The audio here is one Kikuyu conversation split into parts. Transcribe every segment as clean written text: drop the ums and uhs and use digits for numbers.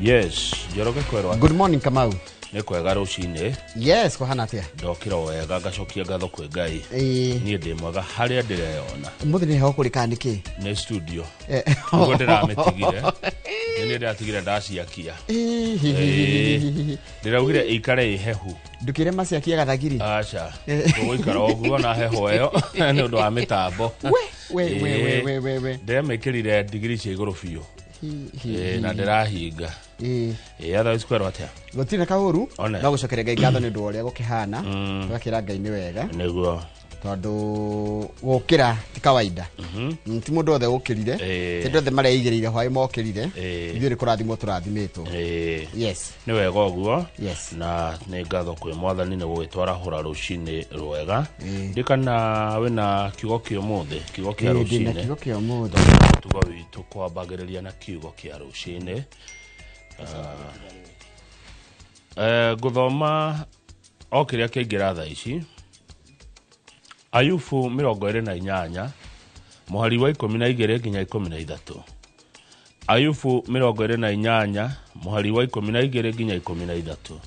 Yes, Njoroge, kwerwo? Good morning, Kamau. Nĩ kwega rũcinĩ. Yes, kũhana atĩa? Ndokĩra o wega, ngacokia ngatho kwĩ Ngai. Niĩ ndĩ mwega harĩa ndĩreyona. Ũmũthĩ nĩ heho kũrĩ kana nĩkĩ? Nĩ studio nĩguo ndĩramĩtigire, nĩ niĩ ndĩratigire ndaciakia. Ndĩraugire ĩikare ĩ hehu. Ndũkĩre maciakia gathagiri. Aca, tũgũikara ũguo na heho ĩyo nĩ ũndũ wa mĩtambo. We we we we we we we. Ndĩramĩkĩrire ndigiri cia igũrũ biũ. Na ndĩrahinga. Ĩ, otherwise kwerwo atĩa? Gũtirĩ na kaũru. One. No gũcokeria Ngai ngatho nĩ ũndũ wa ũrĩa gũkĩhana, tũgakĩra Ngai nĩ wega, tondũ gũkĩra ti kawaida. Ti mũndũ wothe ũkĩrire, ti andũ othe mareigĩrĩire hwaĩ mokĩrire. Ithuĩ nĩ kũrathimwo tũrathimĩtwo. Yes. Nĩ wega ũguo. Yes. Na nĩ ngatho kwĩ Mwathani nĩ gũgĩtwarahũra rũcinĩ rwega. Ndikana wĩna kiugo kĩa ũmũthĩ, kiugo kĩa Ĩĩ, ndĩna rũcinĩ? Kiugo kĩa ũmũthĩ. Mũtugo witũ kwambagĩrĩria na kiugo kĩa rũcinĩ. Ngũthoma o kĩrĩa kĩaingĩra thaa ici. Ayubu 28 mũhari wa 12 nginya 13. Ayubu 28 mũhari wa 12 nginya 13.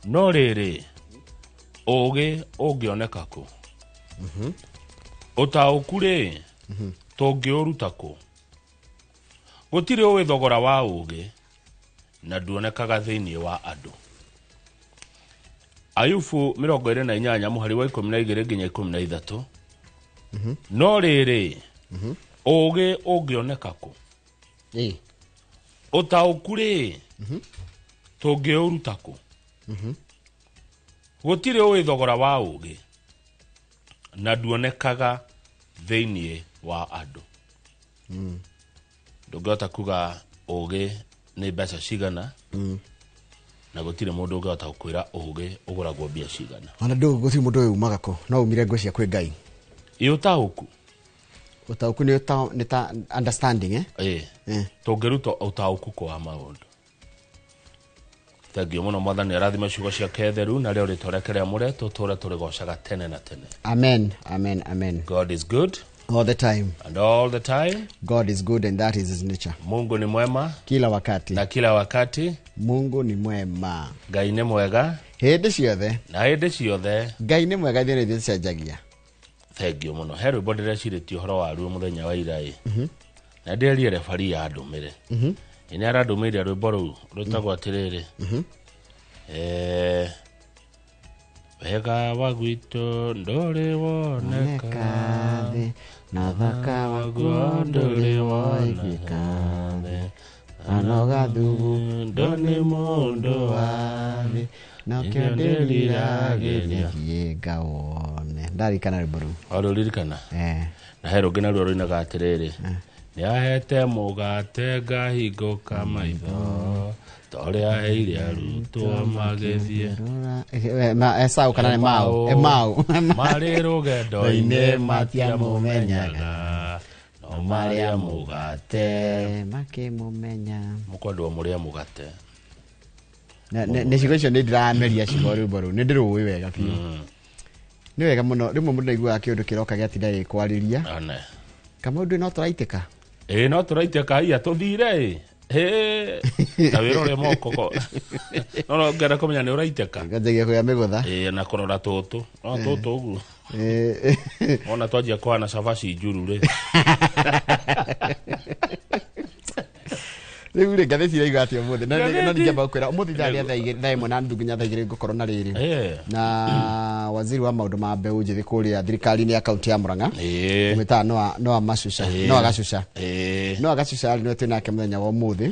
No rĩrĩ, ũũgĩ ũngĩoneka kũ? Ũtaũku rĩ, tũngĩũruta kũ? Gũtirĩ ũĩ thogora wa ũũgĩ, na nduonekaga thĩinĩ wa andũ. Ayubu 28 mũhari wa 12 nginya 13. No rĩrĩ, ũũgĩ ũngĩoneka kũ? Ũtaũku rĩ, tũngĩũruta kũ? Gũtirĩ ũĩ thogora wa ũũgĩ, na nduonekaga thĩinĩ wa andũ. Ndũngĩhota kuga ũũgĩ nĩ mbeca cigana, na gũtirĩ mũndũ ũngĩhota gũkwĩra ũũgĩ ũgũragwo mbia cigana. Ona ndũ gũtirĩ mũndũ ũyũ umaga kũ, no umire ngwĩcia kwĩ Ngai. Ĩ, ũtaũku? Ũtaũku nĩ ta understanding, eh? Ĩ. Tũngĩruta ũtaũku kũ wa maũndũ? Thengiũ mũno. Mwathani arathime ciugo ciake theru, na rĩo rĩtwa rĩake rĩamũre tũtũre tũrĩgocaga tene na tene. Amen, amen, amen. God is good all the time and all the time. God is good and that is his nature. Mungu ni mwema kila wakati na kila wakati. Mungu ni mwema. Ngai nĩ mwega hĩndĩ ciothe na hĩndĩ ciothe. Ngai nĩ mwega, ithuĩ nĩ ithuĩ tũcenjagia. Thengiũ mũno. He rwĩmbo ndĩrecirĩtie ũhoro waruo mũthenya wa ira ĩ, na ndĩrerie rebari ya ndũmĩre ĩ, nĩ arandũmĩire rwĩmbo rũu rwĩtagwo atĩrĩrĩ, wega wa gwitũ ndũrĩ woneka thĩ, na thaka waguo ndũrĩ woigĩka thĩ, anoga thugu ndo nĩ mũndũ wa thĩ, nokĩo ndĩriragĩria thiĩ ngawone. Ndarikana rwĩmbo rũu. Warũririkana? Eh. Na he rũngĩ naruo rũinaga atĩrĩrĩ, nĩ ahete mũgate ngahingũka maitho, ta ũrĩa aheire arutwo magĩthiĩ Esau kana nĩ mau Emau. Marĩ rũgendo-inĩ. Inĩ matiamũmenyaga, no marĩa mũgate makĩmũmenya. Mũkwendwo mũrĩe mũgate. Nĩ cigo icio nĩ ndĩrameria cigo, rwĩmbo rũu nĩ ndĩrũĩ wega biũ. Nĩ wega mũno, rĩmwe mũndũ aiguaga kĩũndũ kĩroka gĩatinda gĩkwarĩria. One. Kamau, ndũĩ no tũraitĩka. Ĩ, no tũraitĩka iya tũthire ĩ. Ĩ, ta wĩra ũrĩa moko ko no ngenda kũmenya nĩ ũraitĩka. Nganjagia kũgĩa mĩgũtha. Ĩ, na kũrora tũtũ no tũtũ ũguo. Ona twanjia kũhana cabaci njuru rĩ. Rĩu rĩ, ngathĩti iraigua atĩa ũmũthĩ? Na Ngathĩti? No ningĩamba gũkwĩra ũmũthĩ ithaa rĩa 1:30 nginya thaa 2 ngũkorwo na rĩrĩ na waziri wa maũndũ ma mbeũ njĩthĩ kũrĩa thirikari-inĩ ya kaunti ya Murang'a, ũmĩtaga Noah Macuca. Noah Gacuca. Noah Gacuca arĩ nĩwe twĩ nake mũthenya wa ũmũthĩ,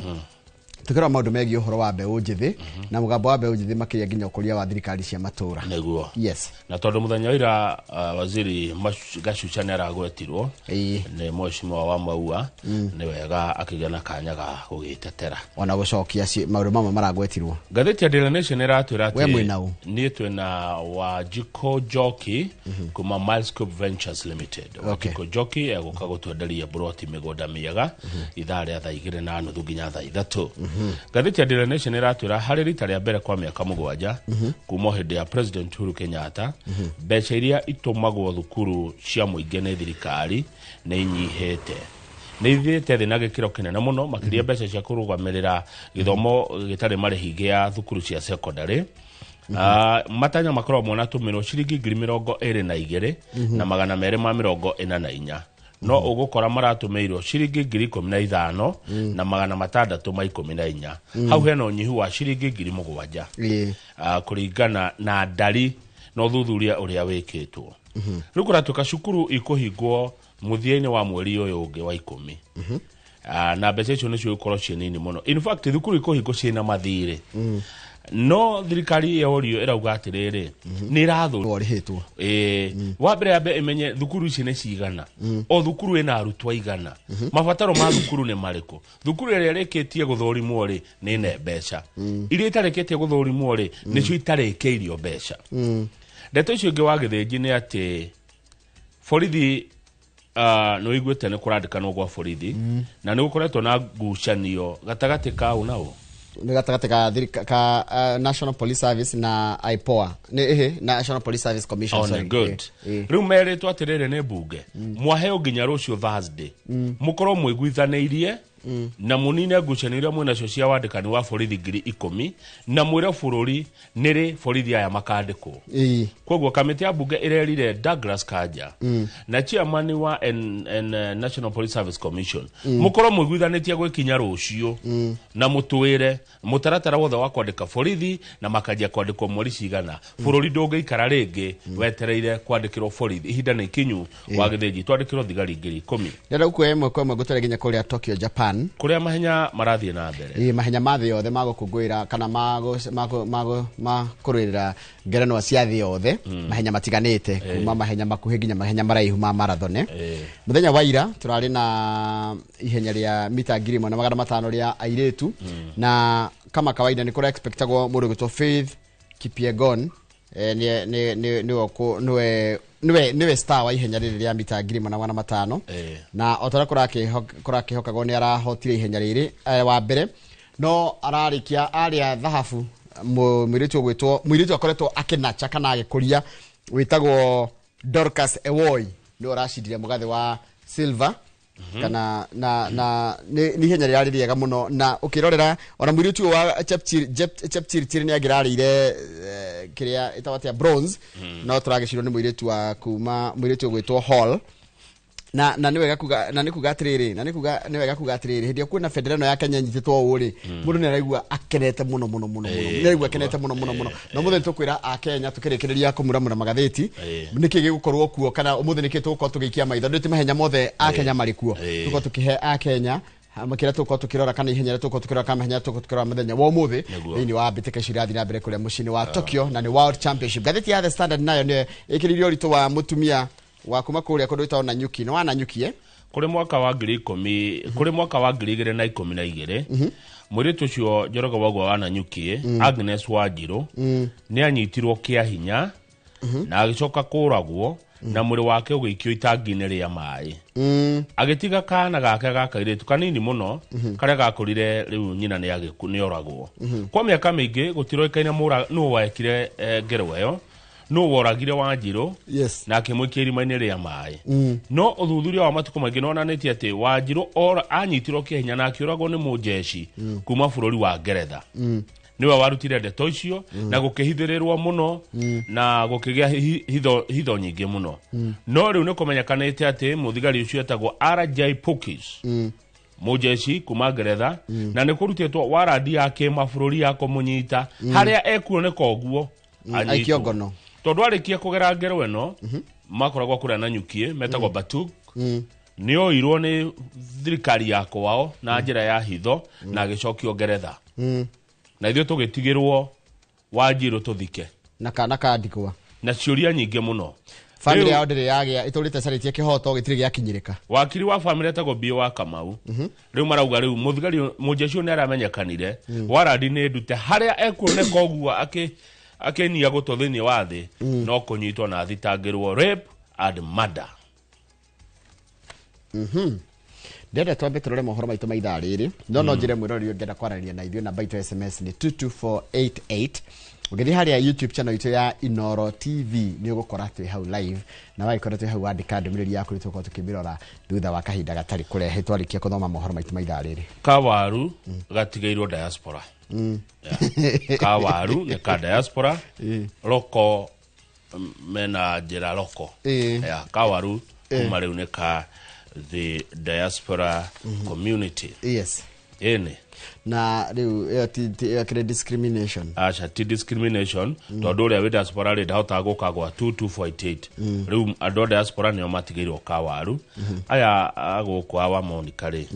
tukĩrora maũndũ megiĩ ũhoro wa mbeũ njĩthĩ na mũgambo wa mbeũ njĩthĩ, makĩria nginya ũkũria wa thirikari cia matũra. Nĩguo. Yes. Na tondũ mũthenya wa ira waziri Gacuca nĩ aragwetirwo nĩ mheshimiwa wa Maua, nĩ wega akĩgĩa na kanya ga gũgĩtetera ona gũcokia maũndũ mamwe maragwetirwo. Ngathĩti ya Daily Nation ĩratwĩra We atĩ mwĩna ũ? Niĩ twĩna Wanjikũ Njoki kuma Milescope Ventures Limited. Wanjikũ Njoki egũka gũtwenderia mburoti mĩgũnda mĩega ithaa rĩa 2:30 nginya thaa 3. Ngathĩti ya Daily Nation ĩratwĩra harĩ rita rĩa mbere kwa mĩaka 7 kuma o hĩndĩ ya President Uhuru Kenyatta, mbeca iria itũmagwo thukuru cia mũingĩ nĩ thirikari nĩ inyihĩte. Nĩ ithiĩte thĩ na gĩkĩro kĩnene mũno, makĩria mbeca cia kũrũgamĩrĩra gĩthomo gĩtarĩ marĩhi gĩa thukuru cia secondary. Matanya makoragwo monatũmĩrwo ciringi 22,244, no ũgũkora maratũmĩirwo ciringi 15,614. Hau hena ũnyihu wa ciringi 7,000 kũringana na ndari na ũthuthuria ũrĩa wĩkĩtwo. Rĩu kũratuĩka cukuru ikũhingwo mũthia-inĩ wa mweri ũyũ ũngĩ wa 10, na mbeca icio nĩcio ikorwo ciĩ nini mũno. In fact, thukuru ikũhingwo ciĩna mathirĩ, no thirikari yorio ĩrauga atĩrĩrĩ, nĩ ĩrathũ Warĩhĩtwo. Ĩĩ, wa mbere yambe ĩmenye thukuru ici nĩ cigana, o thukuru ĩna arutwo aigana, mabataro ma thukuru nĩ marĩkũ. Thukuru ĩrĩa ĩrĩkĩtie gũthũrimwo rĩ, nĩ ĩne mbeca, iria itarĩkĩtie gũthũrimwo rĩ, nĩcio itarĩkĩirio mbeca. Ndeto icio ingĩ wa gĩthĩnji nĩ atĩ borithi, nĩ ũiguĩte nĩ kũrandĩkanwo gwa borithi na nĩ gũkoretwo na ngucanio gatagatĩ ka ũ na ũ. Nĩ gatagatĩ ka ka National Police Service na IPOA, nĩ ĩhĩ, National Police Service Commission. Oh, nĩ sorry. Good. Rĩu merĩtwo atĩrĩrĩ nĩ mbunge, mwaheo nginya rũciũ Thursday mũkorwo mwĩguithanĩirie na mũnine ngucanio iria mwĩnacio cia wandĩkani wa borithi 10,000, na mwĩre bũrũri nĩrĩ borithi aya makandĩkwo. Koguo kamĩtĩ ya mbunge ĩrerire Douglas Kanja na chairman wa National Police Service Commission, mũkorwo mũiguithanĩtie gwĩkinya rũciũ na mũtwĩre mũtaratara wothe wa kwandĩka borithi na makanjia kwandĩkwo mweri cigana. Bũrũri ndũngĩikara rĩngĩ wetereire kwandĩkĩrwo borithi. Ihinda nĩ ikinyu wa gĩthĩnji twandĩkĩrwo thigari 10,000. Ndĩrenda gũkuoya ĩmwe kwa ĩmwe ngũtware nginya kũrĩa Tokyo, Japan, kũrĩa mahenya marathiĩ na mbere. Ĩĩ, mahenya ma thĩ yothe magũkũngũĩra kana ma kũrũĩrĩra ngerenwa cia thĩ yothe, mahenya matiganĩte kuma mahenya makuhĩ nginya mahenya maraihu ma marathon. Mũthenya wa ira tũrarĩ na ihenya rĩa mita 1,500 rĩa airĩtu, na kama kawaida nĩ kũra expectagwo mũndũ ũgwĩtwo Faith Kipyegon nĩwe star wa ihenya rĩrĩ rĩa mita 1,500. Na o ta ũrĩa kũrakĩhokagwo nĩ arahotire ihenya rĩrĩ wa mbere, no ararĩkia arĩa thahabu mũirĩtu ũgwĩtwo, mũirĩtu akoretwo akĩnacha kana agĩkũria wĩtagwo Dorcas Ewoi, nĩwe ũracindire mũgathĩ wa silver. Kana na nĩ ihenya rĩrarĩ rĩega mũno, na ũkĩrorera ona mũirĩtu ũyũ wa Chepchirchir nĩ angĩrarĩire kĩrĩa ĩtagwo atĩa, bronze, no tũragĩcirwo nĩ mũirĩtu wa kuma, mũirĩtu ũgwĩtwo Hall. Na nĩ wega kuga, na nĩ kuga atĩrĩrĩ, na nĩ kuga nĩ wega kuga atĩrĩrĩ, hĩndĩ ĩrĩa kuona bendera ĩno ya Kenya ĩnyitĩtwo ũũ rĩ, mũndũ nĩ araigua akenete mũno mũno mũno mũno, nĩ araigua akenete mũno mũno mũno. Na ũmũthĩ nĩ tũkwĩra a Kenya tũkĩrĩkĩrĩria kũmuramura magathĩti nĩkĩ gĩgũkorwo kuo, kana ũmũthĩ nĩkĩ tũgũkorwo tũgĩikia maitho. Ndĩ ti mahenya mothe a Kenya marĩ kuo, tũgũkorwo tũkĩhe a Kenya kĩrĩa tũgũkorwo tũkĩrora, kana ihenya rĩrĩa tũgũkorwo tũkĩrora, kana mahenya tũgũkorwo tũkĩrora mũthenya wa ũmũthĩ thĩinĩ wa mbĩtĩka icio irathiĩ na mbere kũrĩa mũciĩ-inĩ wa Tokyo, na nĩ World Championship. Ngathĩti ya The Standard nayo nĩyo ĩkĩrĩirie ũritũ wa mũtumia wa kuma kũrĩa kũndũ gwĩtagwo Nanyuki. Nĩ wa Nanyuki, eh? Kũrĩ mwaka wa 10,000, kũrĩ mwaka wa 2012, mũirĩtu ũcio Njoroge Wagwa wa Nanyuki, Agnes Wanjirũ, nĩ anyitirwo kĩa hinya na agĩcoka kũragwo na mwĩrĩ wake ũgĩikio itangi-inĩ rĩa maĩ, agĩtiga kana gake ga kairĩtu kanini mũno karĩa gakũrire rĩu nyina nĩ nĩ oragwo. Kwa mĩaka mĩingĩ gũtiroĩkaine nũ wekire ngero ĩyo, nũ woragire Wanjirũ na akĩmũikia irima-inĩ rĩa maĩ. No ũthuthuria wa matukũ maingĩ nĩwonanĩtie atĩ Wanjirũ anyitirwo kĩa hinya na akĩũragwo nĩ mũnjeshi kuma bũrũri wa Ngeretha, niwe warutire ndeto icio, na gũkĩhithĩrĩrwo mũno na gũkĩgĩa hitho nyingĩ mũno. No rĩu nĩ kũmenyekanĩte atĩ mũthigari ũcio etagwo RJ Pukis, mũjeshi kuma Ngeretha, na nĩ kũrutĩtwo warandi ya kĩmabũrũri ya kũmũnyita harĩa ekuoneka ũguo anyitwo. Aikio ngono. Tondũ arĩkia kũgera ngero ĩno makoragwo kũrĩa Nanyuki metagwo Batuk, nĩ oirwo nĩ thirikari ya kwao na njĩra ya hitho na agĩcokio Ngeretha, na ithuĩ tũgĩtigĩrwo Wanjirũ tũthike na kana kandigwa na ciũria nyingĩ mũno. Family yao ndĩrĩ yagĩa, ĩtũrĩte carĩtie kĩhoto gĩtirĩ gĩakinyĩrĩka. Wakiri wa family etagwo Bio wa Kamau, rĩu marauga rĩu mũthigari mũjeshi ũyũ nĩ aramenyekanire, warandi nĩ ndute harĩa ekuoneka ũguo akĩnia gũtũ thĩinĩ wa thĩ, no kũnyitwo na athitangĩrwo rape and murder. Ndĩrenda twambe tũrore mohoro maitũ ma ithaa rĩrĩ, no no njĩre mwĩroreri ũngĩenda kwaranĩria na ithuĩ, namba itũ SMS nĩ 22488. Ũngĩthiĩ harĩa YouTube channel itũ ya Inoro TV nĩ ũgũkora twĩ hau live, na wagĩkora twĩ hau wandĩka ndũmĩrĩri yaku nĩ tũgũkorwo tũkĩmĩrora thutha wa kahinda gatarĩ kũrehe twarĩkia kũthoma mohoro maitũ ma ithaa rĩrĩ. Kawaru gatigĩirwo diaspora. Yeah. Kawaru nĩ ka diaspora, roko mena njĩra roko. Yeah, kawaru kuma rĩu nĩ ka the diaspora community. Yes. Ĩni. Na rĩu ĩyo ĩyo kĩrĩ discrimination? Aca, ti discrimination, tondũ ũrĩa wĩ diaspora rĩ ndahotaga gũka gwa 22488. Rĩu andũ a diaspora nĩo matigĩirwo kawaru, aya a gũkũ awa Monica rĩ,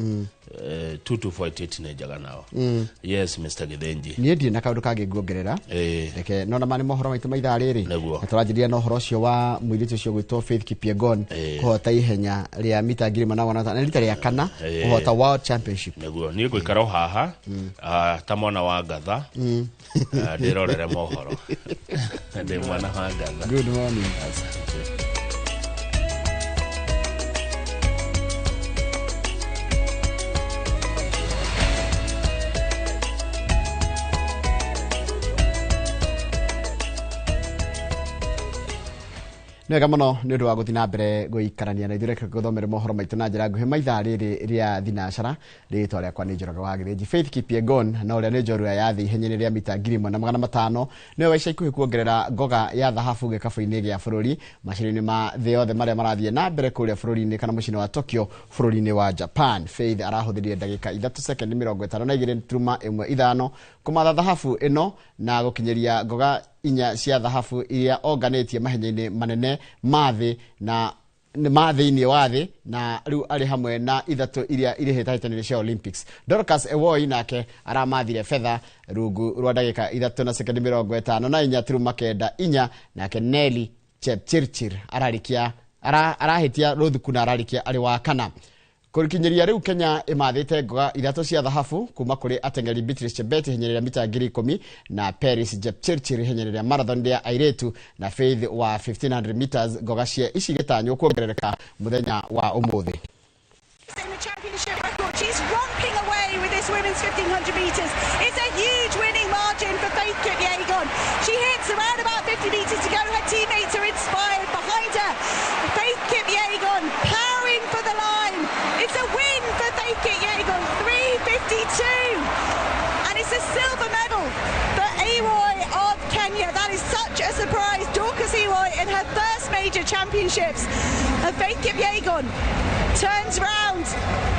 22488 nĩ njega nao. Yes, Mr Githinji. Niĩ ndirĩ na kaũndũ kangĩ nguongerera. Reke no nama nĩ mohoro maitũ ma ithaa rĩrĩ. Nĩguo. Na tũranjĩrĩria na ũhoro ũcio wa mũirĩtu ũcio gwĩtwo Faith Kipyegon kũhota ihenya rĩa mita 1500, na rita rĩa kana kũhota World Championship. Nĩguo niĩ ngũikara o haha, ta mwana wa ngatha, ndĩrorere mohoro ndĩ mwana wa ngatha. Good morning. Asante. Nĩ wega mũno nĩ ũndũ wa gũthiĩ na mbere gũikarania na ithuĩ. Reke gũthomere mohoro maitũ na njĩra nguhĩ ma ithaa rĩrĩ rĩa thinacara. Rĩtwa rĩakwa nĩ Njoroge wa Gĩthĩnji. Faith Kipyegon, na ũrĩa nĩ njorua ya thĩ ihenya-inĩ rĩa mita 1500, nĩwe wa ica ikuhĩ kuongerera ngoga ya thahabu gĩkabũ-inĩ gĩa bũrũri macindano-inĩ ma thĩ yothe marĩa marathiĩ na mbere kũrĩa bũrũri-inĩ kana mũciĩ-inĩ wa Tokyo bũrũri-inĩ wa Japan. Faith arahũthĩrire ndagĩka 3 sekondi 52 turuma 1 5 kũmatha thahabu ĩno na gũkinyĩria ngoga 4 cia thahabu iria onganĩtie mahenya-inĩ manene ma thĩ na nĩ ma thĩinĩ wa thĩ, na rĩu arĩ hamwe na 3 iria irĩ hĩtahĩtano-inĩ cia Olympics. Dorcas Ewoi nake aramathire betha rungu rwa ndagĩka 3 na sekondi 54 turuma 94, nake Nelly Chepchirchir ararĩkia arahĩtia rũthuku na ararĩkia arĩ wa kana. Kũkinyĩria rĩu Kenya ĩmathĩte ngoga 3 cia thahabu kuma kũrĩ ateng'eri Beatrice Chebet ihenya rĩa mita 10,000, na Peris Jepchirchir ihenya rĩa marathon rĩa airĩtu, na Faith wa 1500 meters. Ngoga cia ici gĩtanywo kuongerereka mũthenya wa ũmũthĩ. In the championship record. She's romping away with this women's 1500 metres. It's a huge winning margin for Faith Kipyegon. She hits around about 50 metres to go. Her teammates are inspired behind her. Faith Kipyegon powering for the line. It's a win for Faith Kipyegon, 3:52. And it's a silver medal for Ewoi of Kenya. That is such a surprise. Dorcas Ewoi in her first major championships. And Faith Kipyegon turns round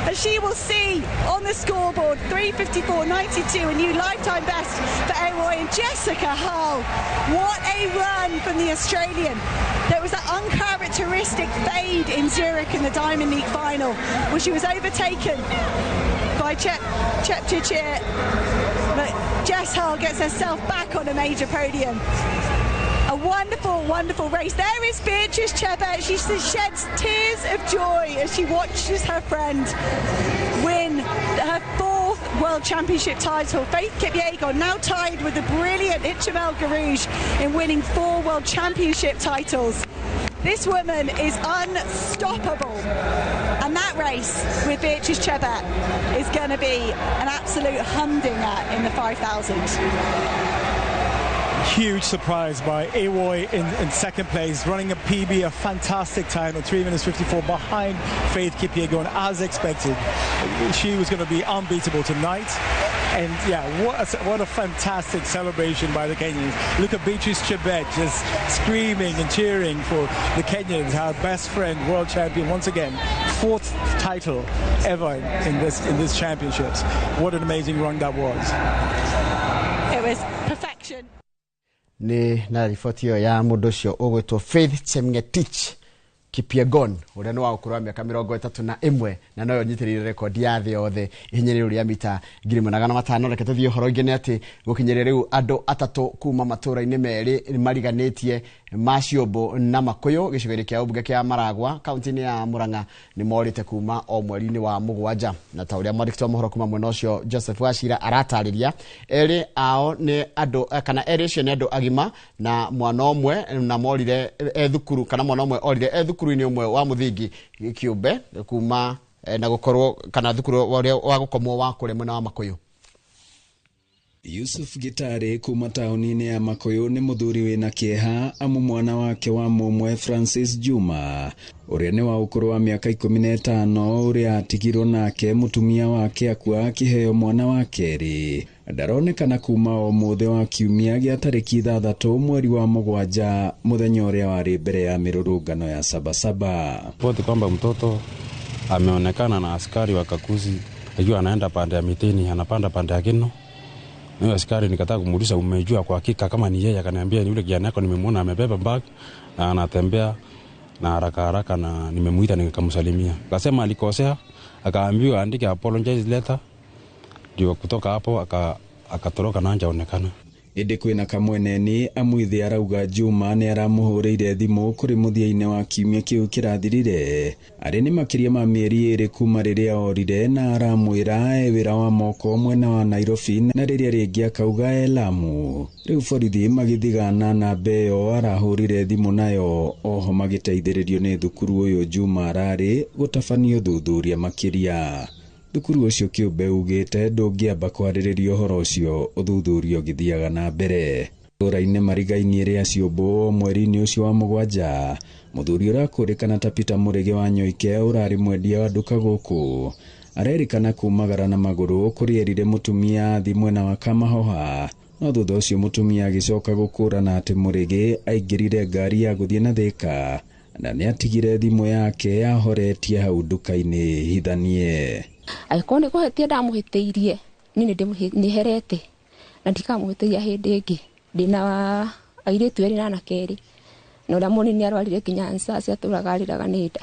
as she will see on the scoreboard 3:54.92, a new lifetime best for Ewoi. And Jessica Hull, what a run from the Australian. There was that uncharacteristic fade in Zurich in the Diamond League final where she was overtaken by Chepchirchir, but Jess Hull gets herself back on a major podium. A wonderful, wonderful race. There is Beatrice Chebet. She sheds tears of joy as she watches her friend win her 4th World Championship title. Faith Kipyegon now tied with the brilliant Hicham El Guerrouj in winning 4 World Championship titles. This woman is unstoppable. And that race with Beatrice Chebet is going to be an absolute humdinger in the 5,000. Huge surprise by Ewoi in second place, running a PB, a fantastic time of 3 minutes 54 behind Faith Kipyegon, as expected. She was going to be unbeatable tonight. And yeah, what a fantastic celebration by the Kenyans. Look at Beatrice Chebet just screaming and cheering for the Kenyans, her best friend, world champion once again, 4th title ever in this championships. What an amazing run that was. It was perfection. Nĩ na riboti ĩyo ya mũndũ ũcio ũgwĩtwo Faith Chemngetich Kipyegon, ũrĩa nĩ wa ũkũrũ wa mĩaka 31 na noyo nyitĩrĩire rekondi ya thĩ yothe ihenya-inĩ rĩu rĩa mita 1500. Reke tũthiĩ ũhoro ũngĩ, nĩ atĩ gũkinyĩria rĩu andũ 3 kuma matũũra-inĩ merĩ mariganĩtie ma Ciũmbũ na Makũyũ gĩcigo-inĩ kĩa ũmbunge kĩa Maragwa kaunti-inĩ ya Murang'a nĩ morĩte kuma o mweri-inĩ wa 7, na ta ũrĩa mwandĩki wa mohoro kuma mwena ũcio Joseph Wachira aratarĩria, erĩ ao nĩ andũ kana erĩ acio nĩ andũ agima na mwana ũmwe na morire e thukuru kana mwana ũmwe orire e thukuru-inĩ ũmwe wa mũthingi kĩũmbe kuma Na gukorwo kana thukuru ũrĩa wa gũkomwo wa kũrĩa mwena wa Makuyu. Yusuf Gitari kuma taũni-inĩ ya Makuyu nĩ mũthuri wĩna kĩeha amu mwana wake wa mũmwe Francis Juma ũrĩa nĩ wa ũkũrũ wa mĩaka 15 ũrĩa atigirwo nake mũtumia wake akua akĩheo mwana wa kerĩ ndaronekana kuma o mũthĩ wa kiumia gĩa tarĩki 6 mweri wa 7 mũthenya ũrĩa warĩ mbere ya mĩrũrũngano ya Sabasaba. Ripoti kwamba mtoto ameonekana na askari wa Kakuzi akiwa anaenda pande ya mitini, anapanda pande ya Kino. Huyo askari nikataka kumuuliza, umejua kwa hakika kama ni yeye? Akaniambia ni yule kijana yako nimemuona amebeba bag na anatembea na haraka haraka, na nimemuita nikamsalimia. Akasema alikosea, akaambiwa aandike apologize letter, ndio kutoka hapo akatoroka na hajaonekana. Ĩndĩ kwĩna kamweneni amwithe arauga Juma nĩ aramũhũrĩire thimũ kũrĩ mũthia-inĩ wa kiumia kĩu kĩrathirire arĩ nĩ makĩria ma mĩeri 2 kuma rĩrĩa orire na aramwĩra e wĩra wa moko mwena wa Nairobi na rĩrĩa rĩngĩ akauga e Lamu. Rĩu borithi magĩthigana na ĩyo arahũrire thimũ nayo oho magĩteithĩrĩrio nĩ thukuru ũyũ Juma ararĩ gũtabania ũthuthuria makĩria. Thukuru ũcio kĩũmbe ugĩte ndũngĩamba kwarĩrĩria ũhoro ũcio ũthuthuria ũgĩthiaga na mbere. Itũũra-inĩ marigainie rĩa Ciũmbũ mweri-inĩ ũcio wa 7 mũthuri ũrakũrĩkana ta Peter Mũrĩgĩ wa Nyoike ũrarĩ mwendia wa nduka gũkũ arerĩkana kumagara na magũrũ kũrĩa erire mũtumia athi mwena wa Kamahoha no thutha ũcio mũtumia agĩcoka gũkũrana atĩ Mũrĩgĩ aingĩrire ngari ya gũthiĩ na Thĩka na nĩatigire thimũ yake yahoretie hau nduka-inĩ hithanie. Angĩkorwo nĩ kũhĩtia ndamũhĩtĩirie niĩ nĩherete na ndikamũhĩtĩria hĩndĩ ĩngĩ. Ndĩna airĩtu erĩ na anake erĩ na ũrĩa mũnini arwarire nginya Ansasi atũraga arĩraga nĩ nda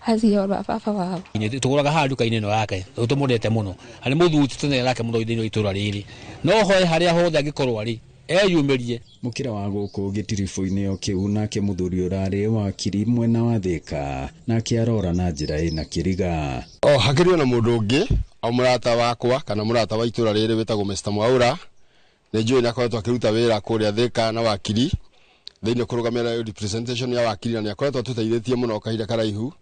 acio ba baba wao. Tũgũraga haha nduka-inĩ ĩno yake tũmũrete mũno arĩ mũthuri tũtenere nake mũno thĩinĩ wa itũũra rĩrĩ no hoe harĩa hothe angĩkorwo arĩ eyumĩrie. Mũkĩra wa gũkũ gĩtiribũ-inĩ o kĩu nake mũthuri ũrarĩ wakiri mwena wa Thĩka nake arora na njĩra ĩna kĩriga. O hakĩrĩ ona mũndũ ũngĩ o mũrata wakwa kana mũrata wa itũũra rĩrĩ wĩtagwo Mr. Mwaura nĩ njũĩ nĩ akoretwo akĩruta wĩra kũrĩa Thĩka na wakiri thĩinĩ kũrũgamĩrĩra representation ya wakiri na nĩ akoretwo atũteithĩtie mũno kahinda karaihu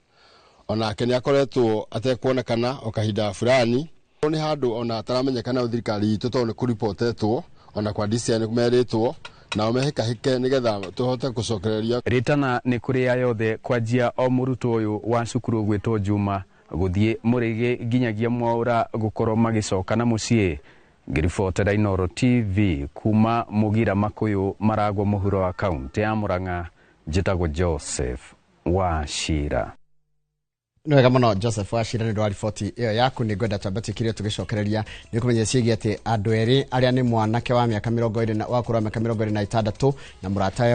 onake nĩ akoretwo atekuonekana o kahinda fulani nĩ handũ ona ataramenyekana thirikari itũ tondũ nĩ kũripotetwo ona kwa DCI nĩ merĩtwo nao mehĩkahĩke nĩgetha tũhote gũcokereria. Rĩtana nĩ kũrĩ yothe kwanjia o mũrutwo ũyũ wa cukuru ũgwĩtwo Juma gũthiĩ Mũrĩgĩ nginyagia Mwaura gũkorwo magĩcoka na mũciĩ. Ngĩribotera Inooro TV kuma Mũgira Makuyu Maragwo mũhuro wa kaunti ya Murang'a njĩtagwo Joseph Wachira. Nĩ wega mũno Joseph Wachira nĩ ũndũ wa riboti ĩyo yaku. Nĩ ngwenda twambe twĩkĩre tũgĩcokereria nĩ kũmenya ciĩgiĩ atĩ andũ erĩ arĩa nĩ mwanake wa mĩaka 20 na wa ũkũrũ wa mĩaka 26 na mũratawe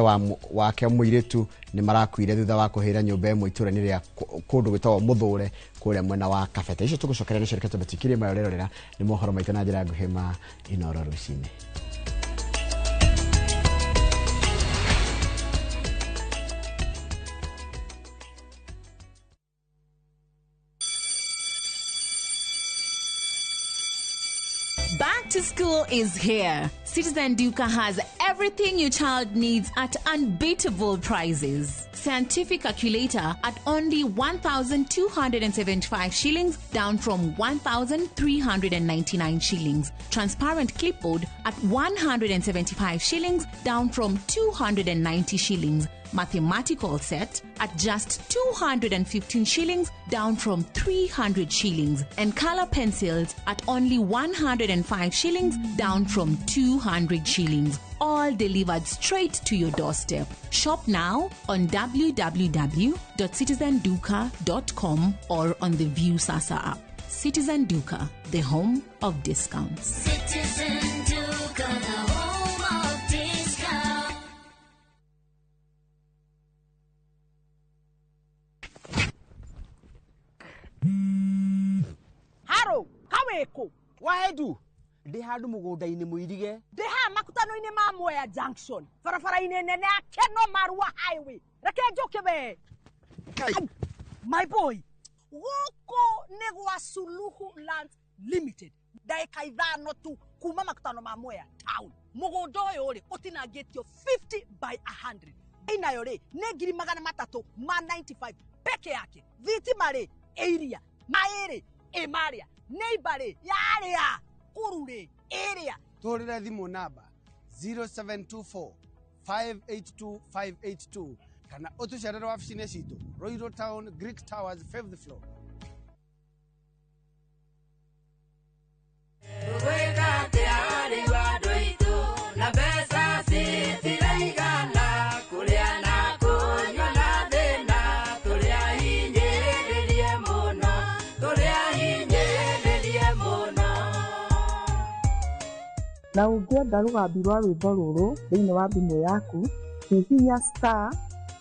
wake mũirĩtu nĩ marakuire thutha wa kũhĩra nyũmba ĩmwe itũũra-inĩ rĩa kũndũ gwĩtagwo Mũthũre kũrĩa mwena wa Kabete. Icio tũgũcokereria nĩcio reke twambe twĩkĩre mayo rĩrorera nĩ mohoro maitũ na njĩra nguhĩ ma Inooro rũcinĩ. Back to school is here. Citizen Duka has everything your child needs at unbeatable prices. Scientific calculator at only 1,275 shillings, down from 1,399 shillings. Transparent clipboard at 175 shillings, down from 290 shillings. Mathematical set at just 215 shillings, down from 300 shillings. And color pencils at only 105 shillings, down from 200 shillings. All delivered straight to your doorstep. Shop now on www.citizenduka.com or on the View Sasa app. Citizen Duka, the home of discounts. Citizen Duka, the home of discounts. Haro, kaweko. Waedu. Ndi handu mugunda-ini muirige. Ndi haha makutano-ini ma Mwea Junction. Barabara-ini nene ya Keno Marua Highway. Reke njuke we. My boy. Guku ni gwa Suluhu Land Limited. Ndagika 5 tu kuma makutano ma Mwea town. Mugunda uyu ri utinangitio 50 by 100. Inayo ri ni 395 peke yake. Thitima ri area. Maĩrĩ ĩ marĩa neighbor-rĩ yarĩa kuru-rĩ ĩrĩa. Tũhũrĩre thimũ namba 0724 582 582 kana ũtũcerere wabici-inĩ citũ Ruiru Town, Greek Towers, 5th floor. Tũgwĩka atĩa rĩu andũ aitũ na mbeca citiraigana kũrĩa na kũnyua na thĩna tũrĩa hinyĩrĩrie mũno tũrĩa hinyĩrĩrie mũno. Na ũngĩenda rũgambi rwa rwĩmbo rũrũ thĩinĩ wa thimũ yaku, hihinya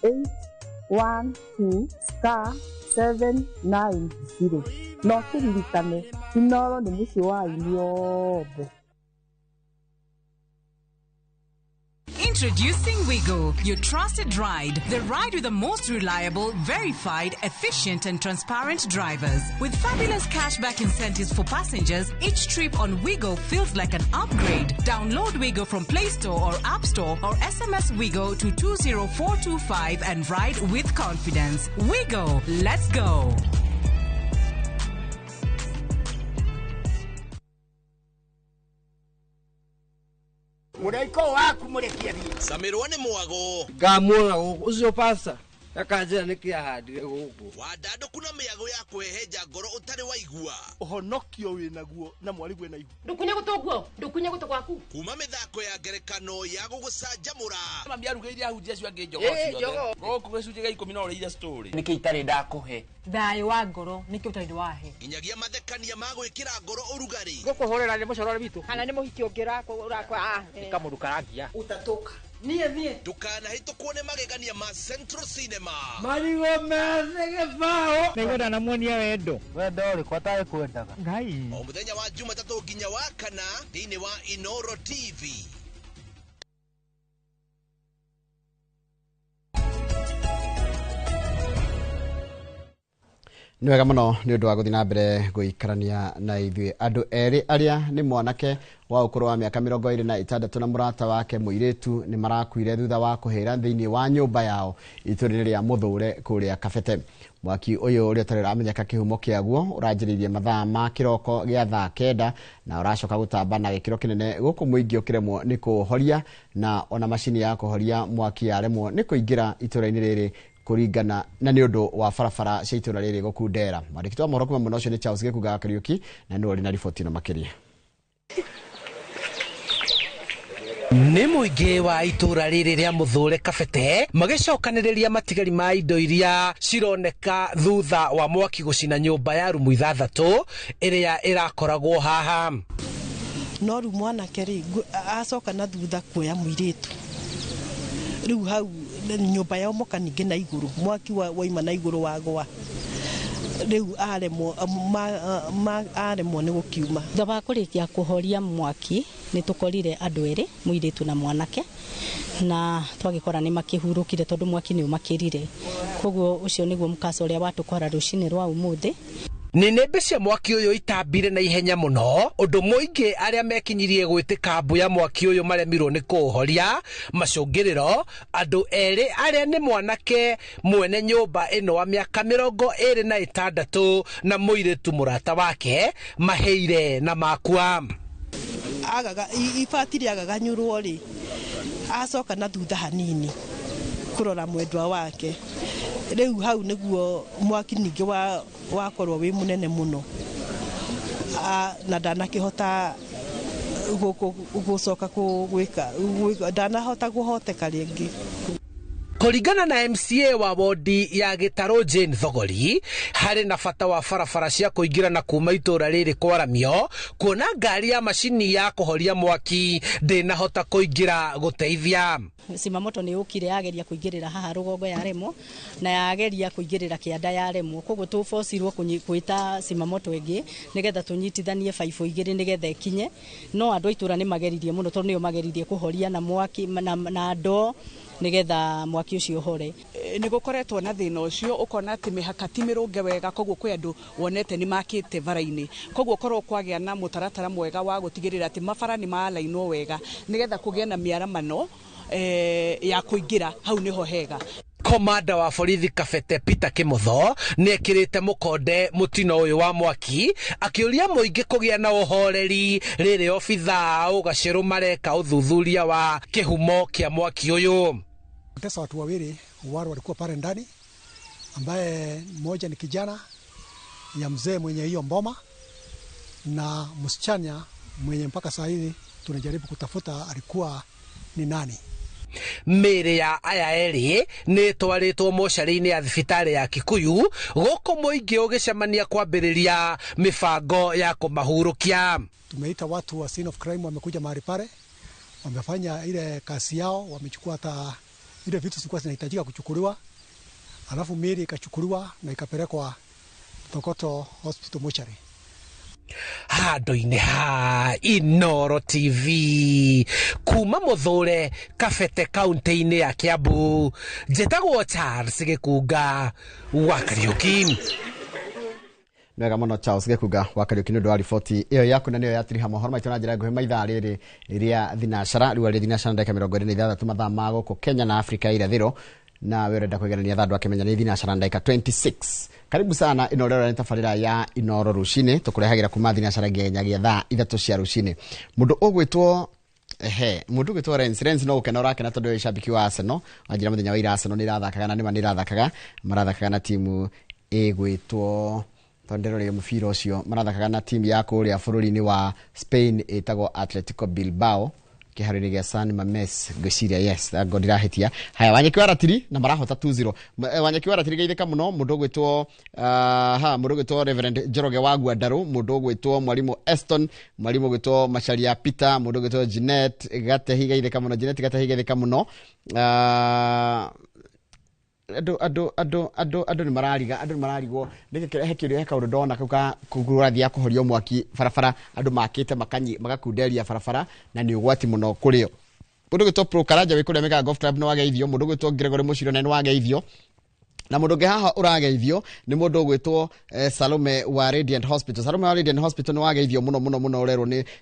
*812*790. Na ũkĩririkane, Inooro nĩ mũciĩ wa aini othe. Introducing Wigo, your trusted ride. The ride with the most reliable, verified, efficient, and transparent drivers. With fabulous cashback incentives for passengers, each trip on Wigo feels like an upgrade. Download Wigo from Play Store or App Store or SMS Wigo to 20425 and ride with confidence. Wigo, let's go. Mũraika ũyũ waku mũrekie thiĩ. Camirwo nĩ mwago. Ngamuona gũkũ ũcio pasta akanjĩra nĩkĩ ahandire gũkũ. Wandandũku na mĩago ya kũhehenja ngoro ũtarĩ waigua. Ũhonokio wĩnaguo na mwarigwe na ihu. Ndukunye gũtũ guo, ndukunye gũtũ gwaku. Kuma mĩthako ya ngerekano ya gũgũcanjamũra. Mami arugĩire ahunjia acio angĩ njogoo ciothe. Gũkũ gĩcunjĩ gĩa 10 no ũrĩire story. Nĩkĩ itarĩ ndakũhe? Thayũ wa ngoro nĩkĩ ũtarĩ wahe? Nginyagia mathekania ma gwĩkĩra ngoro ũrugarĩ. Ngũkũhũrĩra nĩ mũcorore witũ. Kana nĩ mũhiki ũngĩ ũrakwa. Nĩ kamũndũ karangia. Ũtatũka. Niĩ niĩ. Ndũkanahĩtũkwo nĩ magegania ma Central Cinema. Marigũ methĩ gĩbaũ. Nĩguo ndanamuonia wendo. Wendo ũrĩkũ atarĩ kwendaga? Ngai. O mũthenya wa Jumatatũ nginya wa kana thĩinĩ wa Inooro TV. Nĩ wega mũno nĩ ũndũ wa gũthiĩ na mbere gũikarania na ithuĩ. Andũ erĩ arĩa nĩ mwanake wa ũkũrũ wa mĩaka 26 na mũrata wake mũirĩtu nĩ marakuire thutha wa kũhĩra thĩinĩ wa nyũmba yao itũũra-inĩ rĩa Mũthũre kũrĩa Kabete. Mwaki ũyũ ũrĩa ũtarĩ ũramenyeka kĩhumo kĩaguo ũranjĩrĩirie mathaa ma kĩroko gĩa thaa 9 na ũracoka gũtamba na gĩkĩro kĩnene gũkũ mũingĩ ũkĩremwo nĩ kũũhoria na ona macini ya kũhoria mwaki yaremwo nĩ kũingĩra itũũra-inĩ rĩrĩ kũringana na nĩ ũndũ wa barabara cia itũũra rĩrĩ gũkundera. Mwandĩki wa mohoro kuma mwena ũcio nĩ Charles Gĩkunga wa Kariũki na nĩwe ũrĩ na riboti ĩno makĩria. Nĩ mũingĩ wa itũũra rĩrĩ rĩa Mũthũre Kabete magĩcokanĩrĩria matigari ma indo iria cironeka thutha wa mwaki gũcina nyũmba ya rumu 6 ĩrĩa ĩrakoragwo haha. No rĩu mwanake rĩ acoka na thutha kuoya mũirĩtu rĩu hau nyũmba yaomoka ningĩ na igũrũ mwaki waima na igũrũ wagwa rĩu aremwo nĩ gũkiuma. Thutha wa kũrĩkia kũhoria mwaki nĩ tũkorire andũ erĩ mũirĩtu na mwanake na twagĩkora nĩ makĩhurũkire tondũ mwaki nĩ ũmakĩrire, koguo ũcio nĩguo mũkaca ũrĩa watũkora rũcinĩ rwa ũmũthĩ. Nĩnĩmbĩ cia mwaki ũyũ itambire na ihenya mũno ũndũ mũingĩ arĩa mekinyirie gwĩtĩka mbu ya mwaki ũyũ maremirwo nĩ kũũhoria. Macũngĩrĩro andũ erĩ arĩa nĩ mwanake mwene nyũmba ĩno wa mĩaka 26 na mũirĩtu mũrata wake mahĩire na makua. Agaga ibati rĩagaganyũrwo rĩ acoka na thutha hanini kũrora mwendwa wake rĩu hau nĩguo mwaki ningĩ wakorwo wĩ mũnene mũno na ndanakĩhota gũcoka gwĩka ndanahota kũhoteka rĩngĩ. Kũringana na MCA wa wodi ya Gĩtarũ Jane Thogori, harĩ na bata wa barabara cia kũingĩra na kuma itũũra rĩrĩ kwaramio kuona ngari ya macini ya kũhoria mwaki ndĩnahota kũingĩra gũteithia. Cimamoto nĩ yũkire yageria kũingĩrĩra haha rũgongo yaremwo na yageria kũingĩrĩra kĩanda yaremwo, koguo tũbocirwo gwĩta cimamoto ĩngĩ nĩgetha tũnyitithanie baibũ igĩrĩ nĩgetha ĩkinye. No andũ a itũũra nĩ mageririe mũno tondũ nĩo mageririe kũhoria na mwaki na ndoo nĩgetha mwaki ũcio ũhore. Nĩ gũkoretwo na thĩna ũcio ũkona atĩ mĩhaka ti mĩrũnge wega, koguo kwĩ andũ wonete nĩ makĩte bara-inĩ, koguo korwo kwagĩa na mũtaratara mwega wa gũtigĩrĩra atĩ mabara nĩ marainwo wega nĩgetha kũgĩe na mĩaramano ya kũingĩra hau nĩho hega. Komanda wa borithi Kabete Peter Kimotho nĩ ekĩrĩte mũkonde mũtino ũyũ wa mwaki akĩũria mũingĩ kũgĩa na ũhoreri rĩrĩ obithaa ũgacĩrũ mareka ũthuthuria wa kĩhumo kĩa mwaki ũyũ. Tesa watu wawili wale walikuwa pale ndani, ambaye mmoja ni kijana ya mzee mwenye hiyo mboma na msichana mwenye mpaka saa hizi tunajaribu kutafuta alikuwa ni nani. Mĩĩrĩ ya aya erĩ nĩ ĩtwarĩtwo mocarĩ-inĩ ya thibitarĩ ya Kikuyu gũkũ mũingĩ ũgĩcemania kwambĩrĩria mĩbango ya kũmahurũkia. Tumeita watu wa scene of crime, wamekuja mahali pale, wamefanya ile kazi yao, wamechukua hata ile vitu zilikuwa zinahitajika kuchukuliwa, alafu miili ikachukuliwa na ikapelekwa Thogoto Hospital mochari. Handũ-inĩ ha Inooro TV kuma Mũthũre Kabete kaunti-inĩ ya Kiambu, njĩtagwo Charles Gĩkunga wa Kariũki. Wega mũno Charles Gĩkunga wa Kariũki nĩ ũndũ wa riboti ĩyo yaku, na nĩyo yatiriha mohoro maitũ na njĩra nguhĩ maithaa rĩrĩ rĩa thinacara. Rĩu arĩ thinacara ndagĩka 26 mathaa ma gũkũ Kenya na Afrika ya irathĩro, na we ũrenda kwĩgerania thaa andũ akĩmenya nĩ thinacara ndagĩka 26. Karibu sana ino rero nĩ tabarĩra ya Inooro rũcinĩ tũkũrehagĩra kuma thinacara nginyagia thaa 3 cia rũcinĩ. Mũndũ ũgwĩtwo mũndũ ũgwĩtwo Renz no gũkena ũrakena tondũ wĩ shabiki wa Arsenal. Wanjĩra mũthenya wa ira Arsenal nĩ ĩrathakaga na nĩma nĩ ĩrathakaga, marathakaga na timu ĩgwĩtwo tondũ ndĩrorire mũbira ũcio, marathakaga na timu ya kũrĩa bũrũri-inĩ wa Spain ĩtagwo Atletico Bilbao kĩharo-inĩ gĩa San Mames, ngwĩciria yes, ngo ndirahĩtia. Haya, Wanyeki wa Ratiri na marahota 2-0. Wanyeki wa Ratiri geithĩka mũno mũndũ ũgwĩtwo mũndũ ũgwĩtwo Reverend Njoroge wa Gwandarũ, mũndũ ũgwĩtwo Mwalimu Eston, mwalimu ũgwĩtwo Macharia Peter, mũndũ ũgwĩtwo Jeanette Gatehi geithĩka mũno, Jeanette Gatehi geithĩka mũno. Andũ nĩ marariga, andũ nĩ mararigwo nĩkĩ he kĩũria, he kaũndũ ndona kau ka kũrathiĩ kũhorio mwaki barabara, andũ makĩte magakunderia barabara na nĩ ũgwati mũno kũrĩ o. Mũndũ ũgwĩtwo Pro Karanja wĩ kũrĩa Mĩgaa Golf Club nĩ wageithio, mũndũ ũgwĩtwo Gregory Mũciro na nĩ wageithio, na mũndũ ũngĩ haha ũrageithio nĩ mũndũ ũgwĩtwo Salome wa Radiant Hospital. Salome wa Radiant Hospital nĩ wageithio mũno mũno mũno,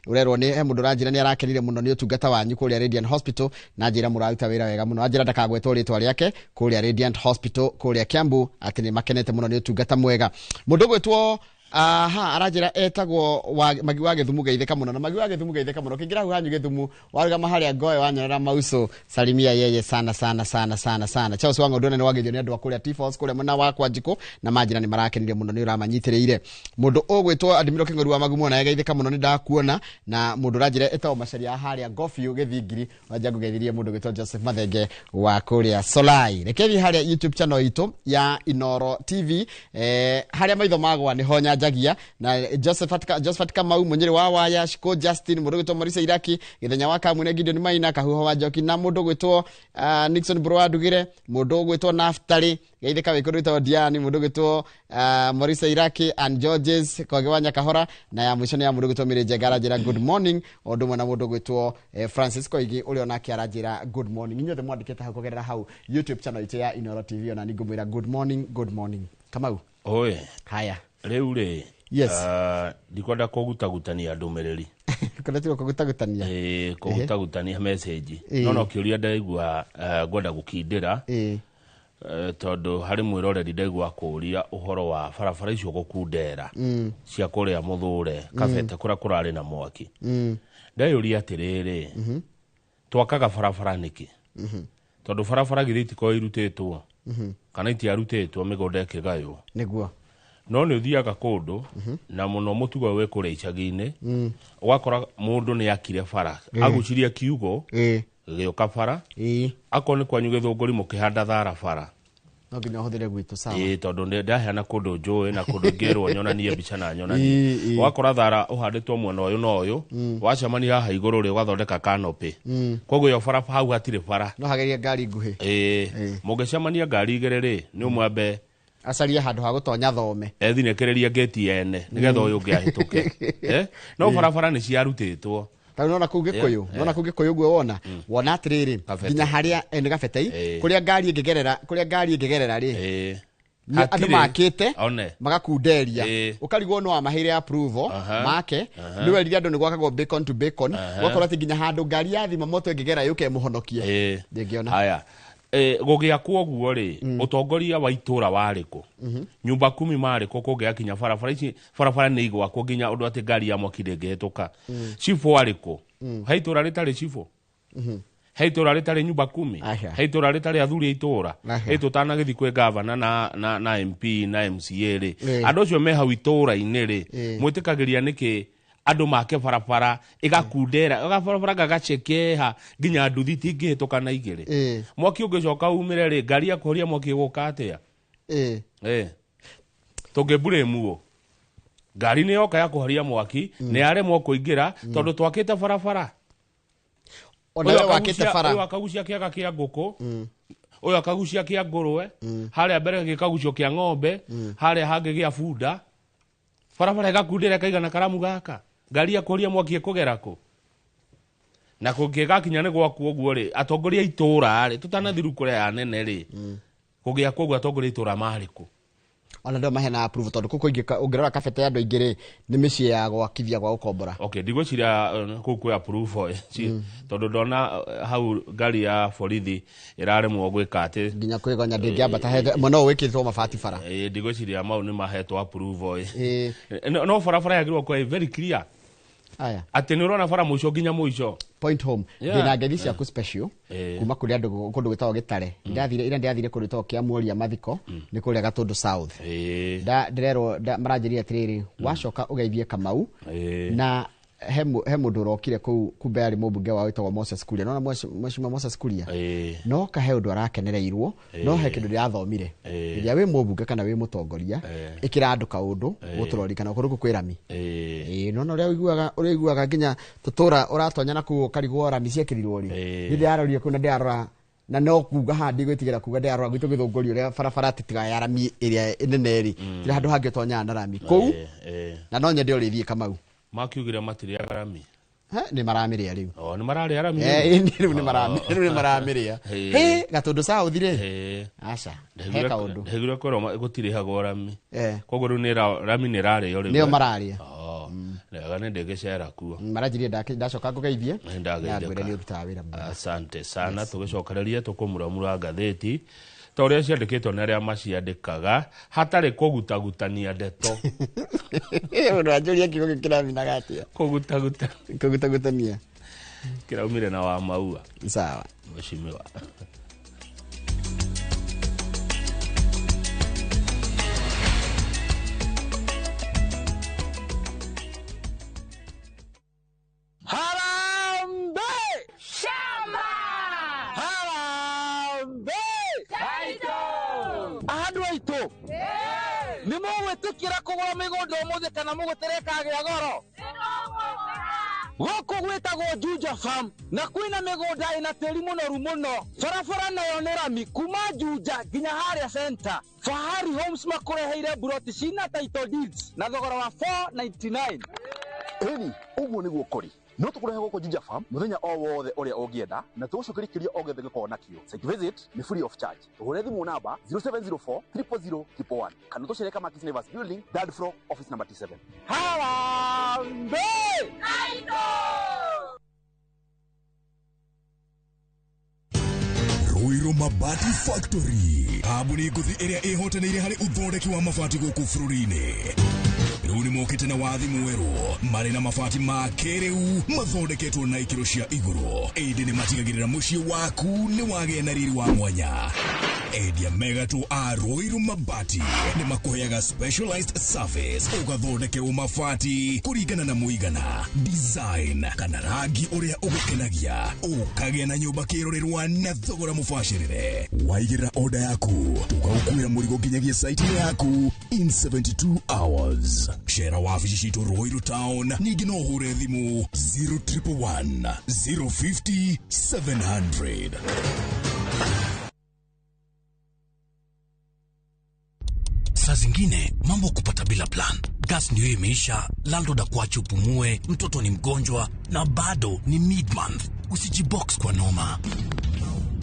ũrerwo nĩ he mũndũ ũranjĩra nĩ arakenire mũno nĩ ũtungata wanyu kũrĩa Radiant Hospital, na njĩra mũraruta wĩra wega mũno. Anjĩra ndakagwetwo rĩtwa rĩake kũrĩa Radiant Hospital kũrĩa Kiambu atĩ nĩ makenete mũno nĩ ũtungata mwega. Mũndũ ũgwĩtwo aranjĩra etagwo Magi wa Gĩthumu geithĩka mũno, na Magi wa Gĩthumu geithĩka mũno. Kĩingĩra hau hanyu Gĩthumu warũgama harĩa Ngoe wanyonera mauso, salimia yeye sana sana sana sana sana. Charles wa Ng'ondu nĩ wageithio nĩ andũ a kũrĩa T-Force kũrĩa mwena wa Kwanjikũ, na manjĩra nĩ marakenire mũno nĩ ũramanyitĩrĩire. Mũndũ ũgwĩtwo Admiro Kĩng'oru wa Magumu naye geithĩka mũno nĩ ndakuona, na mũndũ ũranjĩra etagwo Macharia harĩa Ngobiũ Gĩthingiri, wanja ngũgeithirie mũndũ ũgwĩtwo Joseph Mathenge wa kũrĩa Solai. Reke thiĩ harĩa YouTube channel itũ ya Inooro TV, harĩa maitho magwa nĩho nyanjagia, na Josephat Kamau Munyiri wa Waya, Shiko Justin, mũndũ ũgwĩtwo Marisa Iraki, Gĩthenya wa Kamune, Gideon Maina, Kahuho wa Njoki, na mũndũ ũgwĩtwo Nixon Bro Ndugire, mũndũ ũgwĩtwo Naftali geithĩka wĩ kũndũ wĩtagwo Diani, mũndũ ũgwĩtwo Marisa Iraki and Georges Koge wa Nyakahora, na ya mũico nĩ ya mũndũ ũgwĩtwo Mary Njenga aranjĩra good morning, o ũndũ ũmwe na mũndũ ũgwĩtwo Francis Koigi ũrĩa onake aranjĩra good morning. Inyuothe mwandĩkĩte hau kũgerera hau YouTube channel itũ ya Inooro TV, ona nĩ ngũmwĩra good morning, good morning. Kamau. Oe. Haya. Rĩu rĩ, Yes. Ndikwenda kũgutagutania ndũmĩrĩri. Kũrĩa kũgutagutania. Kũgutagutania message. No kĩũria ndaigua ngwenda gũkindĩra. Tondũ harĩ mwĩroreri ndaigua kũũria ũhoro wa barabara icio gũkundera cia kũrĩa Mũthũre Kabete kũrĩa kũrarĩ na mwaki. Ndeyũria atĩrĩrĩ, twakaga barabara nĩkĩ? Tondũ barabara githĩ itikoragwo irutĩtwo kana itiarutĩtwo mĩgũnda ĩkĩgaywo. Nĩguo. No nĩ ũthiaga kũndũ na mũno mũtugo wĩ kũrĩa icagi-inĩ, ũgakora mũndũ nĩ akire bara, agucirie kiugo gĩgĩũka bara, akorwo nĩ kwanyu Gĩthũngũri mũkĩhanda thara bara, no nginya ũhũthĩre gwitũ sawa. Tondũ ndaheana kũndũ njũĩ na kũndũ ngĩrwo nyonanie mbica na nyonanie. Ũgakora thara ũhandĩtwo mwena ũyũ na ũyũ, wacemania haha igũrũ rĩ ũgathondeka canopy. Koguo ĩyo bara hau hatirĩ bara. No hagerie ngari nguhĩ. Mũngĩcemania ngari igĩrĩ rĩ, nĩ ũmwambe acarie handũ ha gũtonya thome, ethinĩkĩrĩria ngĩti ene nĩgetha ũyũ ũngĩ ahĩtũke. No barabara nĩ ciarutĩtwo. Ta nona kũu Gĩkũyũ, nona kũu Gĩkũyũ ũguo wona, wona atĩrĩrĩ, nginya harĩa nĩ Gabetei, kũrĩa ngari ĩngĩgerera, kũrĩa ngari ĩngĩgerera rĩ, andũ makĩte magakunderia, ũkarigwo no amaheire approval make, nĩ werire andũ nĩ gwakagwo bacon to bacon, ũgakora atĩ nginya handũ ngari ya thima moto ĩngĩgera yũke ĩmũhonokie, ndĩngĩona. Haya, Gũgĩakwo ũguo rĩ, ũtongoria wa itũra warĩ kũ? Nyumba kumi marĩ kũ kũngĩgakinya barabara ici? Barabara nĩ igwakwo nginya ũndũ atĩ ngari ya mwaki ndĩngĩhĩtũka. Cibũ arĩ kũ? He itũra rĩtarĩ cibũ? He itũra rĩtarĩ nyumba kumi? He itũra rĩtarĩ athuri a itũra? Ĩ tũtanagĩthiĩ kwĩ gavana na MP na MCA rĩ, andũ acio me hau itũra-inĩ rĩ, mwĩtĩkagĩria nĩkĩ andũ make barabara ĩgakundera gabarabara gagacekeha nginya nduthi itingĩhĩtũka na igĩrĩ? Mwaki ũngĩcoka umĩre rĩ, ngari ya kũhoria mwaki ĩgũka atĩa? Tũngĩmburĩmuo ngari nĩ yoka ya kũhoria mwaki, nĩ yaremwo kũingĩra tondũ twakĩte barabara. Ona we wakĩte bara. Ũyũ akagucia kĩaga kĩa ngũkũ, ũyũ akagucia kĩa ngũrwe, harĩa mbere gĩkagucio kĩa ng'ombe, harĩa hangĩ gĩa bunda. Barabara ĩgakundĩra ĩkaigana karamu gaka, ngari ya kũhoria mwaki ĩkũgera kũ? Na kũngĩgakinya nĩ gwakwo ũguo rĩ, atongoria a itũra rĩ, tũtanathiĩ rĩu kũrĩa anene rĩ, kũgĩakwo ũguo atongoria a itũra marĩ kũ? Ona ndo maheana approve tondũ kũu kũingĩ ũngĩrora kabete ya andũ aingĩ rĩ, nĩ mĩciĩ ya gwakithia gwa gũkombora. Okay, ndigwĩciria kũu kwĩ approval, tondũ ndona hau ngari ya borithi ĩraremwo gwĩka atĩ nginya kwĩgonya ndĩngĩambata mwena ũyũ wĩkĩrĩtwo mabati bara. Ndigwĩciria mau nĩ mahetwo approval. No barabara yagĩrĩirwo gũkorwo ĩ very clear. Aya. Atĩ nĩ ũrona bara mũico nginya mũico. Point home. Ndĩna ngeithi ciaku special kuma kũrĩ andũ kũndũ gwĩtagwo Gĩtare. Ira ndĩrathire kũndũ gwĩtagwo Kĩamuoria mathiko, nĩ kũrĩa Gatũndũ South. Ndĩrerwo maranjĩrire atĩrĩrĩ, wacoka ũgeithie Kamau na he mũndũ ũrokire kũu kumbe arĩ mũmbunge wao wĩtagwo Moses Kuria. Nona Mheshimiwa Moses Kuria. No kahe ũndũ arakenereirwo, no he kĩndũ ndĩrathomire. Rĩrĩa wĩ mũmbunge kana wĩ mũtongoria, ĩkĩra andũ kaũndũ gũtũrorikana kũndũ gũkũ kwĩ rami. Nona ũrĩa ũiguaga nginya tũtũra ũratonya na kũu ũkarigwo rami ciekĩrirwo rĩ. Nĩ ndĩrarorire kũu na ndĩrarora na no kuga haha ndigwĩtigĩra kuga ndĩrarora gwitũ Gĩthũngũri ũrĩa barabara atĩ tiga ya rami ĩrĩa ĩnene rĩ, tira handũ hangĩ ũtonyaga na rami kũu. Na no nyende ũrĩthiĩ Kamau. Makiugire matirĩaga rami. Nĩ maramĩrĩa rĩu. O, nĩ mararĩa rami rĩu. Rĩu nĩ maramĩrĩa. Gatũndũ South rĩ. Aca, he kaũndũ. Ndaiguire kwĩrwo gũtirĩhagwo rami. Koguo rĩu nĩ rami nĩ ĩrarĩo rĩu. Nĩo mararĩa. Wega nĩ ndĩgĩcera kuo. Maranjĩrire ndacoka ngũgeithie. Na ngwĩre nĩ ũrutaga wĩra mwega. Asante sana. Tũgĩcokereria tũkũmuramura ngathĩti ta ũrĩa ciandĩkĩtwo nĩ arĩa maciandĩkaga hatarĩ kũgutagutania ndeto. Mũndũ anjũria kiugo gĩkĩ kĩraminaga atĩa? Kũgutaguta. Kũgutagutania. Kĩraumire na wa maua. Sawa. Mheshimiwa. Harambee! Shamba! Harambee! Andũ aitũ nĩ mũgwĩtĩkĩra kũgũra mĩgũnda ũmũthĩ kana mũgũtere ĩkagĩa goro? Gũkũ gwĩtagwo Juja Farm na kwĩna mĩgũnda ĩna tĩri mũnoru mũno. Barabara nayo nĩ rami kuma Juja nginya harĩa center. Fahari Homes makũreheire mburoti cina title deeds na thogora wa 499. Ĩni, ũguo nĩguo kũrĩ. No tũkũrehe gũkũ Juja Farm mũthenya o wothe ũrĩa ũngĩenda na tũgũcokeria kĩrĩa o gĩothe gĩkoragwo nakĩo. Site visit nĩ free of charge. Tũhũre thimũ namba 0704 000 111 kana tũcere Kamakis Neighbors Building, third floor, office number T7. Harambee! Ruiru Mabati Factory, kambuni ngũthi ĩrĩa ĩhotanĩire harĩ ũthondeki wa mabati gũkũ bũrũri-inĩ. Rĩu nĩ mokĩte na wathi mwerũ marĩ na mabati ma kĩrĩu mathondeketwo na ikĩro cia igũrũ, ĩndĩ nĩ matigagĩrĩra mũciĩ waku nĩ wagĩa na riri wa mwanya. Endia megatũ a Ruiru Mabati nĩ makũheaga specialized service ũgathondekerwo mabati kũringana na mũigana, design kana rangi ũrĩa ũgũkenagia, ũkagĩa na nyũmba kĩrorerwa na thogora mũbacĩrĩre. Waigĩrĩra order yaku tũgagũkuĩra mũrigo nginyagia site-inĩ yaku in 72 hours. Cera wabici citũ Ruiru Town, ningĩ no ũhũre thimũ 0111 050 700. Saa zingine mambo kupata bila plan. Gas ndio imeisha, landlord akuache upumue, mtoto ni mgonjwa na bado ni mid-month. Usijibox kwa noma.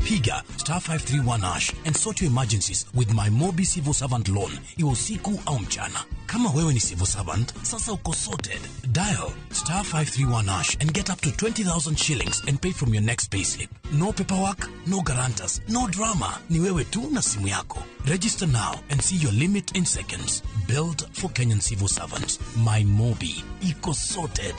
Piga star 531 hash and sort your emergencies with My Mobi Civil Servant Loan, iwe usiku au mchana. Kama wewe ni civil servant, sasa uko sorted. Dial star 531 hash and get up to 20,000 shillings and pay from your next payslip. No paperwork, no guarantors, no drama. Ni wewe tu na simu yako. Register now and see your limit in seconds. Built for Kenyan civil servants. My Mobi. Iko sorted.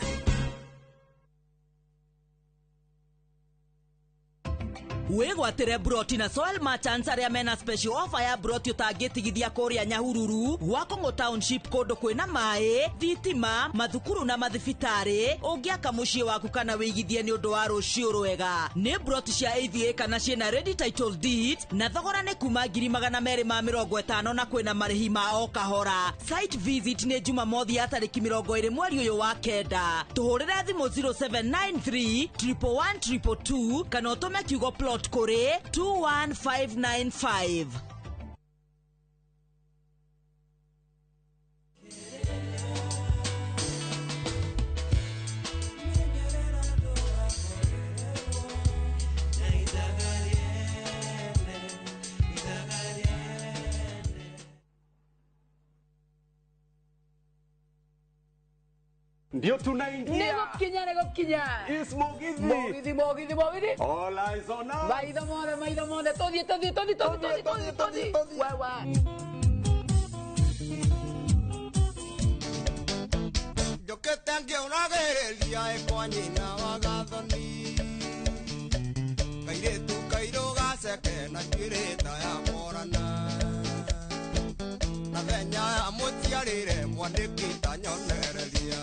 Wĩgwatĩre broti na Soil Merchants arĩa mena special offer ya broti ũtangĩtigithia kũrĩa Nyahururu, Gwakũng'ũ Township, kũndũ kwĩna maĩ, thitima, mathukuru na mathibitarĩ. Ũngĩaka mũciĩ waku kana wĩigithie nĩ ũndũ wa rũciũ rwega. Nĩ broti cia AVA kana ciĩna ready title deed na thogora nĩ kuma 250,000 na kwĩna marĩhi ma o kahora. Site visit nĩ Jumamothi ya tarĩki 20 mweri ũyũ wa kenda. Tũhũrĩre thimũ 0793 111 222 kana ũtũme kiugo plot kũrĩ 21595. Ndio tunaingia. Nĩgũkinya, nĩgũkinya. Is Mugithi. Mugithi, Mugithi, Mugithi. All eyes on us. Maitho mothe, maitho mothe. Tũthiĩ, tũthiĩ, tũthiĩ, tũthiĩ, tũthiĩ, tũthiĩ, tũthiĩ. Wewe. Njũkĩte ngĩũragĩrĩria ĩ kwa nyina wa Gathoni. Kairĩtu kairũ gaceke na njuĩrĩ ta ya Morana. Na thenya amũciarĩre mwandĩki ta nyonereria.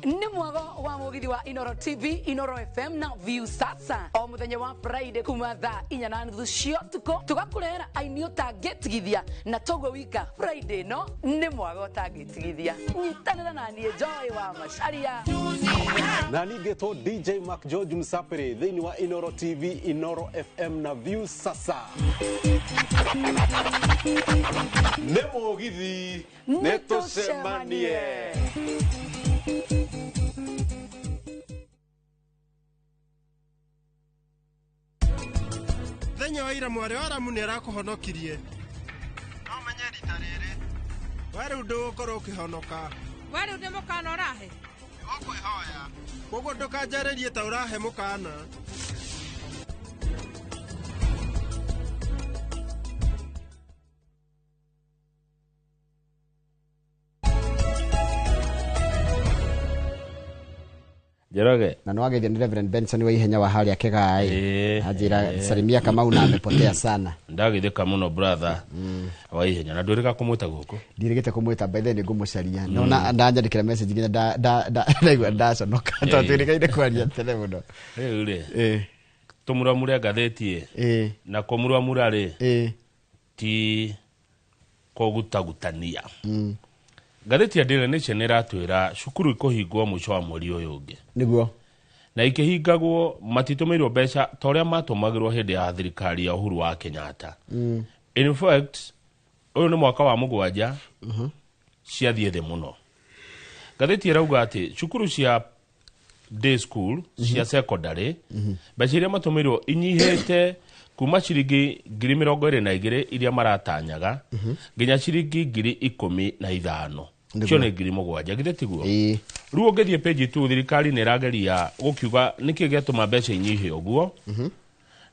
Nĩ mwago wa mugithi wa Inoro TV, Inoro FM na View Sasa. O muthenya wa Friday kuma thaa 4:30 cia ũtukũ tũgakũrehera aini ũtangĩtigithia na toguo wika Friday no nĩ mwago ũtangĩtigithia. Nyitanĩra na niĩ Joy wa Macharia. Na ningĩtwo DJ Mark George Msapere thĩinĩ wa Inoro TV, Inoro FM na View Sasa. Nĩ mũgithi, nĩ tũcemanie. Thenya wa ira mwarĩ wa Aramu nĩ arakũhonokirie. No menye rita rĩrĩ we rĩu ndũgũkorwo ũkĩhonoka. We rĩu nĩ mũkana ũrahe? Nĩgũkwĩhoya. Koguo ndũkanjarĩrie ta ũrahe mũkana. Njoroge. Na nĩwageithio nĩ Reverend Benson wa ihenya wa harĩa Kĩgaĩ. Anjĩra salimia Kamau na amepotea sana. Ndagĩthĩka mũno brother wa ihenya na ndwĩrĩga kũmwĩta gũkũ. Ndirĩgĩte kũmwĩta, by the way nĩngũmũcaria. Nona ndanjandĩkĩra message nginya ndaigua ndaconoka tondũ twĩrĩgaire kwaria tene mũno. Rĩu rĩ, tũmuramure ngathĩti ĩ, na kũmuramura rĩ ti kũgutagutania. Ngathĩti ya Daily Nation ĩratwĩra cukuru ikũhingwo mũico wa mweri ũyũ ũngĩ. Nĩguo. Na ikĩhingagwo matitũmĩirwo mbeca ta ũrĩa matũmagĩrwo hĩndĩ ya thirikari ya Uhuru wa Kenyatta. In fact, ũyũ nĩ mwaka wa 7 ciathiĩ thĩ mũno. Ngathĩti ĩrauga atĩ cukuru cia day school, cia secondary, mbeca iria matũmĩirwo inyihĩte kuma ciringi 22,000 iria maratanyaga nginya ciringi 15,000. Cio nĩ 7,000 githĩ tiguo? Rĩu ũngĩthiĩ page 2 thirikari nĩ ĩrageria gũkiuga nĩkĩ gĩatũma mbeca inyihe ũguo.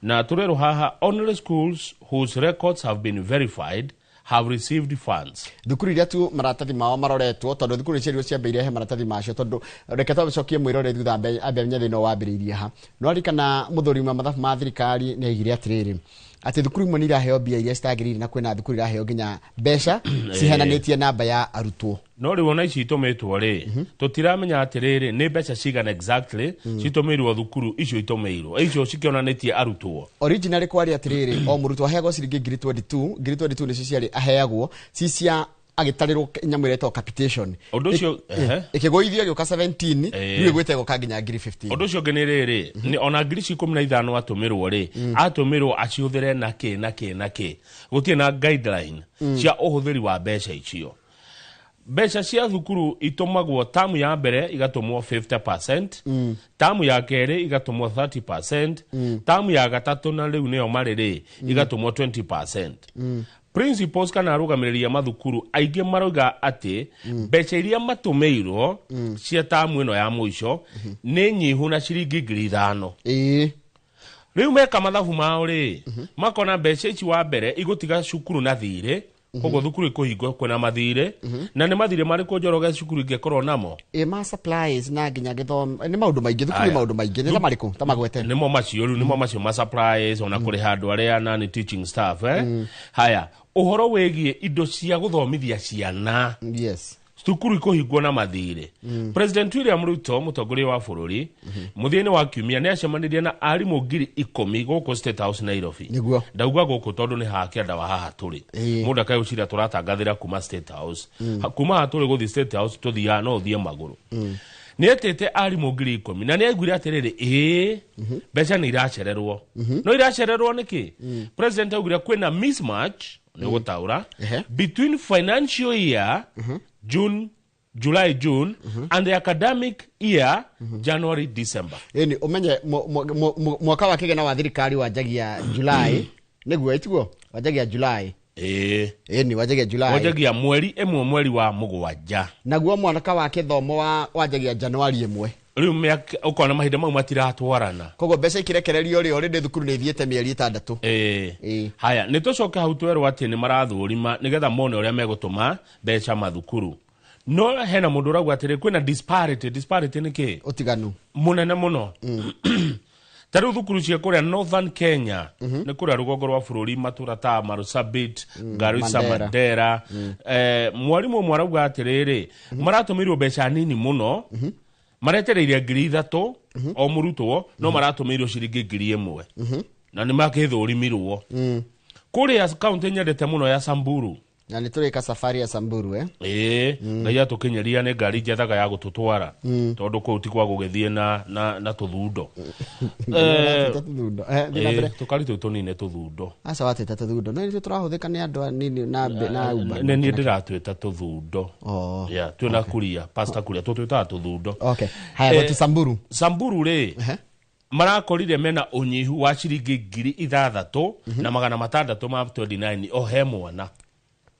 Na tũrerwo haha only schools whose records have been verified have received funds. Thukuru iria tu maratathi mao maroretwo tondu thukuru icio ciambĩrĩirie he maratathi macio tondu reke twacokie mwĩrore thutha ambe menye thĩna wambĩrĩirie ha. No ririkana mũthuri wa mathabu ma thirikari nĩ aigire atĩrĩrĩ atĩ thukuru imwe nĩ iraheo mbia iria citagĩrĩire na kwĩna thukuru iraheo nginya mbeca cihananĩtie namba ya arutwo. No rĩu ona ici itũmĩtwo rĩ tũtiramenya atĩrĩrĩ nĩ mbeca cigana exactly citũmĩirwo thukuru icio itũmĩirwo icio cikĩonanĩtie arutwo. Originally kwarĩ atĩrĩrĩ o mũrutwo aheagwo ciringi 22,000 22,000 nĩcio ciarĩ aheagwo ci cia agĩtarĩrwo nyamũ ĩrĩa ĩtagwo capitation. Ũndũ ũcio ĩkĩgũithio ĩgĩũka 17 rĩu ĩgwĩte ĩgoka nginya 15,000. Ũndũ ũcio ũngĩ nĩ rĩrĩ nĩ ona 15,000 atũmĩrwo rĩ atũmĩrwo acihũthĩre na kĩ na kĩ na kĩ, gũtirĩ na guideline cia ũhũthĩri wa mbeca icio. Mbeca cia thukuru itumagwo tamu ya mbere igatumwo 50%, tamu ya kerĩ igatumwo 30%, tamu ya gatatũ na rĩu nĩyo marĩ rĩ igatumwo 20%. Principals kana arũgamĩrĩri a mathukuru aingĩ marauga atĩ mbeca iria matũmĩirwo cia tamu ĩno ya mũico nĩ nyihu na ciringi 5,000. Rĩu meka mathabu mao rĩ makona mbeca ici wa mbere igũtiga cukuru na thirĩ, koguo thukuru ĩkũhingwo kwĩna mathirĩ, na nĩ mathirĩ marĩkũ Njoroge cukuru ingĩkorwo namo? Ma supplies na nginya gĩthomo nĩ maũndũ maingĩ, thukuru nĩ maũndũ maingĩ, nĩ ta marĩkũ ta magwete? Nĩmo macio rĩu, nĩmo macio ma supplies ona kũrĩha andũ arĩa nani teaching staff. Haya, ũhoro wĩgiĩ indo cia gũthomithia ciana. Yes. Cukuru ikũhingwo na mathirĩ. President William Ruto mũtongoria wa bũrũri mũthia-inĩ wa kiumia nĩ acemanirie na arimũ 10,000 gũkũ State House Nairobi. Nĩguo. Ndauga gũkũ tondũ nĩ haha kĩanda wa haha tũrĩ. Mũndũ akaĩgũciria tũratangathĩra kuma State House. Kuma haha tũrĩ gũthiĩ State House tũthiaga no ũthiĩ magũrũ. Nĩ etĩte arimũ 10,000 na nĩ aiguire atĩrĩrĩ, ĩĩ mbeca nĩ iracererwo. No iracererwo nĩkĩ? President augire kwĩna mismatch, nĩ gũtaũra, between financial year June, July, June, and the academic year, January, December. Ĩni ũmenye mwaka wa kĩgĩna wa thirikari wanjagia July, nĩguo ĩtiguo? Wanjagia July. Ĩni wanjagia July. Wanjagia mweri ĩmwe mweri wa mũgwanja. Naguo mwaka wa kĩthomo wanjagia Januari 1. Rĩu ũkona mahinda mau matiratwarana. Koguo mbeca ikirekererio rĩ already thukuru nĩ ithiĩte mĩeri 6. Haya, nĩ tũcoke hau twerwo atĩ nĩ marathũrima nĩgetha mone ũrĩa megũtũma mbeca mathukuru. No hena mũndũ ũrauga atĩrĩ kwĩna disparity. Disparity nĩ kĩ? Ũtiganu mũnene mũno. Ta rĩu thukuru cia kũrĩa Northern Kenya, nĩ kũrĩa rũgongo rwa bũrũri, matũra ta Marsabit, Garissa, Mandera. Mwarimũ ũmwe arauga atĩrĩrĩ, maratũmĩirwo mbeca nini mũno, maretereire 3,000 o mũrutwo, no maratũmĩirwo ciringi 1,000. Na nĩ makĩthũrimirwo. Kũrĩa kaunti nyendete mũno ya Samburu. Na nĩ tũrĩka safari ya Samburu. Ngai atũkinyeria nĩ ngari njethaga ya gũtũtwara, tondũ kũu ti kwa gũgĩthiĩ na tũthundo. Tũkari tũu tũnini tũthundo. Aca watwĩta tũthundo. No nĩtũ tũrahũthĩka nĩ andũ anini na Uber. Nĩ niĩ ndĩratwĩta tũthundo. Yeah, twĩna Kuria, Pastor Kuria, tũtwĩtaga tũthundo. Okay. Haya, gũtũ Samburu. Samburu rĩ, marakorire mena ũnyihu wa ciringi 6,629 o he mwana.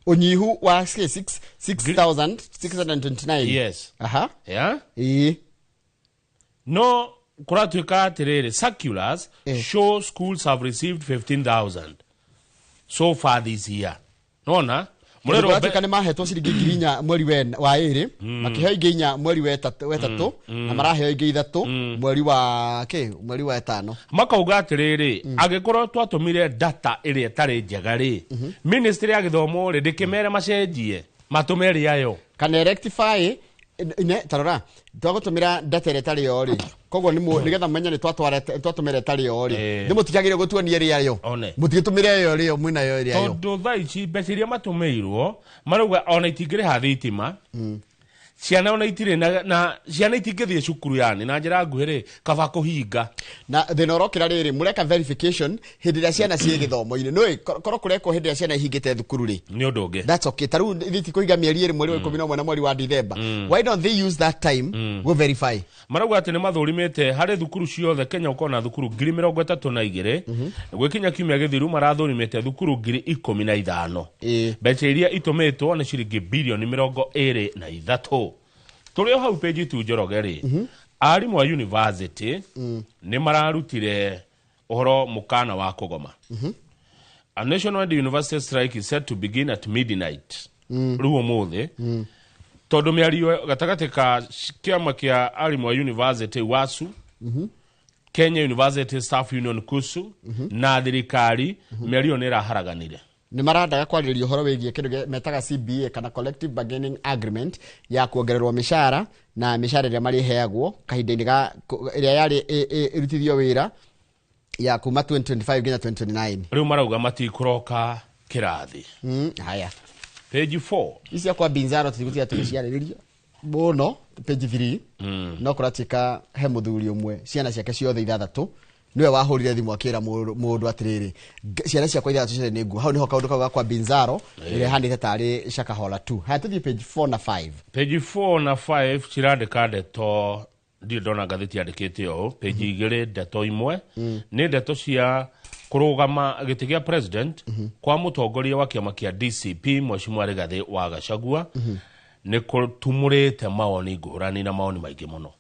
Ũnyihu wa 6,629. Yes. Aha. Yeah. No kũratuĩka atĩrĩrĩ, circulars show schools have received 15,000 so far this year. Nona Mũratuĩka nĩ mahetwo ciringi 4,000 mweri wa 2, makĩheo ingĩ 4 mweri wa 3, na maraheo ingĩ 3 mweri wa kĩ, mweri wa 5. Makauga atĩrĩrĩ, angĩkorwo twatũmire data ĩrĩa ĩtarĩ njega rĩ, ministry ya gĩthomo rĩ ndĩkĩmere macenjie matũme ĩrĩa yo kana rectify ne tarora twagũtũmĩra data ĩrĩa ĩtarĩ yo rĩ, koguo nĩgetha mũmenye nĩ twatũmĩra ĩtarĩ yo rĩ, nĩ mũtigagĩrĩire gũtuonia ĩrĩa yo, mũtigĩtũmĩre ĩyo rĩo mwĩna yo ĩrĩa yo, tondũ thaa ici mbeca iria matũmĩirwo marauga ona itingĩrĩha thitima, ciana ona itirĩ na ciana itingĩthiĩ cukuru, yani na njĩra nguhĩ rĩ kaba kũhinga. Na thĩna ũrokĩra rĩrĩ, mũreka verification hĩndĩ ĩrĩa ciana ciĩ gĩthomo-inĩ, nĩũĩ korwo kũrekwo hĩndĩ ĩrĩa ciana ihingĩte thukuru rĩ, nĩ ũndũ ũngĩ. That's okay. Ta rĩu ithuĩ tikũhinga mĩeri 2 mweri wa 11 na mweri wa Dithemba. Why don't they use that time go verify? Marauga atĩ nĩ mathũrimĩte harĩ thukuru ciothe Kenya, ũkona thukuru 32,000 gwĩkinya kiumia gĩthiru marathũrimĩte thukuru 15,000. Mbeca iria itũmĩtwo nĩ ciringi bilioni 23. Tũrĩ o hau page 2 Njoroge rĩ, arimũ a university nĩ mararutire ũhoro mũkana wa kũgoma. A nationwide university strike is set to begin at midnight. Rĩu ũmũthĩ, tondũ mĩario gatagatĩ ka kĩama kĩa arimũ a university WASU, Kenya University Staff Union KUSU, na thirikari, mĩario nĩ ĩraharaganire. Nĩ marandaga kwarĩrĩria ũhoro wĩgiĩ kĩndũ metaga CBA kana Collective Bargaining Agreement ya kuongererwo mĩcara na mĩcara ĩrĩa marĩheagwo kahinda-inĩ ga ĩrĩa yarĩ ĩrutithio wĩra ya kuma 2025 nginya 2029. Rĩu marauga matikũroka kĩrathi. Haya. Page 4. Ici kwa Binzaro tũtigũtiga tũgĩciarĩrĩria mũno. Page 3. No kũratuĩka he mũthuri ũmwe ciana ciake ciothe 6 Niwe wahũrire thimũ akĩra mũndũ atĩrĩrĩ, ciana ciakwa ithathatũ ciothe nĩ nguo. Hau nĩho kaũndũ kau gakwa Binzaro ĩrĩa ĩhanĩte tarĩ Shakahola 2. Haya, tũthiĩ page 4 na 5. Page 4 na 5 cirandĩka ndeto, ndirĩ ndona ngathĩti yandĩkĩte ũũ. Page 2 ndeto imwe nĩ ndeto cia kũrũgama gĩtĩ gĩa president kwa mũtongoria wa kĩama kĩa DCP Mheshimiwa Rigathĩ wa Gachagua nĩ kũtumũrĩte mawoni ngũrani na mawoni maingĩ mũno.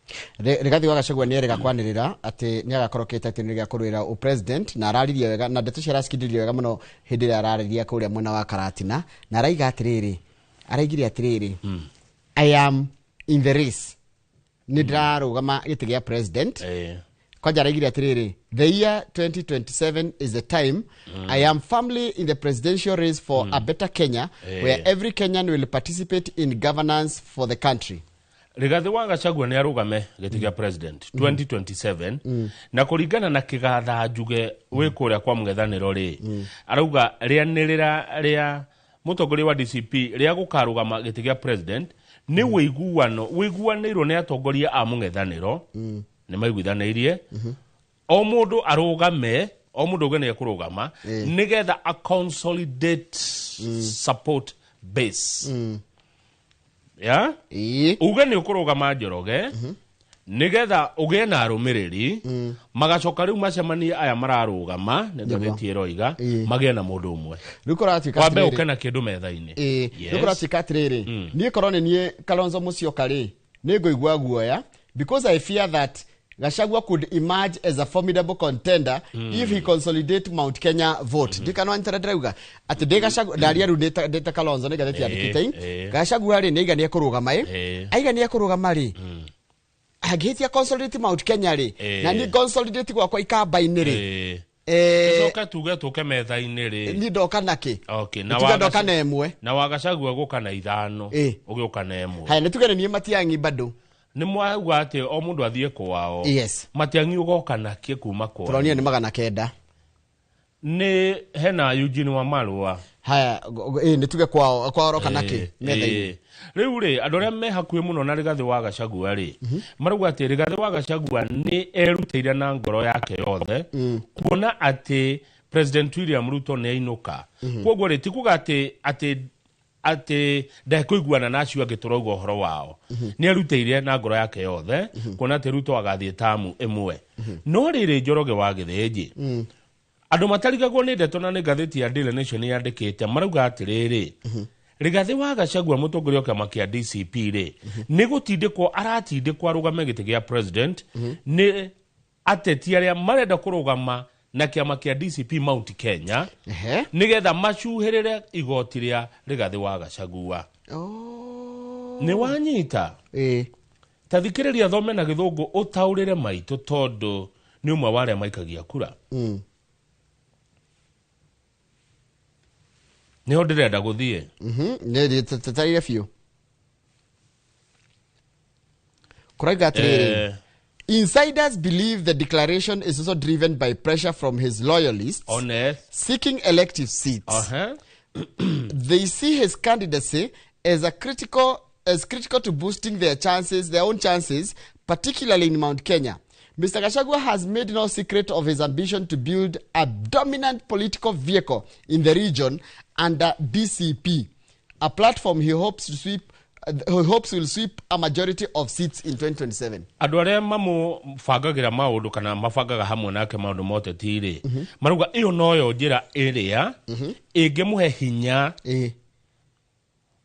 Rigathĩ wa Gachagua nĩ erĩga kwanĩrĩra atĩ nĩ agakorwo kĩhĩtahĩtano gĩa kũrũĩra ũpresident, na araririe wega na ndeto cio aracikindĩria wega mũno hĩndĩ ĩrĩa ararĩria kũrĩa mwena wa Karatina, na araiga atĩrĩrĩ, araigire atĩrĩrĩ, I am in the race, nĩ ndĩrarũgama gĩtĩ gĩa president. Kwanja araigire atĩrĩrĩ, the year 2027 is the time. I am firmly in the presidential race for a better Kenya, where every Kenyan will participate in governance for the country. Rigathĩ wa Gachagua nĩ arũgame gĩtĩ kĩa president 2027, na kũringana na kĩgatha njuge wĩ kũrĩa kwa mũng'ethanĩro rĩ, arauga rĩanĩrĩra rĩa mũtongoria wa DCP rĩa gũkarũgama gĩtĩ gĩa president nĩ wĩiguano wĩiguanĩirwo nĩ atongoria a mũng'ethanĩro, nĩ maiguithanĩirie o mũndũ arũgame, o mũndũ auge nĩ ekũrũgama nĩgetha a consolidate support base. Ya uge nĩ ũkũrũgama Njoroge nĩgetha ũgĩe na arũmĩrĩri, magacoka rĩu macemanie aya mararũgama nĩ ngathĩti ĩroiga magĩe na mũndũ ũmwe. Rĩu kũratuĩka wambe atĩrĩrĩ, ũke na kĩndũ metha-inĩ. Rĩu kũratuĩka atĩrĩrĩ, niĩ korwo nĩ niĩ Kalonzo Musyoka rĩ, nĩ ngũigua guoya because I fear that Gachagua could emerge as a formidable contender if he consolidate Mount Kenya vote. Ndikana wanyitana ndĩrauga atĩ ndĩ Gachagua ndaria rĩu ndĩ ta Kalonzo nĩ ngathĩti yandĩkĩte Gachagua rĩ nĩ aiga nĩ ekũrũgama ĩ, aiga nĩ ekũrũgama rĩ, angĩhĩtia consolidate Mount Kenya rĩ, na ni consolidate gwakwa ikamba-inĩ rĩ, tũcoke tuge tũke metha-inĩ rĩ, ni ndoka nakĩ? Okay, na tuge ndoka na ĩmwe, na wa Gachagua gũka na ithano, ũgĩũka na ĩmwe. Haya, nĩ tuge nĩ niĩ Matiang'i bado nĩ mwauga atĩ o mũndũ athiĩ kwao. Yes. Matiang'i ũgoka nakĩ kuma kwao? Tũronire nĩ 900. Nĩ hena Eugene wa Marũa. Haya, nĩ tuge kwao, kwao roka nakĩ metha-inĩ. Rĩu rĩ, andũ arĩa me hakuhĩ mũno na Rigathĩ wa Gachagua rĩ, marauga atĩ Rigathĩ wa Gachagua nĩ erutĩire na ngoro yake yothe kuona atĩ President William Ruto nĩ ainũka. Koguo rĩ, ti kuga atĩ atĩ ndekũiguana na acio angĩ tũrauga ũhoro wao. Nĩ erutĩire na ngoro yake yothe kuona atĩ Ruto agathiĩ tamu ĩmwe. No rĩrĩ, Njoroge wa Gĩthĩnji, andũ matarigagwo nĩ ndeto na nĩ ngathĩti ya Daily Nation yandĩkĩte, marauga atĩrĩrĩ, Rigathĩ wa Gachagua mũtongoria wa kĩama kĩa DCP rĩ, nĩ gũtindĩkwo aratindĩkwo arũgame gĩtĩ gĩa president nĩ ateti arĩa marenda kũrũgama na kĩama kĩa DCP Mount Kenya nĩgetha macuhĩrĩre igoti rĩa Rigathĩ wa Gachagua. Nĩ wanyita? Ta thikĩrĩria thome na gĩthũngũ ũtaũrĩre maitũ tondũ nĩ ũmwe wa arĩa maikagia kura. Nĩho ndĩrenda gũthiĩ. Nĩ tatarire biũ. Kũraiga atĩrĩrĩ, insiders believe the declaration is also driven by pressure from his loyalists seeking elective seats. They see his candidacy as critical to boosting their own chances, particularly in Mount Kenya. Mr. Gachagua has made no secret of his ambition to build a dominant political vehicle in the region under DCP, a platform he hopes will sweep a majority of seats in 2027. Andũ arĩa mamũbangagĩra maũndũ kana mabangaga hamwe nake maũndũ ma ũteti rĩ, marauga ĩyo noyo njĩra ĩrĩa ĩngĩmũhe hinya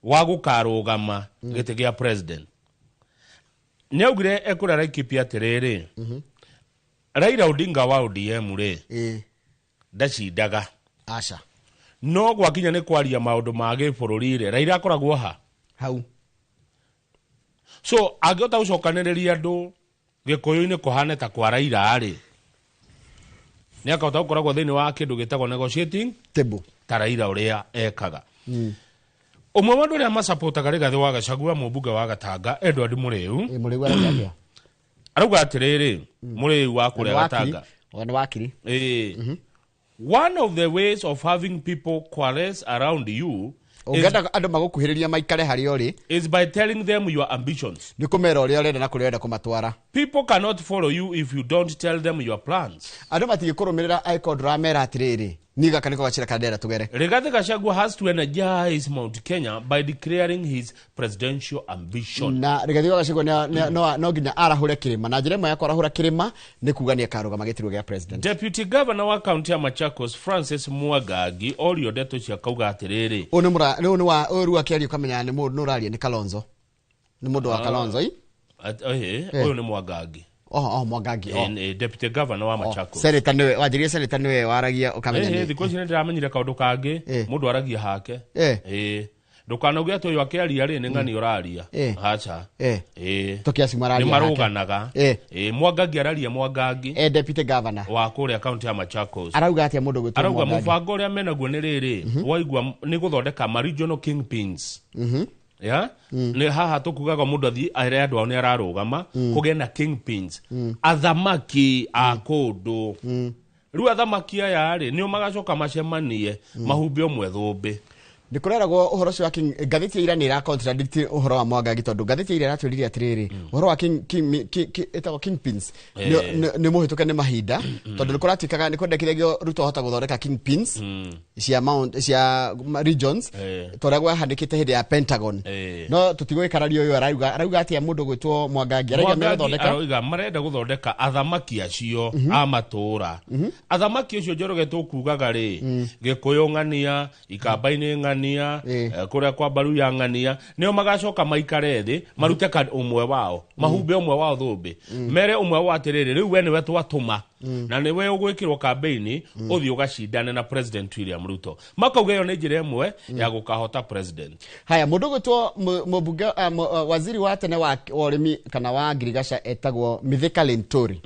wa gũkarũgama gĩtĩ gĩa president. Nĩ augire ekũrĩa Laikipia atĩrĩrĩ, Raila Odinga wa ODM rĩ, ndacindaga. Aca. No gwakinya nĩ kwaria maũndũ ma gĩbũrũri rĩ, Raila akoragwo ha? Hau. So angĩhota gũcokanĩrĩria andũ Gĩkũyũ-inĩ kũhane ta kwa Raila rĩ, nĩ akahota gũkoragwo thĩinĩ wa kĩndũ gĩtagwo negotiating table ta Raila ũrĩa ekaga. Ũmwe wa andũ arĩa macapotaga Rigathĩ wa Gachagua, mũmbunge wa Gatanga Edward Mũrĩu, Mũrĩu arauga atĩa? Arauga atĩrĩrĩ, Mũrĩu wa kũrĩa Gatanga Nĩ wakiri. One of the ways of having people coalesce around you Ũngĩenda andũ magũkuhĩrĩria maikare harĩa ũrĩ is by telling them your ambitions. Nĩ kũmera ũrĩa ũrenda na kũrĩa ũrenda kũmatwara. People cannot follow you if you don't tell them your plans. Andũ matingĩkũrũmĩrĩra angĩkorwo ndũramera atĩrĩrĩ niĩ gaka nĩko gacĩra karĩa ndĩrenda tũgere. Rigathi Gachagua has to energize Mount Kenya by declaring his presidential ambition. Na Rigathi wa Gachagua no nginya arahũre kĩrĩma, na njĩra ĩmwe ya kwarahũra kĩrĩma nĩ kuga nĩ akarũgama gĩturwa gĩa president. Deputy Governor wa kaunti ya Machakos Francis Mwangangi orio ndeto cia kauga atĩrĩrĩ, Ũyũ nĩ mũra ũyũ nĩ wa ũyũ rĩu akĩaria ũkamenya nĩ mũndũ nĩ ũraria nĩ Kalonzo. Nĩ mũndũ wa Kalonzo i? Ũyũ nĩ Mwangangi. Oh, Mwangangi. Deputy Governor wa Machakos. Senator nĩwe wanjĩrire, senator nĩwe waragia ũkamenya nĩ. Thikũ ici nĩ ndĩramenyire kaũndũ kangĩ, mũndũ aragia hake. Ndũkanauge atĩ ũyũ akĩaria rĩ nĩ ng'ani ũraria. Aca. Tũkĩaci mararia Nĩ hake. marũganaga. Mwangangi araria Mwangangi. Deputy Governor wa kũrĩa kaunti ya Machakos. Arauga atĩa mũndũ gwĩtwo Arauga Mwangangi? mũbango ũrĩa menaguo nĩ rĩrĩ, waigua nĩ gũthondeka ma regional kingpins. Ya? Nĩ haha tũkugaga mũndũ athiĩ ere andũ ao nĩ ararũgama, kũgĩe na kingpins. Athamaki a kũndũ. Rĩu athamaki aya rĩ, nĩo magacoka macemanie, mahumbe ũmwe thũmbĩ. Nĩ kũreragwo ũhoro ũcio wa King, ngathĩti ya ira nĩ ĩra contradict ũhoro wa Mwangangi tondũ ngathĩti ya ira ĩratwĩrire atĩrĩrĩ, ũhoro wa King, King, King, King, ĩtagwo Kingpins, nĩ mũhĩtũke nĩ mahinda, tondũ nĩ kũratuĩkaga nĩ kwendekithagio Ruto ahota gũthondeka Kingpins cia mount, cia regions, ta ũrĩa gwahanĩkĩte hĩndĩ ya Pentagon. No tũtigũgĩkararia ũyũ arauga atĩa mũndũ gwĩtwo Mwangangi? Arauga Mwangangi megũthondeka? Arauga marenda gũthondeka athamaki acio a matũũra. Athamaki acio Njoroge tũkugaga rĩ, Gĩkũyũ ng'ania, Ikamba-inĩ ng'ania, kũrĩa kwa Mbaruya ng'ania, nĩo magacoka maikare thĩ, marute ũmwe wao, mahumbe ũmwe wao thũmbĩ. Mere ũmwe wao atĩrĩrĩ, rĩu we nĩwe twatũma, na nĩwe ũgwĩkĩrwo kambĩini, ũthiĩ ũgacindane na President William Ruto. Makauga ĩyo nĩ njĩra ĩmwe ya gũkahota president. Haya, mũndũ ũgwĩtwo mũmbunge, waziri wa tene wa ũrĩmi kana wa ngirigaca etagwo Mithika Linturi.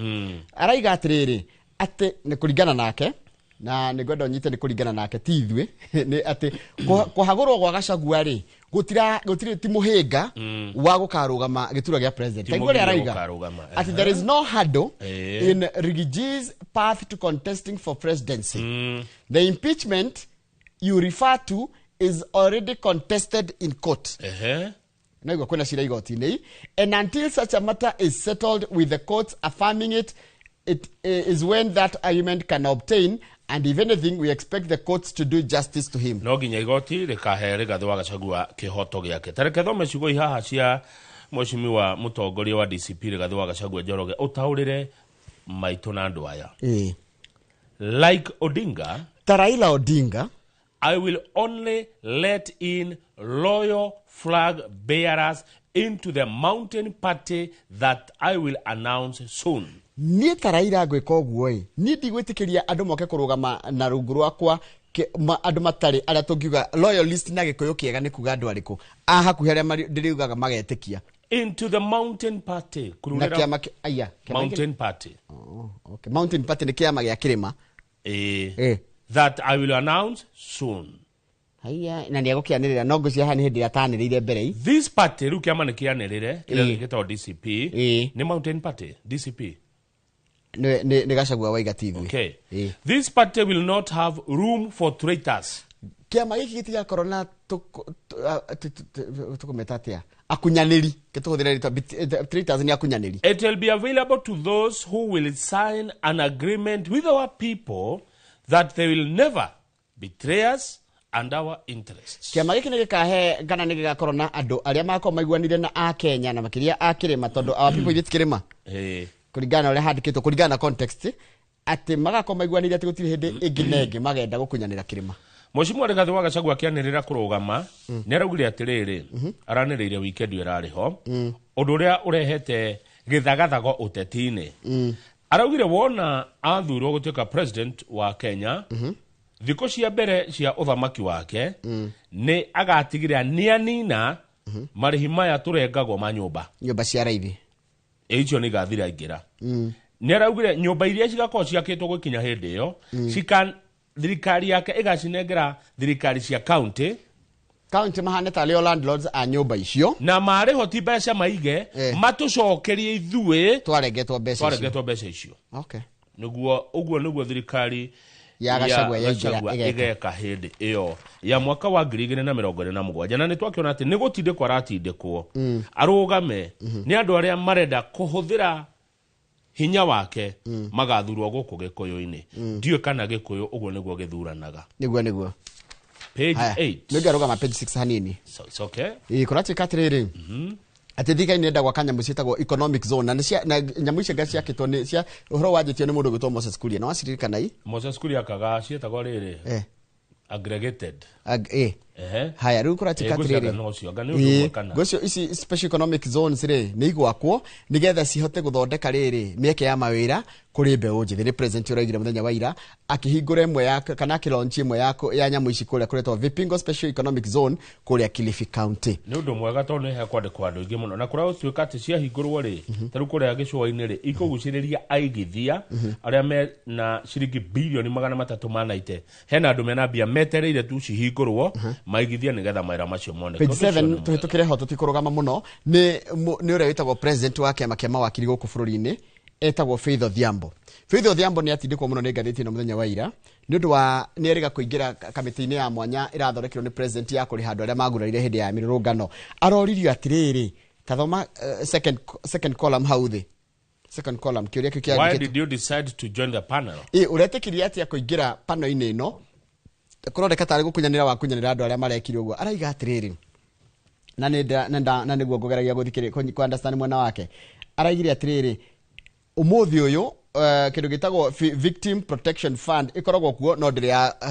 Araiga atĩrĩrĩ, atĩ nĩ kũringana nake, na nĩ ngwenda ũnyite nĩ kũringana nake ti ithuĩ, nĩ atĩ kũhagũrwo gwa Gachagua rĩ, gũtirĩ ti mũhĩnga wa gũkarũgama gĩturwa gĩa president. Ti Ta igua ũrĩa mũhĩnga araiga. gũkarũgama, Atĩ there is no hurdle in Rigathi path to contesting for presidency. The impeachment you refer to is already contested in court. Na igua kwĩna cira igoti-inĩ. And until such a matter is settled with the courts affirming it, it is when that argument can obtain, and if anything, we expect the courts to do justice to him. No nginya igoti rĩkahe Rigathi wa Gachagua kĩhoto gĩake. Ta reke thome ciugo ihaha cia mheshimiwa mũtongoria wa DCP Rigathi wa Gachagua Njoroge, ũtaũrĩre maitũ na andũ aya. Like Odinga, ta Raila Odinga, I will only let in loyal flag bearers into the mountain party that I will announce soon. Niĩ ta Raila ngwĩka ũguo ĩ, niĩ ndigwĩtĩkĩria andũ moke kũrũgama na rungu rwakwa andũ matarĩ arĩa tũngiuga loyalist na Gĩkũyũ kĩega nĩ kuga andũ arĩkũ a hakuhĩ arĩa ndĩriugaga magetĩkia. Into the mountain party. Na Kururera kĩama aya, kĩama Mountain party. Oh, okay. Mountain party nĩ kĩama gĩa kĩrĩma. That I will announce soon. Haiya, na nĩ egũkĩanĩrĩra, no ngwĩciria haha nĩ hĩndĩ ĩrĩa atanĩrĩire mbere ĩ. This party rĩu kĩama nĩ kĩanĩrĩre, kĩrĩa gĩtagwo DCP, nĩ Mountain Party, DCP. Nĩ Gachagua waiga ti ithuĩ. Okay. This party will not have room for traitors. Kĩama gĩkĩ gĩtigakorwo na tũkũmeta atĩa? Akunyanĩri. Kĩtũhũthĩre rĩtwa, traitors nĩ akunyanĩri. It will be available to those who will sign an agreement with our people that they will never betray us and our interests. Kĩama gĩkĩ nĩ gĩkahe kana nĩ gĩgakorwo na andũ arĩa magakorwo maiguanĩire na a Kenya na makĩria a kĩrĩma, tondũ our people ithuĩ ti kĩrĩma. Kũringana na ũrĩa handĩkĩtwo, kũringana na context, atĩ magakorwo maiguanĩire atĩ gũtirĩ hĩndĩ ĩngĩ na ĩngĩ magenda gũkunyanĩra kĩrĩma. Mheshimiwa Rigathi wa Gachagua akĩanĩrĩra kũrũgama, nĩ araugire atĩrĩrĩ, aranĩrĩire weekend ĩyo ĩrarĩ ho, ũndũ ũrĩa ũrehete gĩthagathago ũteti-inĩ. Araugire wona athurwo gũtuĩka president wa Kenya, thikũ cia mbere cia ũthamaki wake, nĩ agatigĩrĩra nĩ anina marĩhi maya tũrengagwo ma nyũmba. Nyũmba cia raithi. Icio nĩ igathira ingĩra. Nĩ araugire nyũmba iria cigakorwo ciakĩtwo gũkinya hĩndĩ ĩyo, thirikari yake ĩgacinengera thirikari cia county. County mahane tarĩ o landlords a nyũmba icio. Na marĩho ti mbeca maige, matũcokerie ithuĩ Twarengetwo mbeca icio. Twarengetwo mbeca icio. Okay. Nĩguo, ũguo nĩguo thirikari Ya Gachagua yaingĩra Gachagua ĩgeka. Ĩgeka hĩndĩ ĩyo ya mwaka wa 2027, na nĩ twakĩona atĩ nĩ gũtindĩkwo aratindĩkwo arũgame nĩ andũ arĩa marenda kũhũthĩra hinya wake magathurwo gũkũ Gĩkũyũ-inĩ. Ndiũĩ kana Gĩkũyũ ũguo nĩguo gĩthuranaga. Nĩguo. Page Haya, 8. Nĩngĩarũgama page 6 hanini. So, it's okay. Ĩ kũratuĩka atĩrĩrĩ, atĩ thirikari nĩ ĩrenda gwaka nyamũ ciĩtagwo economic zone, na nĩ na nyamũ icio nga ciakĩtwo nĩ cia ũhoro wanjĩtio nĩ mũndũ ũgwĩtwo Moses Kuria, na waciririkana i? Moses Kuria akaga ciĩtagwo rĩrĩ aggregated. Ĩ. Haya, rĩu kũratuĩka Eh, ngwĩciria atĩrĩrĩ, no ũcio, anga nĩ ũndũ ũmwe kana? Ngwĩciria ici special economic zones rĩ nĩ igwakwo nĩgetha cihote gũthondeka rĩrĩ mĩeke ya mawĩra kũrĩ mbeũ njĩthĩ. Nĩ president ũraigire mũthenya wa ira akĩhingũra ĩmwe ya kana akĩlaunch ĩmwe ya nyamũ ici kũrĩa kũretwo Vipingo Special Economic Zone kũrĩa Kilifi County. Nĩ ũndũ mwega tondũ nĩ hekwandĩkwo andũ aingĩ mũno, na kũrĩa gũtuĩka atĩ ciahingũrwo rĩ, ta rĩu kũrĩa gĩcũa-inĩ rĩ, ikũgucĩrĩria aigithia arĩa mena ciringi 390 billion. Hena andũ mena mbia metereire tu cihingũrwo maigithie nĩgetha mawĩra macio moneke. Page Ũndũ ũcio 7 nĩ mwega. Tũhĩtũkĩre ho tũtikũrũgama mũno, nĩ ũrĩa wĩtagwo president wa kĩama kĩa mawakiri gũkũ bũrũri-inĩ, etagwo Faith Odhiambo. Faith Odhiambo nĩ atindĩkwo mũno nĩ ngathĩti ĩno mũthenya wa ira nĩ ũndũ wa nĩ erĩga kũingĩra kamĩtĩ-inĩ ya mwanya ĩrathondekirwo nĩ president ya kũrĩha andũ arĩa magurarire hĩndĩ ya mĩrũrũngano. Aroririo atĩrĩrĩ, tathoma second column hau thĩ, second column, kĩũria kĩu Why kĩandĩkĩtwo. did you decide to join the panel? Ĩ, ũretĩkirie atĩa kũingĩra pano-inĩ ĩno? Kũroneka tarĩ gũkunyanĩra wakunyanĩra andũ arĩa marekire ũguo. Araiga atĩrĩrĩ, na nĩ na nĩguo ngũgeragia gũthikĩrĩ kũ understand mwena wake. Araigire atĩrĩrĩ, ũmũthĩ ũyũ kĩndũ gĩtagwo Victim Protection Fund ĩkoragwo kuo no ndĩrĩ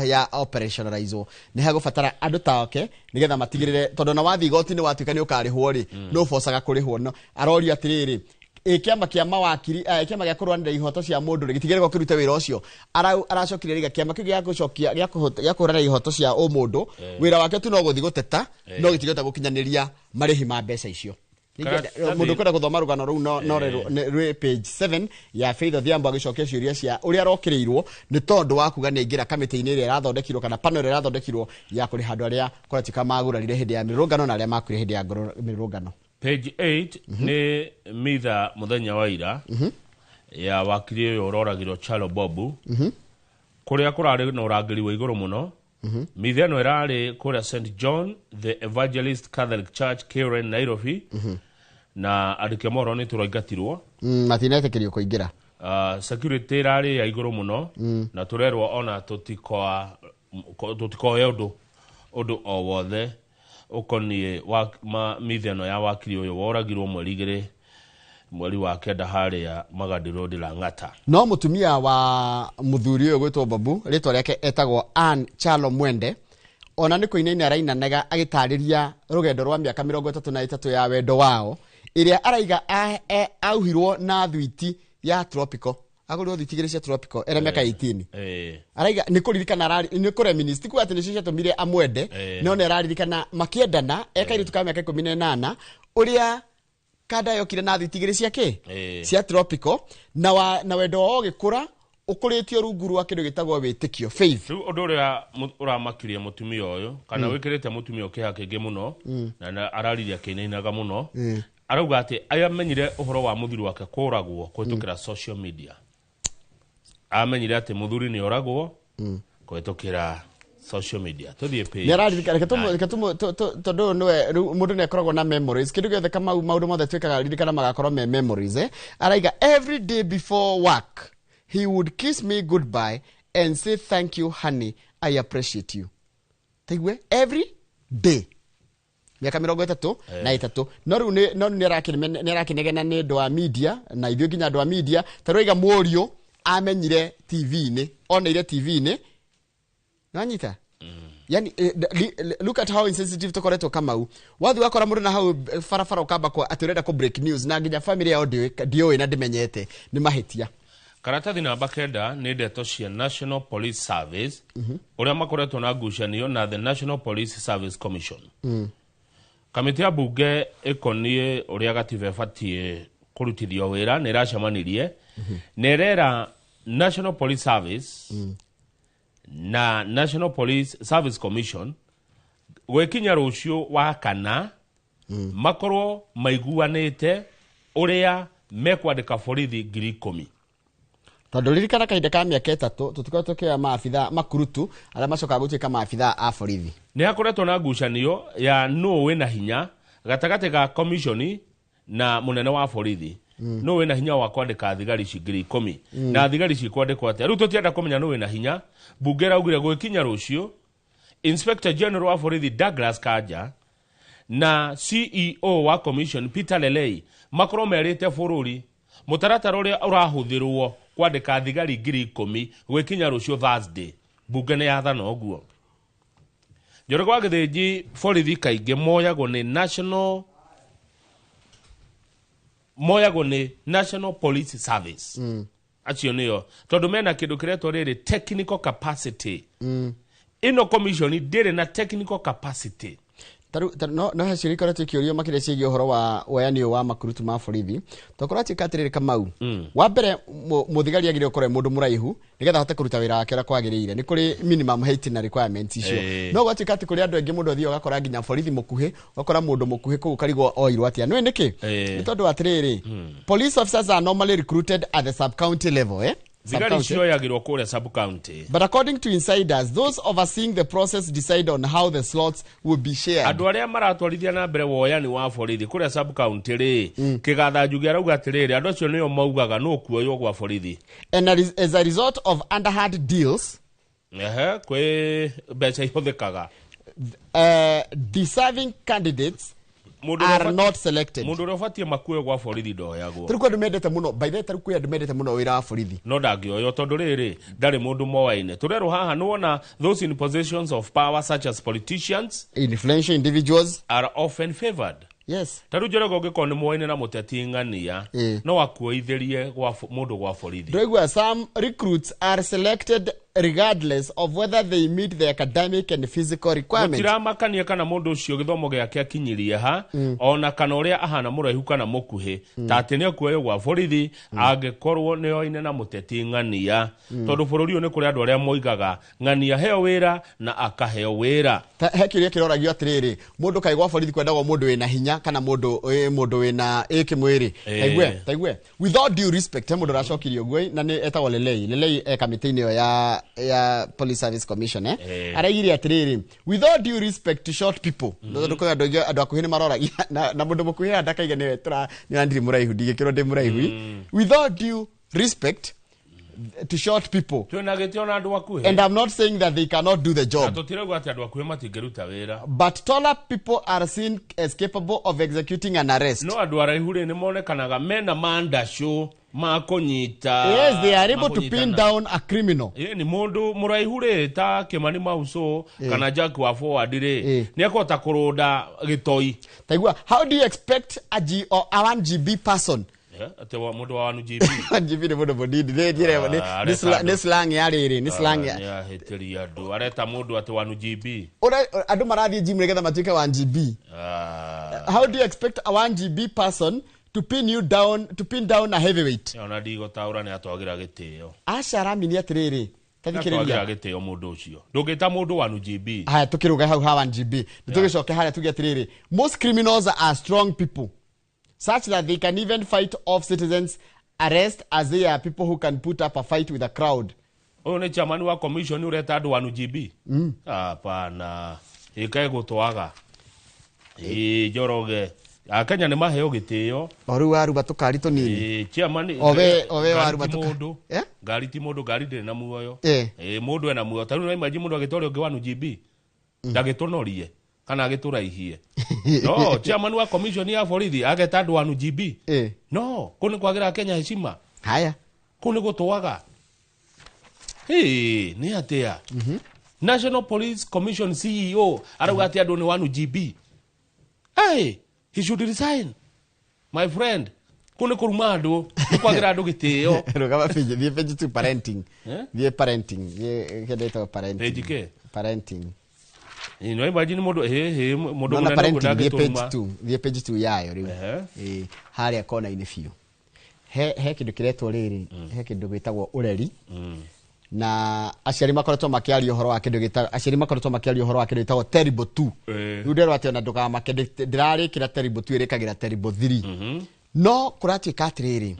ya operationalizwo. Nĩ hegũbatara andũ take nĩgetha matigĩrĩre, tondũ na wathiĩ igoti-inĩ watuĩka nĩ ũkarĩhwo rĩ, nĩ ũbocaga kũrĩhwo. No arorio atĩrĩrĩ, ĩ kĩama kĩa mawakiri, kĩama gĩa kũrũanĩra ihoto cia mũndũ rĩ, gĩtigĩrĩrwo kĩrute wĩra ũcio. Aracokire rĩga kĩama kĩu gĩa gũcokia gĩa kũhũrana ihoto cia ũmũndũ, wĩra wakĩo tu no gũthiĩ gũteta, no gĩtingĩhota gũkinyanĩria marĩhi ma mbeca icio. Mũndũ ũkwenda gũthoma rũgano rũu no rwĩ page 7 ya Faith Odhiambo agĩcokia ciũria cia ũrĩa arokĩrĩirwo nĩ tondũ wa kuga nĩ aingĩra kamĩtĩ-inĩ ĩrĩa ĩrathondekirwo kana panel ĩrĩa ĩrathondekirwo ya kũrĩha andũ arĩa kũratuĩka magurarire hĩndĩ ya mĩrũrũngano na arĩa makuire hĩndĩ ya mĩrũrũngano. Page 8 nĩ mitha mũthenya wa ira ya wakiri ũyũ ũroragirwo Chalo Bobu, kũrĩa kũrarĩ na ũrangĩri wa igũrũ mũno. Mitha ĩno ĩrarĩ kũrĩa St John the Evangelist Catholic Church, Karen, Nairobi, na andĩki a mohoro nĩ tũraingatirwo. Matinetĩkĩrio kũingĩra. Security ĩrarĩ ya igũrũ mũno, na tũrerwo ona tũtikoe ũndũ o wothe ũkoniĩ mitha ĩno ya wakiri ũyũ woragirwo 2 mweri wa 9 harĩa Magadi Road, Lang'ata. No mũtumia wa mũthuri ũyũ gwĩtwo Babu, rĩtwa rĩake etagwo Ann Chalo Mwende, ona nĩ kũinaina arainanaga agĩtarĩria rũgendo rwa mĩaka 33 ya wendo wao, ĩrĩa araiga auhirwo na thwiti ya tropical, agũrirwo thwiti igĩrĩ cia tropical ena mĩaka 18. Araiga nĩ kũririkana nĩ kũreminisce, ti kuga atĩ nĩcio ciatũmire amwende, no nĩ araririkana makĩendana e kairĩtu ka mĩaka 18, ũrĩa kanda yokire na thwiti igĩrĩ cia kĩ cia tropical, na wendo wao ũgĩkũra ũkũrĩtio rungu rwa kĩndũ gĩtagwo wĩtĩkio, faith. Rĩu ũndũ ũrĩa ũramakirie mũtumia ũyũ kana wĩkĩrĩte mũtumia ũyũ kĩeha kĩingĩ mũno, na araririe akĩinainaga mũno, arauga atĩ amenyire ũhoro wa mũthuri wake kũragwo kũhĩtũkĩra social media. Amenyire atĩ mũthuri nĩ oragwo kũhĩtũkĩra social media. Tũthiĩ page Nĩ araririkana, reke 9. reke tondũ ũyũ nĩwe rĩu mũndũ nĩ akoragwo na memories, kĩndũ gĩothe kama maũndũ mothe twĩkaga ririkana magakorwo me memories. Araiga, "Every day before work he would kiss me goodbye and say, 'Thank you honey, I appreciate you.'" Taigue, every day mĩaka 33. No rĩu no rĩu nĩ arakĩnegena nĩ ũndũ wa media na ithuĩ nginya andũ a media, ta rĩu aiga mũriũ amenyire TV-inĩ, oneire TV-inĩ. Nĩwanyita? Yani look at how insensitive tukoretwo. Kamau, wathi wakora mũndũ na hau barabara ũkamba kwa atĩ ũrenda kũ break news na nginya family yao ndĩũĩ na ndĩmenyete, nĩ mahĩtia. Karatathi namba 9 nĩ ndeto cia National Police Service, ũrĩa makoretwo na ngucanio na the National Police Service Commission. Kamĩtĩ ya mbunge ĩkoniĩ ũrĩa gatiba ĩbatiĩ kũrutithio wĩra nĩ ĩracemanirie na ĩrera National Police Service na National Police Service Commission gwĩkinya rũciũ wa kana makorwo maiguanĩte ũrĩa mekwandĩka borithi 10,000. Tondũ ririkana kahinda ka mĩaka 3 tũtikoretwo tũkĩoya maabitha makurutu arĩa macokaga gũtuĩka maabitha a borithi. Nĩ hakoretwo na ngucanio ya nũ wĩna hinya gatagatĩ ga commission na mũnene wa borithi. Nũ wĩna hinya wa kwandĩka thigari ici 10,000. Na thigari ici kwandĩkwo atĩa? Rĩu tũtienda kũmenya nũ wĩna hinya. Mbunge ĩraugire gwĩkinya rũciũ Inspector General wa borithi Douglas Kanja na CEO wa commission Peter Lelei makorwo merĩte bũrũri mũtaratara ũrĩa ũrahũthĩrwo kwandĩka thigari 10,000 gwĩkinya rũciũ Thursday. Mbunge nĩ yathana ũguo. Njoroge wa Gĩthĩnji borithi kaingĩ moyagwo nĩ National Police Service. Acio nĩo tondũ mena kĩndũ kĩretwo rĩrĩ technical capacity. Ĩno commission ndĩrĩ na technical capacity. No he ciũria ikoretwo ikĩũrio makĩria ciĩgiĩ ũhoro wa woyani ũyũ wa makurutu ma borithi. Tũkorwo atuĩka atĩrĩrĩ Kamau, wa mbere mũthigari agĩrĩirwo gũkorwo e mũndũ mũraihu nĩgetha ahote kũruta wĩra wake ũrĩa kwagĩrĩire. Nĩ kũrĩ minimum height na requirements icio. No gwatuĩka atĩ kũrĩ andũ aingĩ mũndũ athiaga ũgakora nginya borithi mũkuhĩ, ũgakora mũndũ mũkuhĩ kũu ũkarigwo oirwo atĩa. Nĩũĩ nĩkĩ? Nĩ tondũ atĩrĩrĩ, police officers are normally recruited at the sub-county level, Thigari cioyagĩrwo kũrĩa sub-county. But according to insiders, those overseeing the process decide on how the slots will be shared. Andũ arĩa maratwarithia na mbere woyani wa borithi kũrĩa sub-county rĩ, Kĩgatha Njuge arauga atĩrĩrĩ, andũ acio nĩo maugaga nũ kuoywo gwa borithi. And as a result of underhand deals, kwĩ mbeca ihũthĩkaga. Deserving candidates are not selected. Mundu ũrĩa ũbatiĩ makuoyo gwa borithi ndoyagwo. Tarĩu kwĩ andũ mendete mũno, by the way, tarĩu kwĩ andũ mendete mũno wĩra wa borithi. No ndangĩoywo tondũ rĩrĩ ndarĩ mũndũ moaine. Tũrerwo haha nĩwona those in positions of power such as politicians, influential individuals are often favored. Yes. Tarĩu Njoroge ũngĩkorwo nĩ moaine na mũteti ng'ania, no akuoithĩrie mũndũ gwa borithi. Ndũraigua some recruits are selected regardless of whether they meet the academic and physical requirements. Gũtiramakania kana mũndũ ũcio gĩthomo gĩake akinyirie ha, ona kana ũrĩa ahana mũraihu kana mũkuhĩ, ta atĩ nĩ akuoywo gwa borithi angĩkorwo nĩ oine na mũteti ng'ania. Tondũ bũrũri ũyũ nĩ kũrĩ andũ arĩa moigaga ng'ania heo wĩra na akaheo wĩra. He kĩũria kĩroragio atĩrĩrĩ, mũndũ kaĩ gwa borithi kwendagwo mũndũ wĩna hinya kana mũndũ wĩna kĩmwĩrĩ. Taigue. With all due respect, he mũndũ ũracokirie ũguo na nĩ etagwo Lelei. Lelei e kamĩtĩ-inĩ ĩyo ya Police Service Commission, araigire atĩrĩrĩ, with all due respect to short people, tondũ kwĩ andũ aingĩ andũ akuhĩ nĩ maroragia na mũndũ mũkuhĩ ndakaiga nĩwe nĩ ndirĩ mũraihu, ndigĩkĩrwo ndĩ mũraihu. With all due respect to short people, twĩna gĩtĩo na andũ akuhĩ. And I'm not saying that they cannot do the job. Na tũtirauga atĩ andũ akuhĩ matingĩruta wĩra. But taller people are seen as capable of executing an arrest. No andũ araihu rĩ nĩ monekanaga mena mandacũ makũnyita. Yes, they are able to pin down a criminal. Ni mũndũ mũraihu rĩ ta Kimani Mauso kana Jack wa forward rĩ nĩ akũhota kũrũnda gĩtoi. Taigua, how do you expect a G or a 1GB person? Atĩ mũndũ wa 1GB. 1GB nĩ mũndũ mũnini. Nĩ slang ya rĩrĩ, nĩ slang ya. Nĩ ahĩtĩria andũ. Areta mũndũ atĩ 1GB. Andũ marathiĩ gym nĩgetha matuĩke 1GB. How do you expect a 1GB person to pin you down, to pin down a heavyweight? Ona ndigũtaũra nĩ atwagĩra gĩtĩo. Aca aramini atĩrĩrĩ, tathikĩrĩria. Atwagĩra gĩtĩo mũndũ ũcio. Ndũngĩta mũndũ 1GB. Haya, tũkĩrũga hau ha 1GB. Nĩtũgĩcoke harĩa tuge atĩrĩrĩ, most criminals are strong people, such that they can even fight off citizens arrest as they are people who can put up a fight with a crowd. Ũyũ nĩ chairman wa commission ũreta andũ 1GB. Hapana. Ĩkae gũtwaga. Njoroge. Akenya nĩ maheo gĩtĩo. O rĩu waruba tũkari tũnini. Chairman owe waruba tũkari. Ngari ti mũndũ, ngari ndĩrĩ na muoyo. Mũndũ ena muoyo. Ta rĩu no imagine mũndũ agĩtwara ũngĩ 1GB. Ndagĩtũnorie kana agĩtũraihie. No, chairman wa commission ya borithi ageta andũ 1GB. No, kũu nĩ kwagĩra Kenya heshima. Haya. Kũu nĩ gũtwaga. Nĩ atĩa? National Police Commission CEO arauga atĩ andũ nĩ 1GB. Hey, he should resign. My friend, kune kũruma andũ, nĩ kwagĩra andũ gĩtĩo. Rũgama page, thiĩ page 2 parenting. Thiĩ parenting, thiĩ kĩndũ parenting. Page kĩ? Parenting. No imagine mũndũ mũndũ mũnene ũguo ndangĩtũruma. Page 2, thiĩ page 2 yayo rĩu. Harĩa kona-inĩ biũ. He kĩndũ kĩretwo rĩrĩ, he kĩndũ gĩtagwo ũreri. Na aciari makoretwo makĩaria ũhoro wa kĩndũ gĩtagwo, aciari makoretwo makĩaria ũhoro wa kĩndũ gĩtagwo terrible 2. Rĩu nderwo atĩ ona ndũkamake ndĩrarĩkĩra terrible 2 ĩrĩkagĩra terrible 3. No kũratuĩka atĩrĩrĩ,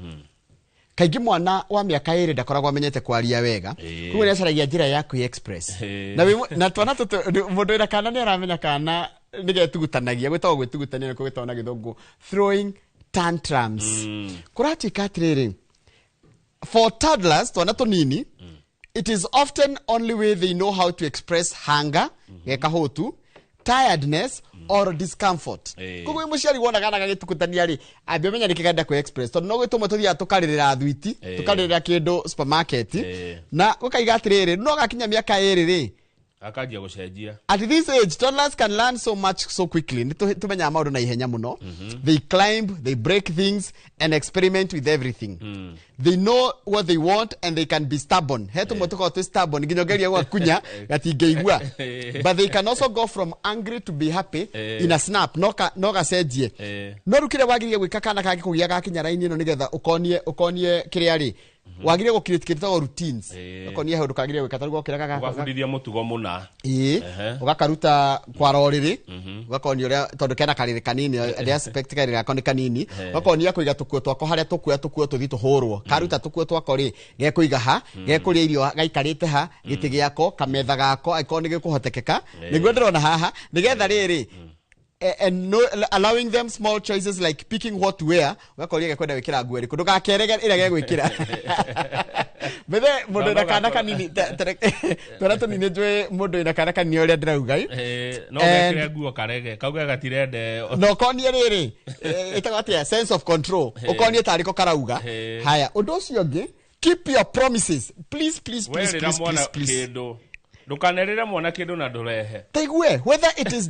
Kaingĩ mwana wa mĩaka 2 ndakoragwo amenyete kwaria wega. Koguo nĩacaragia njĩra ya kwĩ express. Na na twana tũtũ mũndũ wĩna kana nĩ aramenya kana nĩgetugutanagia, gwĩtagwo gwĩtugutania nĩkuo gwĩtagwo na gĩthũngũ throwing tantrums. Kũratuĩka atĩrĩrĩ, for toddlers, twana tũnini, it is often only way they know how to express hunger, gekahotu, tiredness or discomfort. Koguo mũciari wona kana gagĩtukutania rĩ, ambia menya nĩkĩ karenda kwĩ express, tondũ no gwĩtũmwe tũthiaga tũkarĩrĩra thwiti, tũkarĩrĩra kĩndũ supermarket, na gũkaiga atĩrĩrĩ, no gakinya mĩaka 2 rĩ, akanjia gũcenjia. At this age, toddlers can learn so much so quickly. Nĩ tũmenyaga maũndũ na ihenya mũno. They climb, they break things and experiment with everything. They know what they want and they can be stubborn. He tũmwe tũkoragwo twĩ stubborn nginya ũngeria gwakunya gatingĩigua. But they can also go from angry to be happy in a snap. No gacenjie. No rĩu kĩrĩa wagĩrĩire gwĩka kana kangĩkũgia gakinya raini ĩno nĩgetha ũkonie kĩrĩa rĩ, wagĩrĩire gũ-create kĩndũ gĩtagwo routines. Ũkonie he ũndũ kagĩrĩire gwĩka, ta rĩu gokĩra ũgabundithia mũtugo mũna. Ũgakaruta kwara ũrĩrĩ, ũgakonia ũrĩa, tondũ kena karĩrĩ kanini, the aspect karĩrĩ gako nĩ kanini, ũgakonia kũiga tũkuo twako harĩa tũkuoya tũkuo tũthiĩ tũhũrwo. Karuta tũkuo twako rĩ, gekũiga ha, gekũrĩa irio gaikarĩte ha, gĩtĩ gĩako, kametha gako, angĩkorwo nĩ gĩkũhotekeka. Nĩguo ndĩrona haha, nĩgetha rĩrĩ, and no, allowing them small choices like picking what to wear, ugakoria gekwenda gwikira nguo iriku, ndugakerege ira gegwikira. Bethe mundu wina kana kanini, twana tunini njui mundu wina kana kanini uria ndirauga. No gekire nguo karege kauga gatirende. No konie riri ĩtagwo atia, sense of control, ukonie tariko karauga. Haya, undu ucio ungi, keep your promises, please please please please please please. Ndukanerire mwana kindu na ndurehe. Taigue, whether it is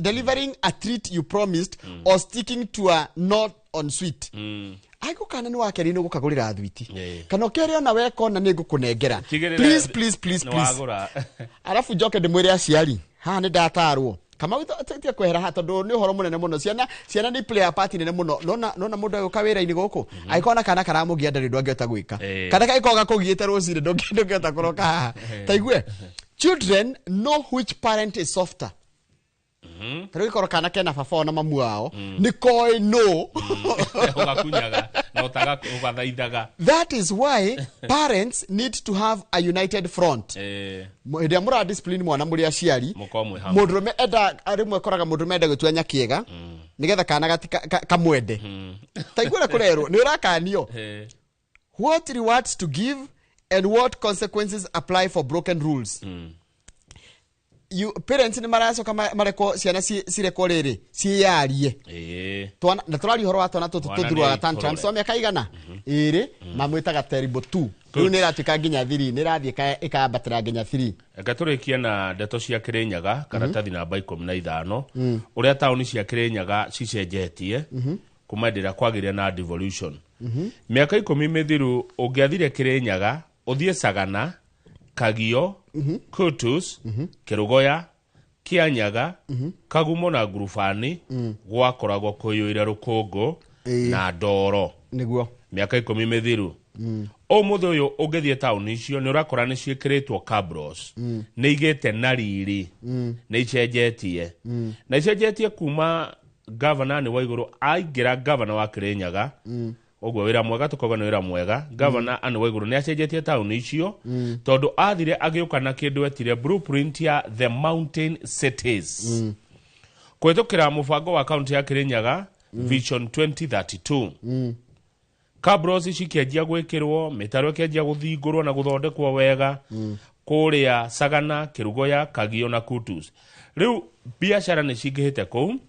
delivering a treat you promised or sticking to a not on sweet. Aigo kana ni wakeri ni gukagurira thwiti. Kana ukere ona weka ona ni ngukunengera. Please please please please. Arafu njoke ndimwire aciari, haha ni ndatarwo. Kama wito kwehera ha tondu ni uhoro munene muno, ciana ni play a part nene muno. Nona mundu aguka wira-ini guku angĩkorwo na kana karamũgia ndarĩ ũndũ angĩhota gwĩka, kana kangĩkorwo gakũgiĩte rũcinĩ ndũngĩhota kũroka haha. Taigue, children know which parent is softer. Ta rĩu gĩkorwo kana kena baba ona mamu wao nĩ koĩ no ũgakunyaga na ũgathaithaga. That is why parents need to have a united front. Hĩndĩ ĩrĩa mũra discipline mwana mũrĩ aciari, mũndũrũme enda rĩmwe koraga mũndũrũme enda gũtua nyakĩega nĩgetha kana kamwende. Ta igua ũrĩa kũrerwo nĩ ũrakanio. What rewards to give and what consequences apply for broken rules. You parents ni maracoka marekwo ciana cirekwo rĩrĩ ciĩyarie. Na tũraria ũhoro wa twana tũtũ tũthuruaga tantrums twa mĩaka igana 2, mamwĩtaga terrible 2. Rĩu nĩ ĩratuĩka nginya 3, nĩ ĩrathiĩ ĩkambatĩra nginya 3. Reke tũrĩkie na ndeto cia Kĩrĩnyaga, karatathi namba 15, ũrĩa taũni cia Kĩrĩnyaga cicenjetie kuma hĩndĩ ĩrĩa kwagĩire na devolution. Mĩaka 10 mĩthiru ũngĩathire Kĩrĩnyaga ũthiĩ Sagana, Kagio, Kutus, Kĩrũgoya, Kĩanyaga, Kagumo na Ngurubani, gwakoragwo kũiyũire rũkũngũ na ndoro. Nĩguo. Mĩaka 10 mĩthiru. Ũmũthĩ ũyũ ũngĩthiĩ taũni icio nĩ ũrakora nĩ ciĩkĩrĩtwo cabros, nĩ igĩte na riri, nĩ icenjetie. Na icenjetie kuma gavana nĩ Waigũrũ aingĩra gavana wa Kĩrĩnyaga, ũguo wĩra mwega tũkauga nĩ wĩra mwega. Gavana Anne Waigũrũ nĩ acenjetie taũni icio tondũ athire agĩũka na kĩndũ etire blueprint ya the mountain cities, kũhĩtũkĩra mũbango wa kaunti ya Kĩrĩnyaga Vision 2032. Cabros cikĩanjia gwĩkĩrwo, mĩtaro ĩkĩanjia gũthingũrwo na gũthondekwo wega kũrĩa Sagana, Kĩrũgoya, Kagio na Kutus. Rĩu biacara nĩ cingĩhĩte kũu,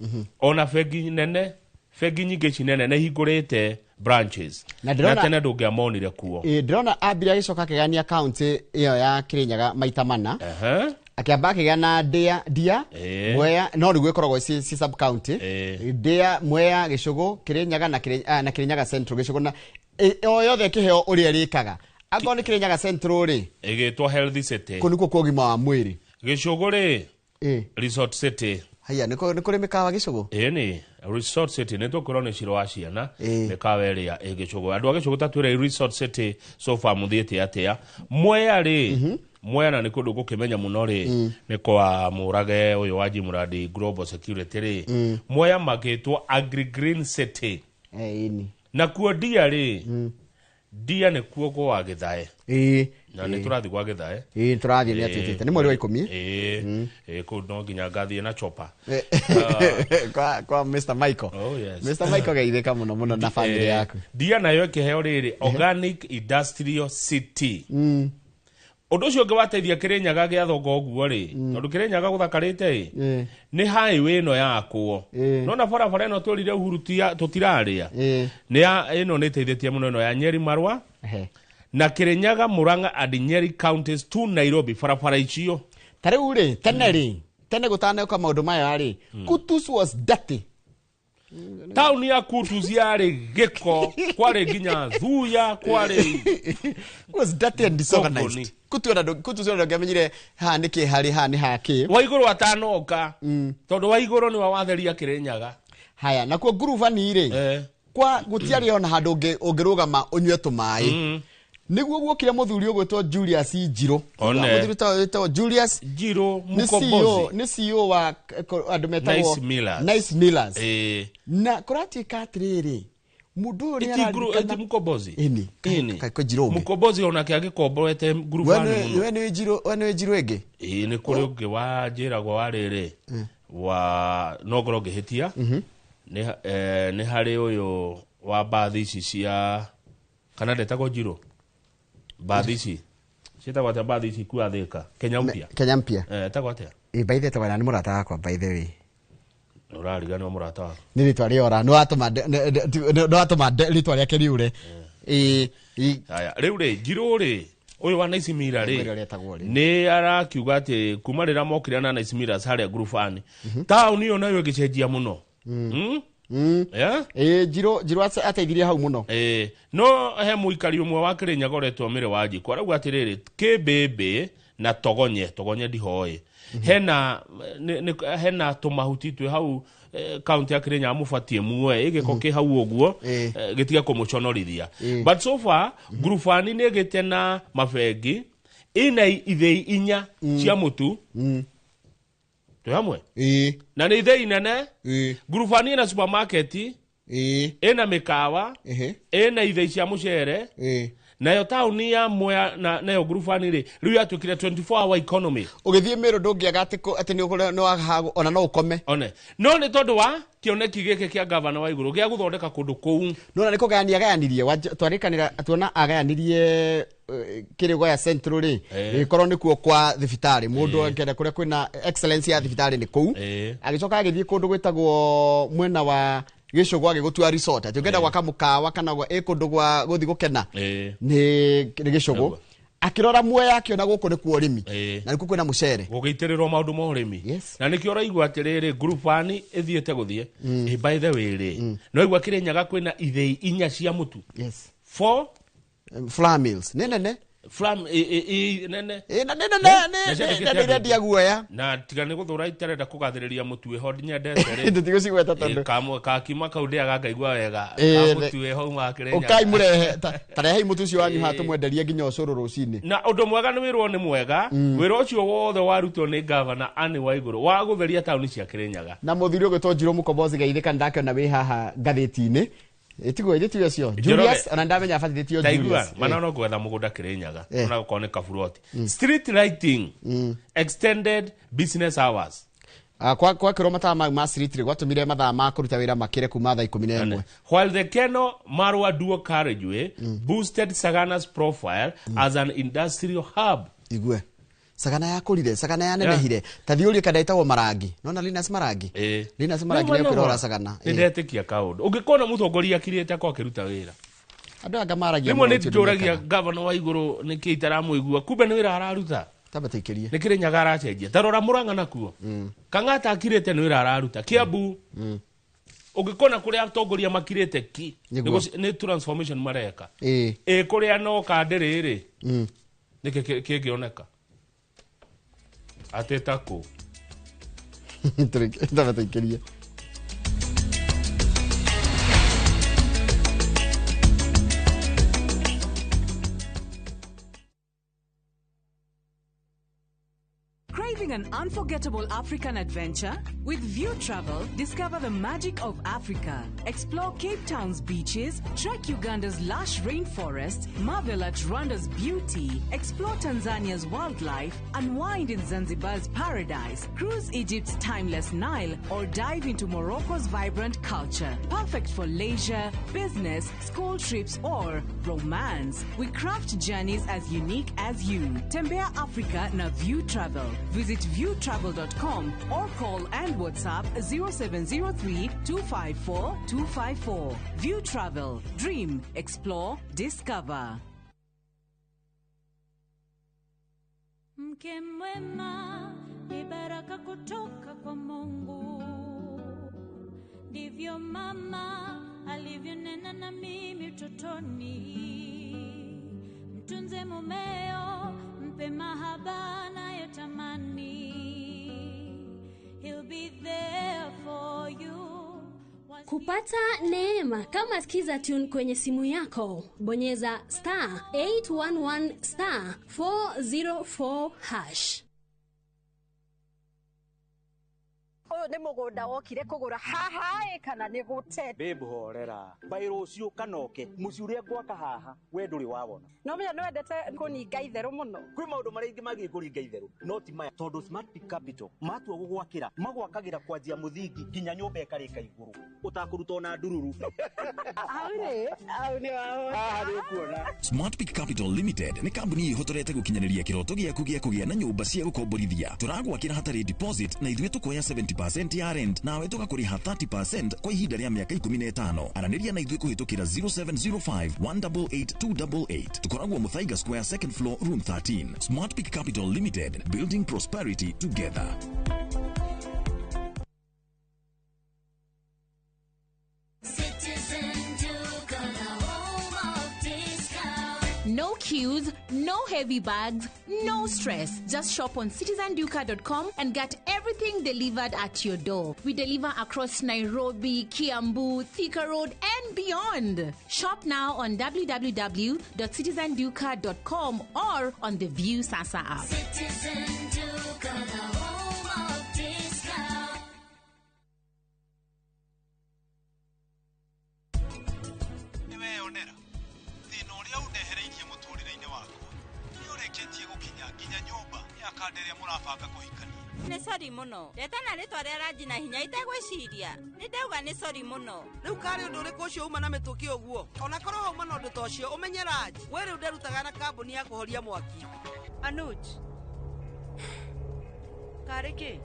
ona bengi nene, bengi nyingĩ ici nene nĩ ihingũrĩte branches. Na na tene ndũngĩamonire kuo. Ndĩrona ambire agĩcoka akĩgania kaunti ĩyo ya Kĩrĩnyaga maita mana. Akĩamba akĩgĩa na Ndia, Mwea, no nĩguo ĩkoragwo ci sub county. Ndia, Mwea, Gĩcũgũ, Kĩrĩnyaga na Kĩrĩnyaga Central, Gĩcũgũ na o yothe ĩkĩheo ũrĩa ĩrĩkaga. Angĩkorwo nĩ Kĩrĩnyaga Central rĩ, ĩgĩtwo Healthy City. Kũu nĩkuo kwa ũgima wa mwĩrĩ. Gĩcũgũ rĩ, Resort City. Haya, nĩ kũrĩ mĩkawa Gĩcũgũ? Ĩni, Resort City nĩ tũkwĩrwo nĩ Ciro wa ciana, mĩkawa ĩrĩa ĩ Gĩcũgũ. Andũ a Gĩcũgũ ta twĩre Resort City so far mũthiĩte atĩa? Mwea rĩ, Mwea na nĩ kũndũ gũkĩmenya mũno rĩ, nĩ kwa Mũrage ũyũ wa Jimuradi Global Security rĩ, Mwea makĩtwo Agri Green City. Ĩni. Na kuo Ndia rĩ, Ndia nĩkuo gwa Gĩthae. Na nĩ tũrathiĩ gwa Gĩthae. Ĩĩ tũrathiĩ nĩ atwĩtĩte nĩ mweri wa 10. Ĩĩ kũu no nginya ngathiĩ na chopa kwa Mr. Michael. Oh, yes. Mr. Michael geithĩka mũno mũno na family yaku. Ndia nayo ĩkĩheo rĩrĩ Organic Industrial City. Ũndũ ũcio ũngĩ wateithia Kĩrĩnyaga gĩa thongo ũguo rĩ, tondũ Kĩrĩnyaga gũthakarĩte ĩ, nĩ highway ĩno yakwo. Nona barabara ĩno twĩrire Uhuru tũtirarĩa. Nĩ ĩno nĩ ĩteithĩtie mũno ĩno ya Nyeri Marwa na Kĩrĩnyaga, Murang'a and Nyeri counties to Nairobi barabara icio. Ta rĩu rĩ, tene rĩ, tene gũtaneka maũndũ maya rĩ, Kutus was dirty. Tauni ya Kutus yarĩ gĩko, kwarĩ nginya thuya, kwarĩ was dirty and disorganized. Kutu ona Kutus ona ndũngĩamenyire haha nĩ kĩ harĩ haha nĩ hakĩ. Waigũrũ atanoka, tondũ Waigũrũ nĩwe watheria Kĩrĩnyaga. Haya, nakuo ngurubani rĩ, kwa gũtiarĩ ona handũ ũngĩrũgama ũnyue tũmaĩ. Nĩguo guokire mũthuri ũgwĩtwo Julius Njirũ. Mũthuri wĩtagwo Julius Njirũ Mukombozi. Nĩ CEO wa andũ metagwo Nice Millers. Nice Millers. Na kũratuĩka atĩrĩrĩ, mũndũ ũyũ nĩ ararikana Eti Mukombozi. Ĩni. Kaĩ Njirũ ũngĩ. Mukombozi onake agĩkomborete ngurubani mũno. We nĩ Njirũ, we nĩ Njirũ ĩngĩ? Ĩĩ nĩ kũrĩ ũngĩ wa njĩragwo wa rĩrĩ wa no ngorwo ngĩhĩtia. Nĩ harĩ ũyũ wa mbathi ici cia kana ndetagwo Njirũ. Mbathi ici ciĩtagwo atĩa mbathi ici kuwa Thĩka? Kenya Mpya. Kenya Mpya. Ĩtagwo atĩa? Ĩ by the way nĩ mũrata wakwa by the way. Ũrariganĩrwo mũrata waku. Nĩ rĩtwa rĩora, nĩ watũma rĩtwa rĩake rĩũre. Haya, rĩu rĩ, Njirũ rĩ, ũyũ wa Nice Miller rĩ, nĩ arakiuga atĩ kuma rĩrĩa mokire na Nice Millers harĩa ngurubani, taũni ĩyo nayo ĩgĩcenjia mũno. Njirũ ateithirie hau mũno. No he mũikari ũmwe wa Kĩrĩnyaga ũretwo Mĩrĩ wa Njikũ arauga atĩrĩrĩ, Kĩmbĩmbĩ na Togonye, Togonye ndihoĩ, hena tũmahuti twĩ hau kaunti ya Kĩrĩnyaga mũbatiĩ muoe ĩgĩko kĩ hau ũguo gĩtige kũmũconorithia. But so far ngurubani nĩ ĩgĩte na mabengi ĩna ithĩi 4 cia mũtu. Twĩ hamwe? Na nĩ ithĩi nene. Ngurubani ĩna supermarket, ĩna mĩkawa, ĩna ithĩi cia mũcere. Nayo taũni ya Mwea na nayo ngurubani rĩ, rĩu yatuĩkire 24 hour economy. Ũgĩthiĩ Meru ndũngĩaga atĩ nĩ ona no ũkome. One. No nĩ tondũ wa kĩoneki gĩkĩ kĩa gavana wa Igũrũ gĩa gũthondeka kũndũ kũu. No na nĩ kũgayania agayanirie, twarĩkanĩra tuona agayanirie Kĩrĩgo ya Central rĩ, gĩkorwo nĩkuo kwa thibitarĩ, mũndũ angĩenda kũrĩa kwĩna excellence ya thibitarĩ nĩ kũu. Agĩcoka agĩthiĩ kũndũ gwĩtagwo mwena wa Gĩcũgũ agĩgũtua resort, atĩ ũngĩenda gwaka mũkawa kana kũndũ gwa gũthiĩ gũkena nĩ Gĩcũgũ. Akĩrora Mwea akĩona gũkũ nĩkuo ũrĩmi na nĩkuo kwĩna mũcere. Gũgĩitĩrĩrwo maũndũ ma ũrĩmi. Na nĩkĩo ũraigua atĩrĩrĩ ngurubani ĩthiĩte gũthiĩ. By the way rĩ, no igua Kĩrĩnyaga kwĩna ithĩi 4 cia mũtu. 4 flour mills. Nĩ nene. Flam nene. Na nene irendia guoya. Na tiga nĩ gũthũra itarenda kũgathĩrĩria mũtu wĩho nyendete rĩ. Tũtigũcigweta tondũ. Kakima kau ndĩaga ngaigua wega. Ka mũtu wĩho uma Kĩrĩnyaga. Ũkai mũrehe, ta rehei mũtu ũcio wanyu haha tũmwenderie nginya ũcũrũ rũcinĩ. Na ũndũ mwega nĩ wĩrwo nĩ mwega, wĩra ũcio wothe warutwo nĩ gavana Anne Waigũrũ wa gũtheria taũni cia Kĩrĩnyaga. Na mũthuri ũgwĩtwo Njirũ Mukombozi geithĩka ndakĩona wĩ haha ngathĩti-inĩ. Ĩtiguo ĩtiguo ũcio. Julius ona ndamenya abatithĩtio Julius. Mana no gwetha mũgũnda Kĩrĩnyaga ona gũkorwo nĩ kaburoti. Street lighting, extended business hours. Kwa kĩrwo mathaa mau ma street rĩ gwatũmire mathaa ma kũruta wĩra makĩre kuma thaa 11. While the Keno Marwa dual carriageway boosted Sagana's profile as an industrial hub. Igue. Sagana yakũrire, Sagana yanenehire. Ta thiĩ ũrie kana ĩtagwo Marangi. Nona Linus Marangi? Linus Marangi nĩ ũkĩrora Sagana. Nĩ ndetĩkia kaũndũ. Ũngĩkona mũtongoria akirĩte akorwo akĩruta wĩra. Andũ anga maragia Rĩmwe nĩ njũragia gavana wa Igũrũ nĩkĩ itaramũigua. Kumbe nĩ wĩra araruta. Tamba tũikĩrie. Nĩ Kĩrĩnyaga aracenjia. Ta rora Murang'a nakuo. Kang'ata akirĩte nĩ wĩra araruta. Kiambu. Ũngĩkona kũrĩa atongoria makirĩte ki. Nĩ transformation mareka. Ĩ kũrĩa no kandĩrĩ rĩ. Nĩkĩ kĩngĩoneka? Ateta kũ? Tamba tũikĩrie. Craving an unforgettable African adventure? With View Travel, discover the magic of Africa. Explore Cape Town's beaches, trek Uganda's lush rainforests, marvel at Rwanda's beauty, explore Tanzania's wildlife, unwind in Zanzibar's paradise, cruise Egypt's timeless Nile, or dive into Morocco's vibrant culture. Perfect for leisure, business, school trips, or romance. We craft journeys as unique as you. Tembea Africa na View Travel. Visit viewtravel.com or call and WhatsApp 0703 254 254. View Travel. Dream, explore, discover. Mke mwema ni baraka kutoka kwa Mungu, ndivyo mama alivyonena na mimi utotoni. Mtunze mumeo, mpe mahaba anayotamani. He'll be there for you. Kupata neema kama Skiza Tune kwenye simu yako, bonyeza star 811 star 404 hash. Ũyũ nĩ mũgũnda wokire kũgũra haha ĩ kana nĩ gũte. Babe horera. Bai rũciũ kanoke mũciĩ ũrĩa ngwaka haha we ndũrĩ wawona. No menya nĩwendete kũninga itherũ mũno. Kwĩ maũndũ marĩa ingĩ magĩ kũringa itherũ no ti maya, tondũ Smart Peak Capital matua gũgwakĩra magwakagĩra kwanjia mũthingi nginya nyũmba ĩkarĩka igũrũ ũtakũruta ona ndururu. Hau rĩ, hau nĩ wahota. Haha nĩ ũkuona. Smart Peak Capital Limited nĩ kambuni ĩhotorete gũkinyanĩria kĩroto gĩaku gĩa kũgĩa na nyũmba cia gũkomborithia. Tũragwakĩra hatarĩ deposit na ithuĩ tũkoya 70% ya rent nawe tũgakũrĩha 30% kwa ihinda rĩa mĩaka 15. Aranĩria na ithuĩ kũhĩtũkĩra 0705 188 288. Tũkoragwo Muthaiga Square, second floor, room 13. Smart Peak Capital Limited, building prosperity together. No queues, no heavy bags, no stress. Just shop on citizenduka.com and get everything delivered at your door. We deliver across Nairobi, Kiambu, Thika Road, and beyond. Shop now on www.citizenduka.com or on the View Sasa app. Citizen Duka, the home of discount. Niweyonera thĩna ũrĩa ũndehereirie mũtũrĩre-inĩ wakwa nĩ ũrĩkĩtie gũkinya nginya nyũmba ya kanda ĩrĩa mũrabanga kũhikania. Nĩ sori mũno, ndeta na rĩtwa rĩa ranji na hinya itegwĩciria. Nĩ ndauga nĩ sori mũno. Rĩu karĩ ũndũ ũrĩkũ ũcio uma na mĩtũkĩ ũguo? Ona korwo hauma na ũndũ ta ũcio, ũmenye Raj, we rĩu nderutaga na kambuni ya kũhoria mwaki. Anuj, karĩ kĩ?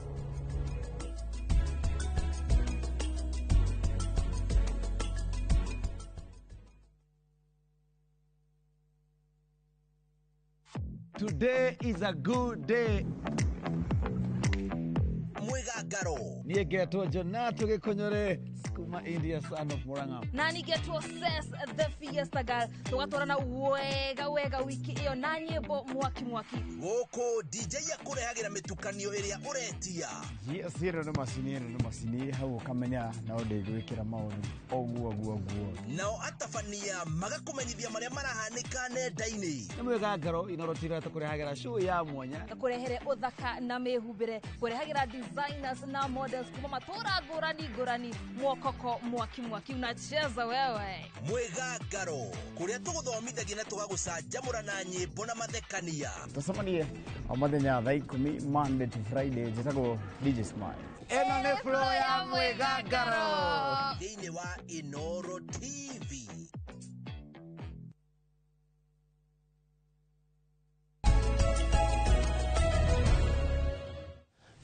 Today is a good day. Mwigangaro. Niĩ ngetwo Jonato Gĩkũnyore kuma India, son of Murang'a. Na nĩngetwo Ses the Fiesta Girl. Tũgatwarana wega wega wiki ĩyo na nyĩmbo mwaki mwaki. Gũkũ DJ akũrehagĩra mĩtukanio ĩrĩa ũretia. Yes, ĩno nĩ macini, ĩno nĩ macini hau ũkamenya no ndĩgwĩkĩra maũndũ ũguo ũguo ũguo. Nao atabania magakũmenyithia marĩa marahanĩka nenda-inĩ. Nĩ mwĩgangaro Inoro TV tũkũrehagĩra show ya mwanya. Kũrehere ũthaka na mĩhumbĩre, kũrehagĩra designers na models kuma matũra ngũrani ngũrani, mwokoko mwaki mwaki unacheza wewe. Mwĩgangaro kũrĩa tũgũthomithagia na tũgagũcanjamũra na nyĩmbo na mathekania. Tũcemanie o mũthenya thaa 10 Monday to Friday. Njĩtagwo DJ Smile. Ĩno nĩ flow ya mwĩgangaro thĩinĩ wa Inoro TV.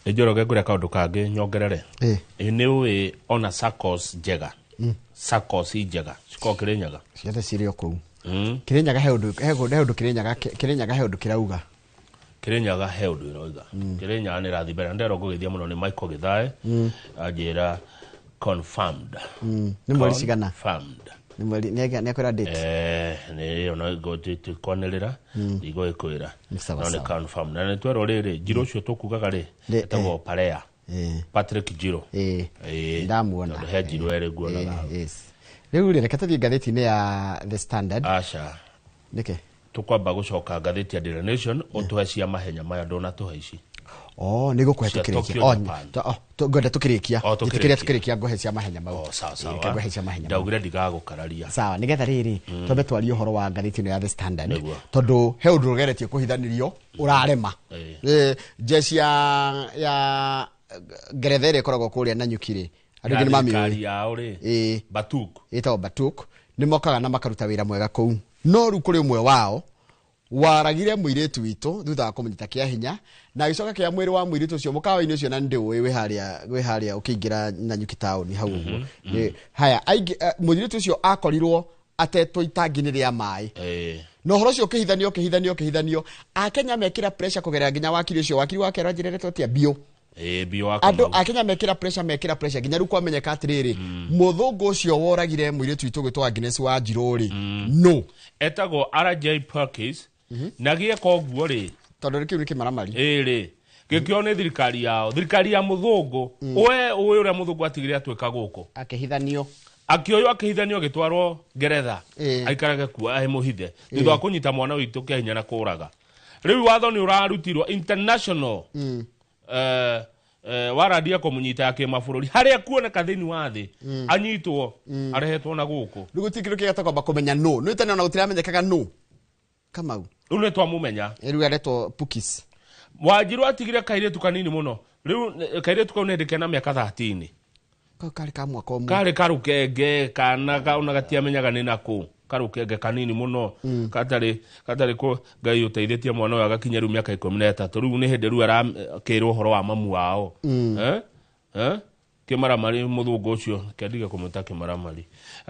Njoroge ngũrĩa kaũndũ kangĩ nyongerere. Ĩ nĩ ũĩ ona SACCOS njega, SACCOS njega cikoragwo Kĩrĩnyaga. Ciothe cirĩ o kũu. Kĩrĩnyaga he ũndũ, he ũndũ Kĩrĩnyaga, Kĩrĩnyaga he ũndũ kĩrauga. Kĩrĩnyaga he ũndũ ĩroiga. Kĩrĩnyaga nĩ ĩrathiĩ mbere. Nderwo ngũgĩthia mũno nĩ Michael Githae anjĩra confirmed. Nĩ mweri cigana? Confirmed. Nĩ mweri nĩ akwĩra date. Nĩ ĩyo no tũkwanĩrĩra ndigũgĩkwĩra. No nĩ confirmed. Na nĩ twerwo rĩrĩ Njirũ ũcio tũkugaga rĩ etagwo Parea. Patrick Njirũ. Ndamuona. Tondũ he Njirũ erĩ nguonaga hau. Rĩu rĩ reke tũthiĩ ngathĩti-inĩ ya The Standard. Aca. Nĩkĩ? Tũkwamba gũcoka ngathĩti ya Daily Nation ũtũhe cia mahenya maya ndũnatũhe ici. Oh, nä gå kå Cia hetå Tokyo, kä Japan. Ngwenda tå kä rä kia O, kä rä a tå kä rä kia ngåhe cia mahenya mau. Oh, sawa sawa. Reke ngũhe cia mahenya mau. Ndaugire ndigagũkararia. Sawa, nĩgetha rĩrĩ twambe twarie ũhoro wa ngathĩti ĩno ya The Standard, Nĩguo. tondũ he ũndũ ũgeretie kũhithanĩrio ũrarema. Jeshi ya ngeretha ĩrĩa ĩkoragwo kũrĩa Nanyuki rĩ, andũ aingĩ nĩ mamĩũĩ. Thirikari yao rĩ, Batuk. Ĩtagwo Batuk, nĩ mokaga na makaruta wĩra mwega kũu, no rĩu kũrĩ ũmwe wao waragire mũirĩtu witũ thutha wa kũmũnyita kĩa hinya na agĩcoka kĩa mwĩrĩ wa mũirĩtu ũcio mũkawa-inĩ ũcio, na nĩndĩũĩ wĩ harĩa ũkĩingĩra Nanyuki taũni hau ũguo. Haya, mũirĩtu ũcio akorirwo atetwo itangi-inĩ rĩa maĩ, na ũhoro ũcio ũkĩhithanio ũkĩhithanio ũkĩhithanio. Akenya mekĩra pressure kũgerera nginya wakiri ũcio, wakiri wake aranjĩrĩretwo atĩa, Biũ. Biũ wa Andũ Kamau. Akenya mekĩra pressure nginya rĩu kwamenyeka atĩrĩrĩ, mũthũngũ ũcio woragire mũirĩtu witũ gwĩtwo Agnes Wanjirũ rĩ, no Etagwo RJ Perkins, na gĩeka ũguo rĩ, tondũ kĩu nĩ kĩmaramari. Ĩrĩ gĩkĩo nĩ thirikari yao, thirikari ya mũthũngũ. We ũĩ ũrĩa mũthũngũ atigire atuĩka gũkũ, akĩhithanio, akĩoywo akĩhithanio, agĩtwarwo ngeretha aikarage kuo ahĩ mũhithe thutha wa kũnyita mwana witũ kĩa hinya na kũraga. Rĩu watho nĩ ũrarutirwo international warandia kũmũnyita ya kĩmabũrũri harĩa kuoneka thĩinĩ wa thĩ, anyitwo arehetwo na gũkũ. Rĩu gũtirĩ kĩndũ kĩgata kwamba kũmenya no nĩ tene ona gũtiramenyekaga no Kamau. Rĩu nĩ twamũmenya. Rĩu aretwo Pukis. Wanjirũ atigire kairĩtu kanini mũno. Rĩu kairĩtu kau nĩ hĩndĩ kena mĩaka 13. Kau karĩ ka mwaka ũmwe. Karĩ karũkenge kana ona gatiamenyaga nĩ nakũ, karũkenge kanini mũno, katarĩ kũ Ngai ũteithĩtie mwana ũyũ agakinya rĩu mĩaka 13. Rĩu nĩ hĩndĩ rĩu arakĩrwo ũhoro wa mamu wao. Eh? Eh? Kĩmaramari mũthũngũ ũcio kĩandige kũmwĩta kĩmaramari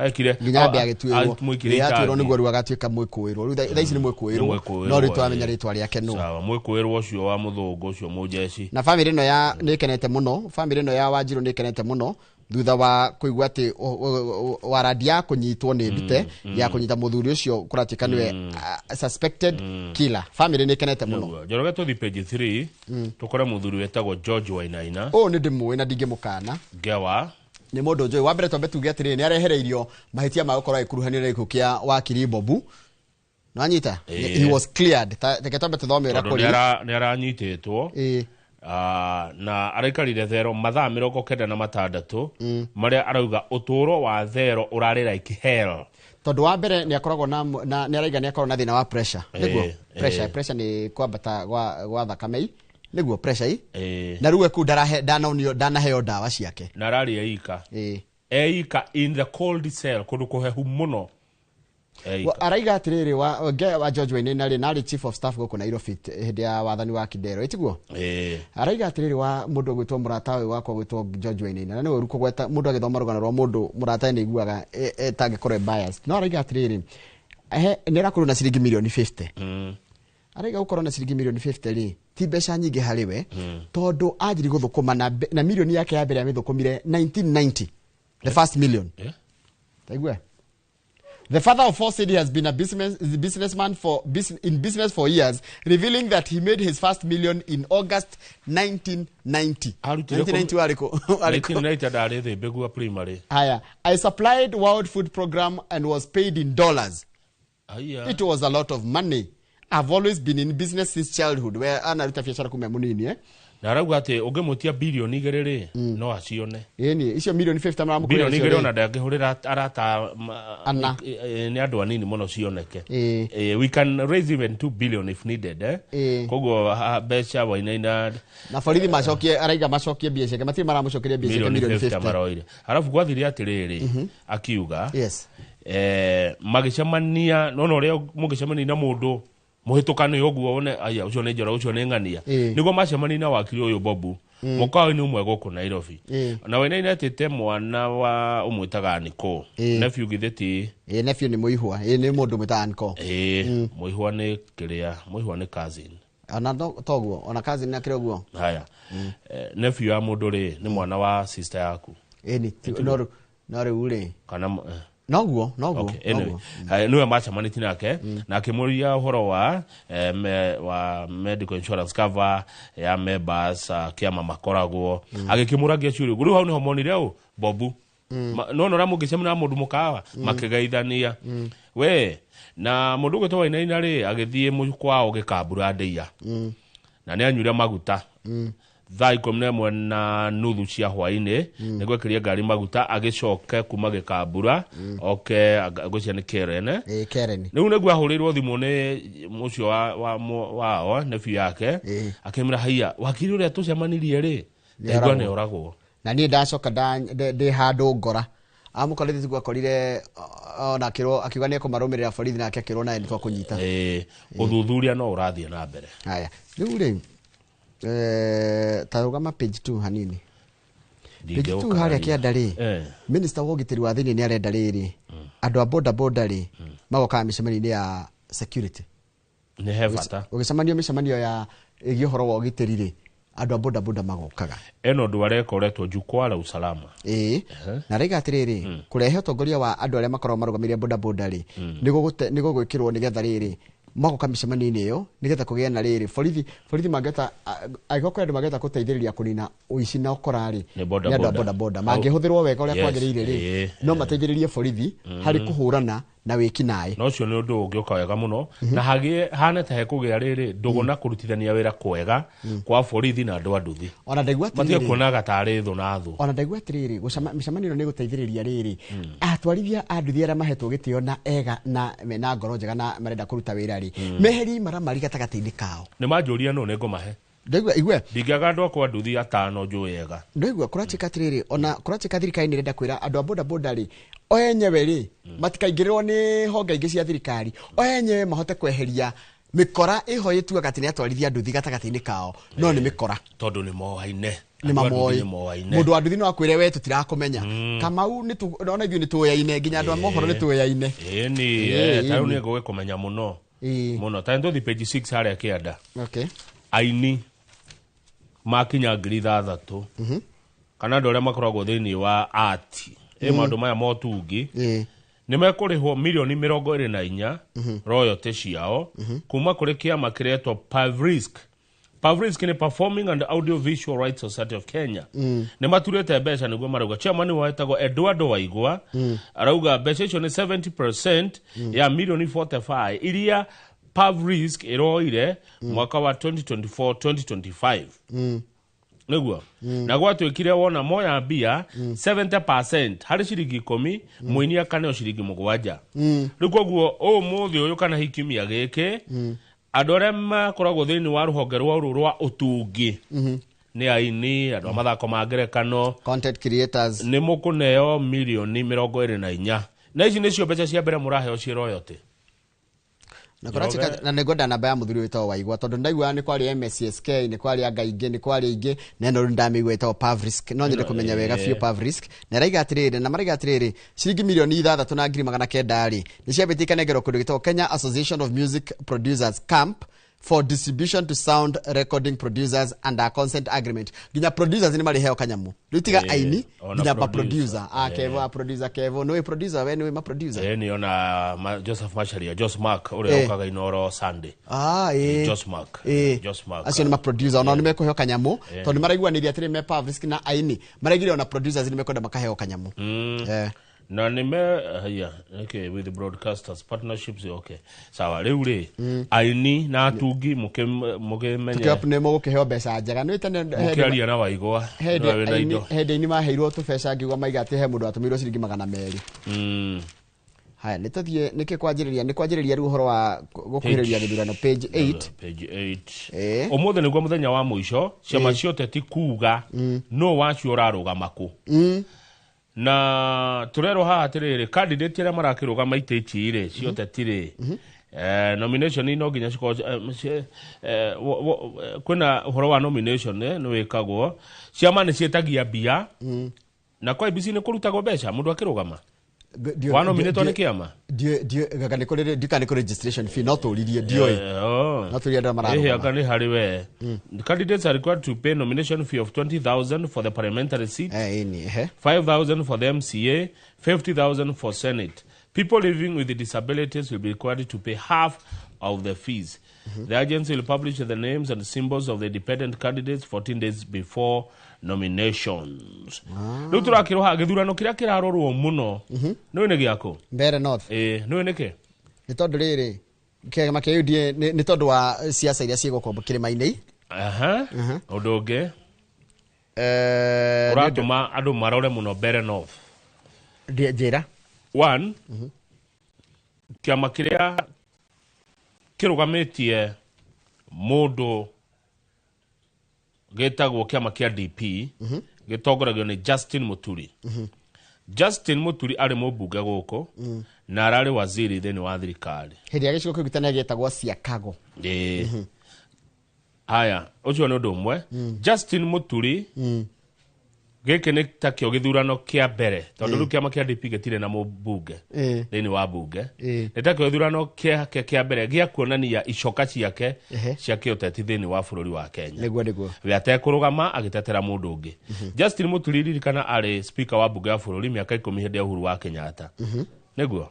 ekire nginya ambe agĩtuĩrwo. Amũikĩrie Atuĩrwo itangi. Nĩguo rĩu agatuĩka mwĩkũĩrwo. Rĩu thaa ici nĩ mwĩkũĩrwo, Mwĩkũĩrwo, no rĩu twamenya rĩtwa rĩake no Sawa, mwĩkũĩrwo ũcio wa mũthũngũ ũcio mũjeshi. Na famĩlĩ ĩno ya nĩ ĩkenete mũno, famĩlĩ ĩno ya Wanjirũ nĩ ĩkenete mũno thutha wa kũigua atĩ warandi ya kũnyitwo nĩ ndute ya kũnyita mũthuri ũcio kũratuĩka nĩwe suspected killer. Famĩlĩ nĩ ĩkenete mũno. Nĩguo. Njoroge, tũthi page 3 tũkore mũthuri wĩtagwo George Wainaina. Ũyũ nĩ ndĩmũĩ na ndingĩmũkana. Ngewa. Nĩ mũndũ njũĩ. Wa mbere twambe tuge atĩrĩrĩ, nĩ arehereirio mahĩtia ma gũkorwo agĩkuruhanio na gĩkuũ kĩa wakiri Bobu. Nĩwanyita? He was cleared. Reke twambe tũthome ũrĩa Tondũ kũrĩ. nĩ aranyitĩtwo. Na araikarire thero mathaa 96, marĩa arauga ũtũũro wa thero ũrarĩ like hell. Tondũ wa mbere nĩ akoragwo na nĩ araiga nĩ akoragwo na thĩna wa pressure, nĩguo? Pressure, pressure nĩ kwambata gwa thakame, nĩguo pressure i. Na rĩu kũu ndarahe ndanonio ndanaheo ndawa ciake. Na ararĩ eika eika in the cold cell, kũndũ kũhehu mũno. Eika. Araiga atĩrĩrĩ, wa George Wainaina rĩ, narĩ chief of staff gũkũ Nairobi hĩndĩ ya wathani wa Kidero, ĩtiguo? Ĩĩ. Araiga atĩrĩrĩ, wa mũndũ ũgwĩtwo mũrata ũyũ wakwa gwĩtwo George Wainaina, na nĩ ũru kũgweta mũndũ agĩthoma rũgano rwa mũndũ mũrata nĩ aiguaga etangĩkorwo e biased, no araiga atĩrĩrĩ, nĩ arakorwo na ciringi mirioni 50. Araiga gũkorwo na ciringi mirioni 50 rĩ, ti mbeca nyingĩ harĩ we, tondũ anjiri gũthũkũma na mirioni yake ya mbere amĩthũkũmire 1990, the first million. Taigua. The father of four said he has been a businessman in business for years, revealing that he made his first million in August 1990. Arutire 1990 warĩkũ? 1990 ndarĩ thĩ mbĩgua primary. Haya, I supplied World Food Program and was paid in dollars. Aya. It was a lot of money. I've always been in business since childhood. Where anaruta biacara kuma munini, eh? Na arauga atĩ ũngĩmũtia 2 bilioni rĩ, no acione. Ĩni, icio milioni 50 maramũkũria Bilioni icio 2 rĩ. Ona ndangĩhũrĩra arata Ana. Nĩ andũ anini mũno cioneke. We can raise even 2 billion if needed, eh? Koguo mbeca Wainaina Na borithi macokie, araiga macokie mbia ciake, matirĩ maramũcokeria mbia ciake. Milioni Milioni 50 50 maroire. Arabu gwathire atĩrĩrĩ, akiuga magĩcemania nona ũrĩa mũngĩcemania na mũndũ mũhĩtũkane ũguo, one aya ũcio nĩ njora, ũcio nĩ ng'ania. Nĩguo macemania na wakiri ũyũ Bobu mũkawa-inĩ ũmwe gũkũ Nairobi. Na Wainaina etĩte mwana wa ũmwĩtaga Niko, nephew githĩ ti? Ĩĩ, nephew nĩ mũihwa. Ĩĩ, nĩ mũndũ mwĩtaga Niko. Ĩĩ, mũihwa nĩ kĩrĩa, mũihwa nĩ cousin. Ona toguo, ona cousin akĩrĩ ũguo. Haya. Nephew ya mũndũ rĩ, nĩ mwana wa sister yaku. Ĩni, no rĩu rĩ kana noguo noguo. Okay, anyway, Noguo. Niwe macemanĩtie nake na akĩmũria ũhoro wa medical insurance cover ya members kĩama makoragwo, agĩkĩmũragia ciũria ũguo. Rĩu hau nĩho monire ũ Bobu. Nona ũrĩa mũngĩcemania na mũndũ mũkawa makĩgeithania we na mũndũ ũgwĩtwo Wainaina rĩ, agĩthiĩ kwao gĩkambura ndĩia. Na nĩ anyuire maguta thaa 11:30 cia hwainĩ nĩguo ekĩrie ngari maguta agĩcoke kuma Gĩkambura oke ngwĩciria nĩ Keren. Ĩĩ, Keren. Rĩu nĩguo ahũrĩirwo thimũ nĩ mũcio wao nephew yake akĩmwĩra haiya wakiri ũrĩa tũcemanirie rĩ ndaigua nĩ oragwo. Na niĩ ndacoka ndĩ handũ ngora amũkorire tiguo akorire ona akĩrwo akiuga nĩ ekũmarũmĩrĩra borithi nake akĩrwo naye nĩ twakũnyita. Ũthuthuria no ũrathiĩ na mbere. Haya rĩu rĩ ta rũgama page 2 hanini. Page 2 harĩa kĩanda rĩ minister wa ũgitĩri wa thĩinĩ nĩ arenda rĩrĩ andũ a boda boda rĩ magokaga mĩcemanio-inĩ ya security. Nĩ he bata. Ũgĩcemanio mĩcemanio ya ĩgiĩ ũhoro wa ũgitĩri rĩ andũ a boda boda magokaga. Ĩno ũndũ areka ũretwo jukwaa la usalama. Na araiga atĩrĩrĩ kũrehe ũtongoria wa andũ arĩa makoragwo marũgamĩrĩire boda boda rĩ nĩ gũgwĩkĩrwo nĩgetha rĩrĩ magoka mĩcemanio-inĩ ĩyo nĩgetha kũgĩe na rĩrĩ borithi mangĩhota angĩkorwo kwĩ andũ mangĩhota gũteithĩrĩria kũnina ũici na ũkora rĩ nĩ boda nĩ andũ a boda boda mangĩhũthĩrwo wega ũrĩa kwagĩrĩire rĩ no mateithĩrĩrie borithi harĩ kũhũrana na wĩkinaĩ. Na ũcio nĩ ũndũ ũngĩũka wega mũno na hagĩe hane ta hekũgĩa rĩrĩ ndũgũ na kũrutithania wĩra kwega kwa borithi na andũ a nduthi. Ona ndaigua atĩrĩrĩ matige kuonaga tarĩ thũ na thũ. Ona ndaigua atĩrĩrĩ mĩcemanio ĩno nĩ ĩgũteithĩrĩria rĩrĩ atwarithia a nduthi arĩa mahetwo gĩtĩo na ega na mena ngoro njega na marenda kũruta wĩra rĩ meherie maramari gatagatĩ-inĩ kao. Nĩ manjũria no nĩ ngũmahe. Ndaigua igue ndingĩaga andũ akwa nduthi atano njũĩ ega. Ndaigua kũratuĩka atĩrĩrĩ ona kũratuĩka thirikari nĩ ĩrenda kwĩra andũ a boda boda rĩ o enyewe rĩ matikaingĩrĩrwo nĩ honge ingĩ cia thirikari o enyewe mahote kweheria mĩkora ĩho ĩtuaga atĩ nĩ atwarithia nduthi gatagatĩ-inĩ kao no nĩ mĩkora tondũ nĩ moaine. Nĩ mamoĩ mũndũ wa nduthi no akwĩre we tũtirakũmenya. Kamau ona ithuĩ nĩ tũyaine nginya andũ a mohoro nĩ tũyaine. Ĩni ta rĩu nĩ ngũgĩkũmenya mũno mũno ta nĩ tũthiĩ page 6 harĩa kĩanda. Okay. Aini makinya 6,000 kana andũ arĩa makoragwo thĩinĩ wa art maũndũ maya motungi nĩ mekũrĩhwo mirioni 24 royalty ciao kuma kũrĩ kĩama kĩretwo Pavrisk. Pavrisk nĩ Performing and Audiovisual Rights Society of Kenya. Nĩ maturĩte mbeca nĩguo marauga chairman wao etagwo Eduardo Waigwa arauga mbeca icio nĩ 70% ya mirioni 45 iria Pavrisk ĩroire mwaka wa 2024-2025. Nĩguo na gwatuĩkire wona moya mbia 70% harĩ ciringi 10 mũini akaneo ciringi 7. Rĩu koguo ũmũthĩ ũyũ kana hihi kiumia gĩkĩ andũ arĩa makoragwo thĩinĩ wa rũhonge rwa rũrũ rwa ũtungi nĩ aini andũ a mathako ma ngerekano content creators nĩ mũkũneo mirioni 24 na ici nĩcio mbeca cia mbere mũraheo ciĩ royalty. Na kũratuĩka na nĩngwenda namba ya mũthuri wĩtagwo Waigwa tondũ ndaigua nĩ kwarĩ MSSK nĩ kwarĩ anga ingĩ nĩ kwarĩ ingĩ na ĩno rĩu ndamĩigua ĩtagwo Pavrisk no nyende kũmenya wega biũ Pavrisk na ĩraiga atĩrĩrĩ na maraiga atĩrĩrĩ ciringi mirioni 6,900 rĩ nĩ ciambĩtie ikanengerwo kũndũ gĩtagwo Kenya Association of Music Producers Camp for distribution to sound recording producers under a consent agreement. Nginya producers nĩ marĩheo kanyamu rĩu tiga aini nginya ba producer Kevo a producer Kevo no producer we nĩ ma producer ni ona Joseph Macharia Jos Mark ũrĩa ũkaga Inoro Sunday Jos Mark Jos Mark acio nĩ ma producer ona nĩ mekũheo kanyamu tondũ nĩ maraiguanĩria atĩrĩ me Pavrisk na aini maraigire ona producers nĩ mekwenda makaheo kanyamu. Na nime haya okay with the broadcasters partnerships okay sawa rĩu rĩ aini na atungi mũkĩmenye tukĩopu nĩ mũgũkĩheo mbeca njega nĩ tene mũkĩaria na Waigwa hĩndĩ aini maheirwo tũbeca ngiuga maiga atĩ he mũndũ atũmĩirwo ciringi 200. Haya nĩ tũthiĩ nĩkĩ kwanjĩrĩria nĩ kwanjĩrĩria rĩu ũhoro wa gũkuhĩrĩria gĩthurano page 8. Page 8 ũmũthĩ nĩguo mũthenya wa mũico ciama cia ũteti kuga no wacio ũrarũgama kũ. Na turerwo haha atiriri candidate arĩa marakĩrũgama itĩ ici rĩ cia ũteti rĩ nomination no nginya cikorwo kwĩna ũhoro wa nomination nĩ wĩkagwo ciama nĩ ciĩtagia mbia na kwa IEBC nĩ kũrutagwo mbeca mũndũ akĩrũgama wa nominatwo nĩ kĩama ndikana nĩ registration fee no tũririe ndiũĩ no tũririe andũ mararũgama. Anga nĩ harĩ we candidates are required to pay nomination fee of 20,000 for the parliamentary seat, 5,000 for the MCA, 50,000 for Senate. People living with disabilities will be required to pay half of the fees. The agency will publish the names and symbols of the independent candidates 14 days before nominations. Rĩu tũrakĩrwo gĩthurano kĩrĩa kĩrarorwo mũno nĩũĩ nĩ gĩakũ Mbeere North. Nĩũĩ nĩkĩ? Nĩ tondũ rĩrĩ kĩama kĩa UDA nĩ tondũ wa siasa iria ciĩ gũkũ kĩrĩma-inĩ. Aha. Ũndũ ũngĩ ũratũma andũ marore mũno Mbeere North. Njĩra. One, kĩama kĩrĩa kĩrũgamĩtie mũndũ gĩtagwo kĩama kĩa DP gĩtongoragio nĩ Justin Muturi. Justin Muturi arĩ mũmbunge gũkũ na ararĩ waziri thĩinĩ wa thirikari. Hĩndĩ ya gĩcigo kĩu gĩtana gĩtagwo Siakago. Ĩĩ. Haya, ũcio nĩ ũndũ ũmwe. Justin Muturi gĩkĩ nĩ takĩo gĩthurano kĩa mbere tondũ rĩu kĩama kĩa DP gĩtirĩ na mũmbunge thĩinĩ wa bunge. Nĩ takĩo gĩthurano kĩake kĩa mbere gĩa kuonania icoka ciake cia kĩũteti thĩinĩ wa bũrũri wa Kenya. Nĩguo nĩguo. We atekũrũgama agĩtetera mũndũ ũngĩ. Justin Muturi ririkana arĩ speaker wa bunge ya bũrũri mĩaka 10 hĩndĩ ya Uhuru wa Kenyatta. Nĩguo?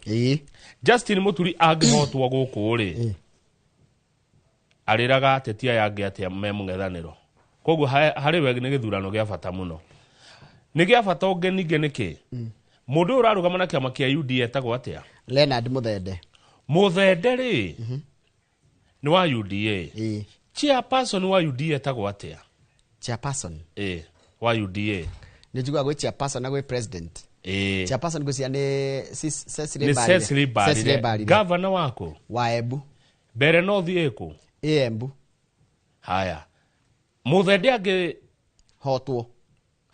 Justin Muturi angĩhotwo gũkũ rĩ, arĩraga ateti aya angĩ atĩa me mũng'ethanĩro. Koguo harĩ we nĩ gĩthurano gĩa bata mũno. Nĩ gĩa bata ũngĩ ningĩ nĩkĩ? Mũndũ ũyũ ũrarũgama na kĩama kĩa UDA etagwo atĩa? Leonard Muthende. Muthende rĩ, nĩ wa UDA. Chairperson wa UDA etagwo atĩa? Chairperson? Wa UDA. Nĩ njiguaga gwĩ chairperson na gwĩ president. Chairperson ngwĩciria nĩ Cecily Nĩ Mbarire. Cecily Mbarire. Cecily Mbarire. Governor waku? Wa Embu. Mbeere North ĩkũ? Embu. Haya. Muthende angĩ hotwo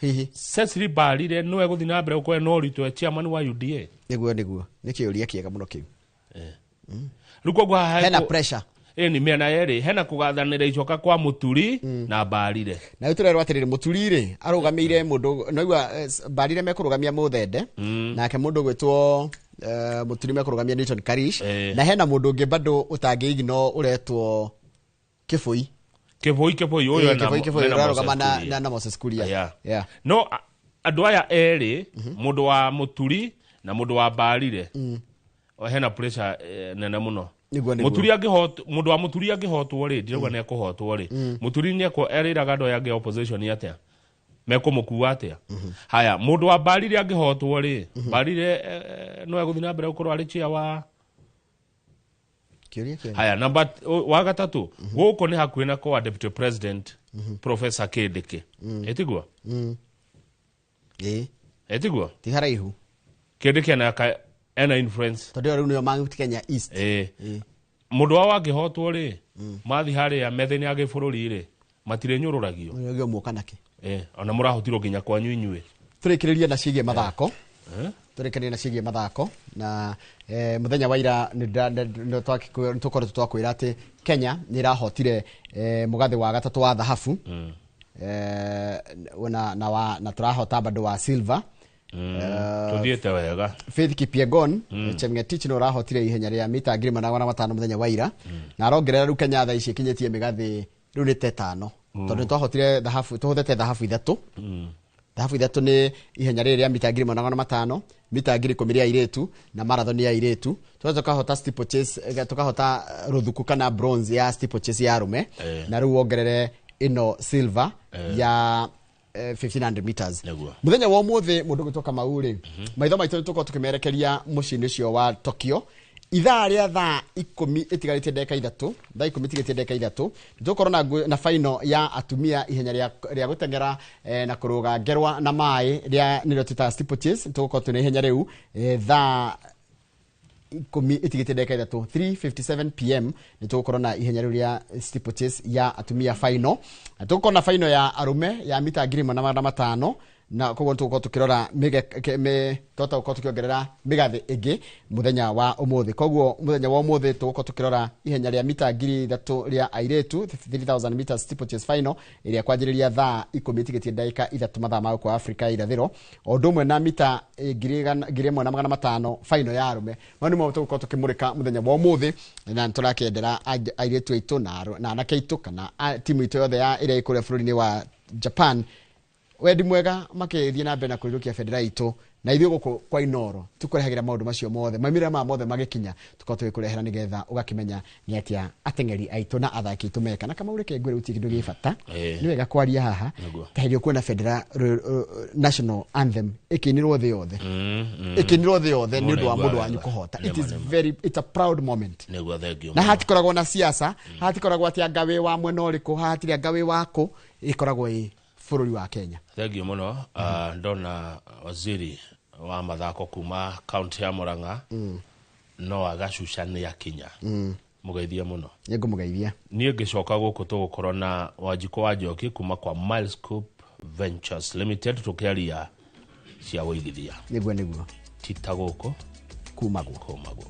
hihi Cecily Mbarire nĩwe gũthiĩ na mbere gũkorwo na ũritũ e chairman wa UDA. Nĩguo nĩguo. Nĩ kĩũria kĩega mũno kĩu. Rĩu koguo haha Hena pressure. Nĩ mĩena yerĩ, hena kũgathanĩra icoka kwa Muturi na Mbarire. Na rĩu tũrerwo atĩrĩrĩ, Muturi rĩ arũgamĩire mũndũ, naigua Mbarire mekũrũgamia Muthende, nake mũndũ ũgwĩtwo Muturi mekũrũgamia Newton Karish, na hena mũndũ ũngĩ bado ũtangĩignore ũretwo Kĩbũi. Kĩbũi, Kĩbũi, ũyũ ena Kĩbũi, Kĩbũi, ena ũrarũgama Moses Kuria. na Moses Kuria. No andũ aya erĩ, mũndũ wa Muturi na mũndũ wa Mbarire, hena pressure nene mũno. Nĩguo, nĩguo. Muturi angĩhotwo, mũndũ wa Muturi angĩhotwo rĩ, ndirauga nĩ ekũhotwo rĩ. Muturi nĩ erĩraga andũ aya angĩ opposition atĩa? Mekũmũkua atĩa? Haya, mũndũ wa Mbarire angĩhotwo rĩ, Mbarire no egũthiĩ na mbere gũkorwo arĩ chair wa Kĩũria kĩega. Haya, namba wa gatatũ, gũkũ nĩ hakuhĩ na kwa Deputy President Professor Kindiki. Ĩtiguo? Ĩtiguo? Ti haraihu. Kindiki ena influence. Tondũ rĩu nĩo Mount Kenya East. Mũndũ wao angĩhotwo rĩ, mathi harĩa metha-inĩ ya gĩbũrũri rĩ, matirĩnyũrũragio. Ũrĩa mũka nake. Ona mũrahotirwo nginya kwanyu inyuĩ. Tũrĩkĩrĩrie na ciĩgiĩ mathako. Tũrĩkĩrĩrie na ciĩgiĩ mathako na mũthenya wa ira nĩ tũkoretwo twakwĩra atĩ Kenya nĩ ĩrahotire mũgathĩ wa gatatũ wa thahabu. Na tũrahota bado wa silver. Tũthiĩte wega. Faith Kipyegon, Chemngetich nĩ ũrahotire ihenya rĩa mita 1500 mũthenya wa ira. Na arongerera rĩu Kenya thaa ici ĩkinyĩtie mĩgathĩ rĩu nĩ ta ĩtano. Tondũ twahotire thahabu, tũhotete thahabu ithatũ. Thahabu ithatũ nĩ ihenya rĩrĩ rĩa mita 1500, mita 10000 rĩa airĩtu na marathon ya airĩtu. Tũgacoka tũkahota steeplechase, tũkahota rũthuku kana bronze ya steeplechase ya arũme. Na rĩu wongerere ĩno silver ya 1500 meters. Mũthenya wa ũmũthĩ mũndũ ũgwĩtwo Kamau rĩ, maitho maitũ nĩ tũkorwo tũkĩmerekeria mũciĩ-inĩ ũcio wa Tokyo. Ithaa rĩa thaa ikũmi ĩtigarĩtie ndagĩka ithatũ, thaa ikũmi ĩtigarĩtie ndagĩka ithatũ, nĩtũgũkorwo na final ya atumia ihenya rĩa gũteng'era na kũrũga ngerwa na maĩ rĩa nĩrĩo twĩtaga steeplechase. Nĩtũgũkorwo twĩna ihenya rĩu thaa ikũmi ĩtigĩtie ndagĩka ithatũ, 3:57 PM, nĩtũgũkorwo na ihenya rĩu rĩa steeplechase ya atumia final. Na tũgũkorwo na final ya arũme ya mita 1500, na koguo nĩtũgũkorwo tũkĩrora twahota gũkorwo tũkĩongerera mĩgathĩ ĩngĩ mũthenya wa ũmũthĩ. Koguo mũthenya wa ũmũthĩ tũgũkorwo tũkĩrora ihenya rĩa mita ngiri ithatũ rĩa airĩtu, 3000 meters steeplechase final, ĩrĩa kwanjĩrĩria thaa ikũmi ĩtigĩtie ndagĩka ithatũ mathaa ma gũkũ Afrika ya irathĩro, o ũndũ ũmwe na mita 1500 final ya arũme. Mau nĩmo tũgũkorwo tũkĩmũrĩka mũthenya wa ũmũthĩ, na nĩtũrakĩendera airĩtu aitũ na anake aitũ kana timu itũ yothe ya ĩrĩa ĩ kũrĩa bũrũri-inĩ wa Japan wendi mwega makĩthiĩ na mbere na kũrirũkia bendera itũ Na ithuĩ gũkũ kwa Inoro tũkũrehagĩra maũndũ macio mothe, maumĩrĩra maya mothe magĩkinya tũkorwo tũgĩkũrehera nĩgetha ũgakĩmenya nĩ atĩa ateng'eri aitũ na athaki aitũ meka. Na Kamau, reke ngwĩre gũtirĩ kĩndũ gĩ bata nĩ wega kwaria haha ta hĩndĩ ũkuona bendera national anthem ĩkĩinĩrwo thĩ yothe, ĩkĩinĩrwo thĩ yothe nĩ ũndũ wa Nĩguo mũndũ wanyu wega. kũhota. It is Nĩma, nĩma. very, it's a proud moment. Nĩguo, thengiũ Na mũno. hatikoragwo na siasa, hatikoragwo atĩ anga wĩ wa mwena ũrĩkũ, hatirĩ anga wĩ wakũ, ĩkoragwo ĩ bũrũri wa Kenya. Thengiũ mũno. Ndona waziri wa mathako kuma kaunti ya Murang'a no agacuca nĩ akinya. Mũgeithie mũno. Nĩ ngũmũgeithia. Niĩ ngĩcoka gũkũ tũgũkorwo na Wanjikũ wa Njoki kuma kwa Milescope Ventures Limited, tũkĩaria cia wũigithia. Nĩguo, nĩguo. Tita gũkũ kumagwo. Kumagwo.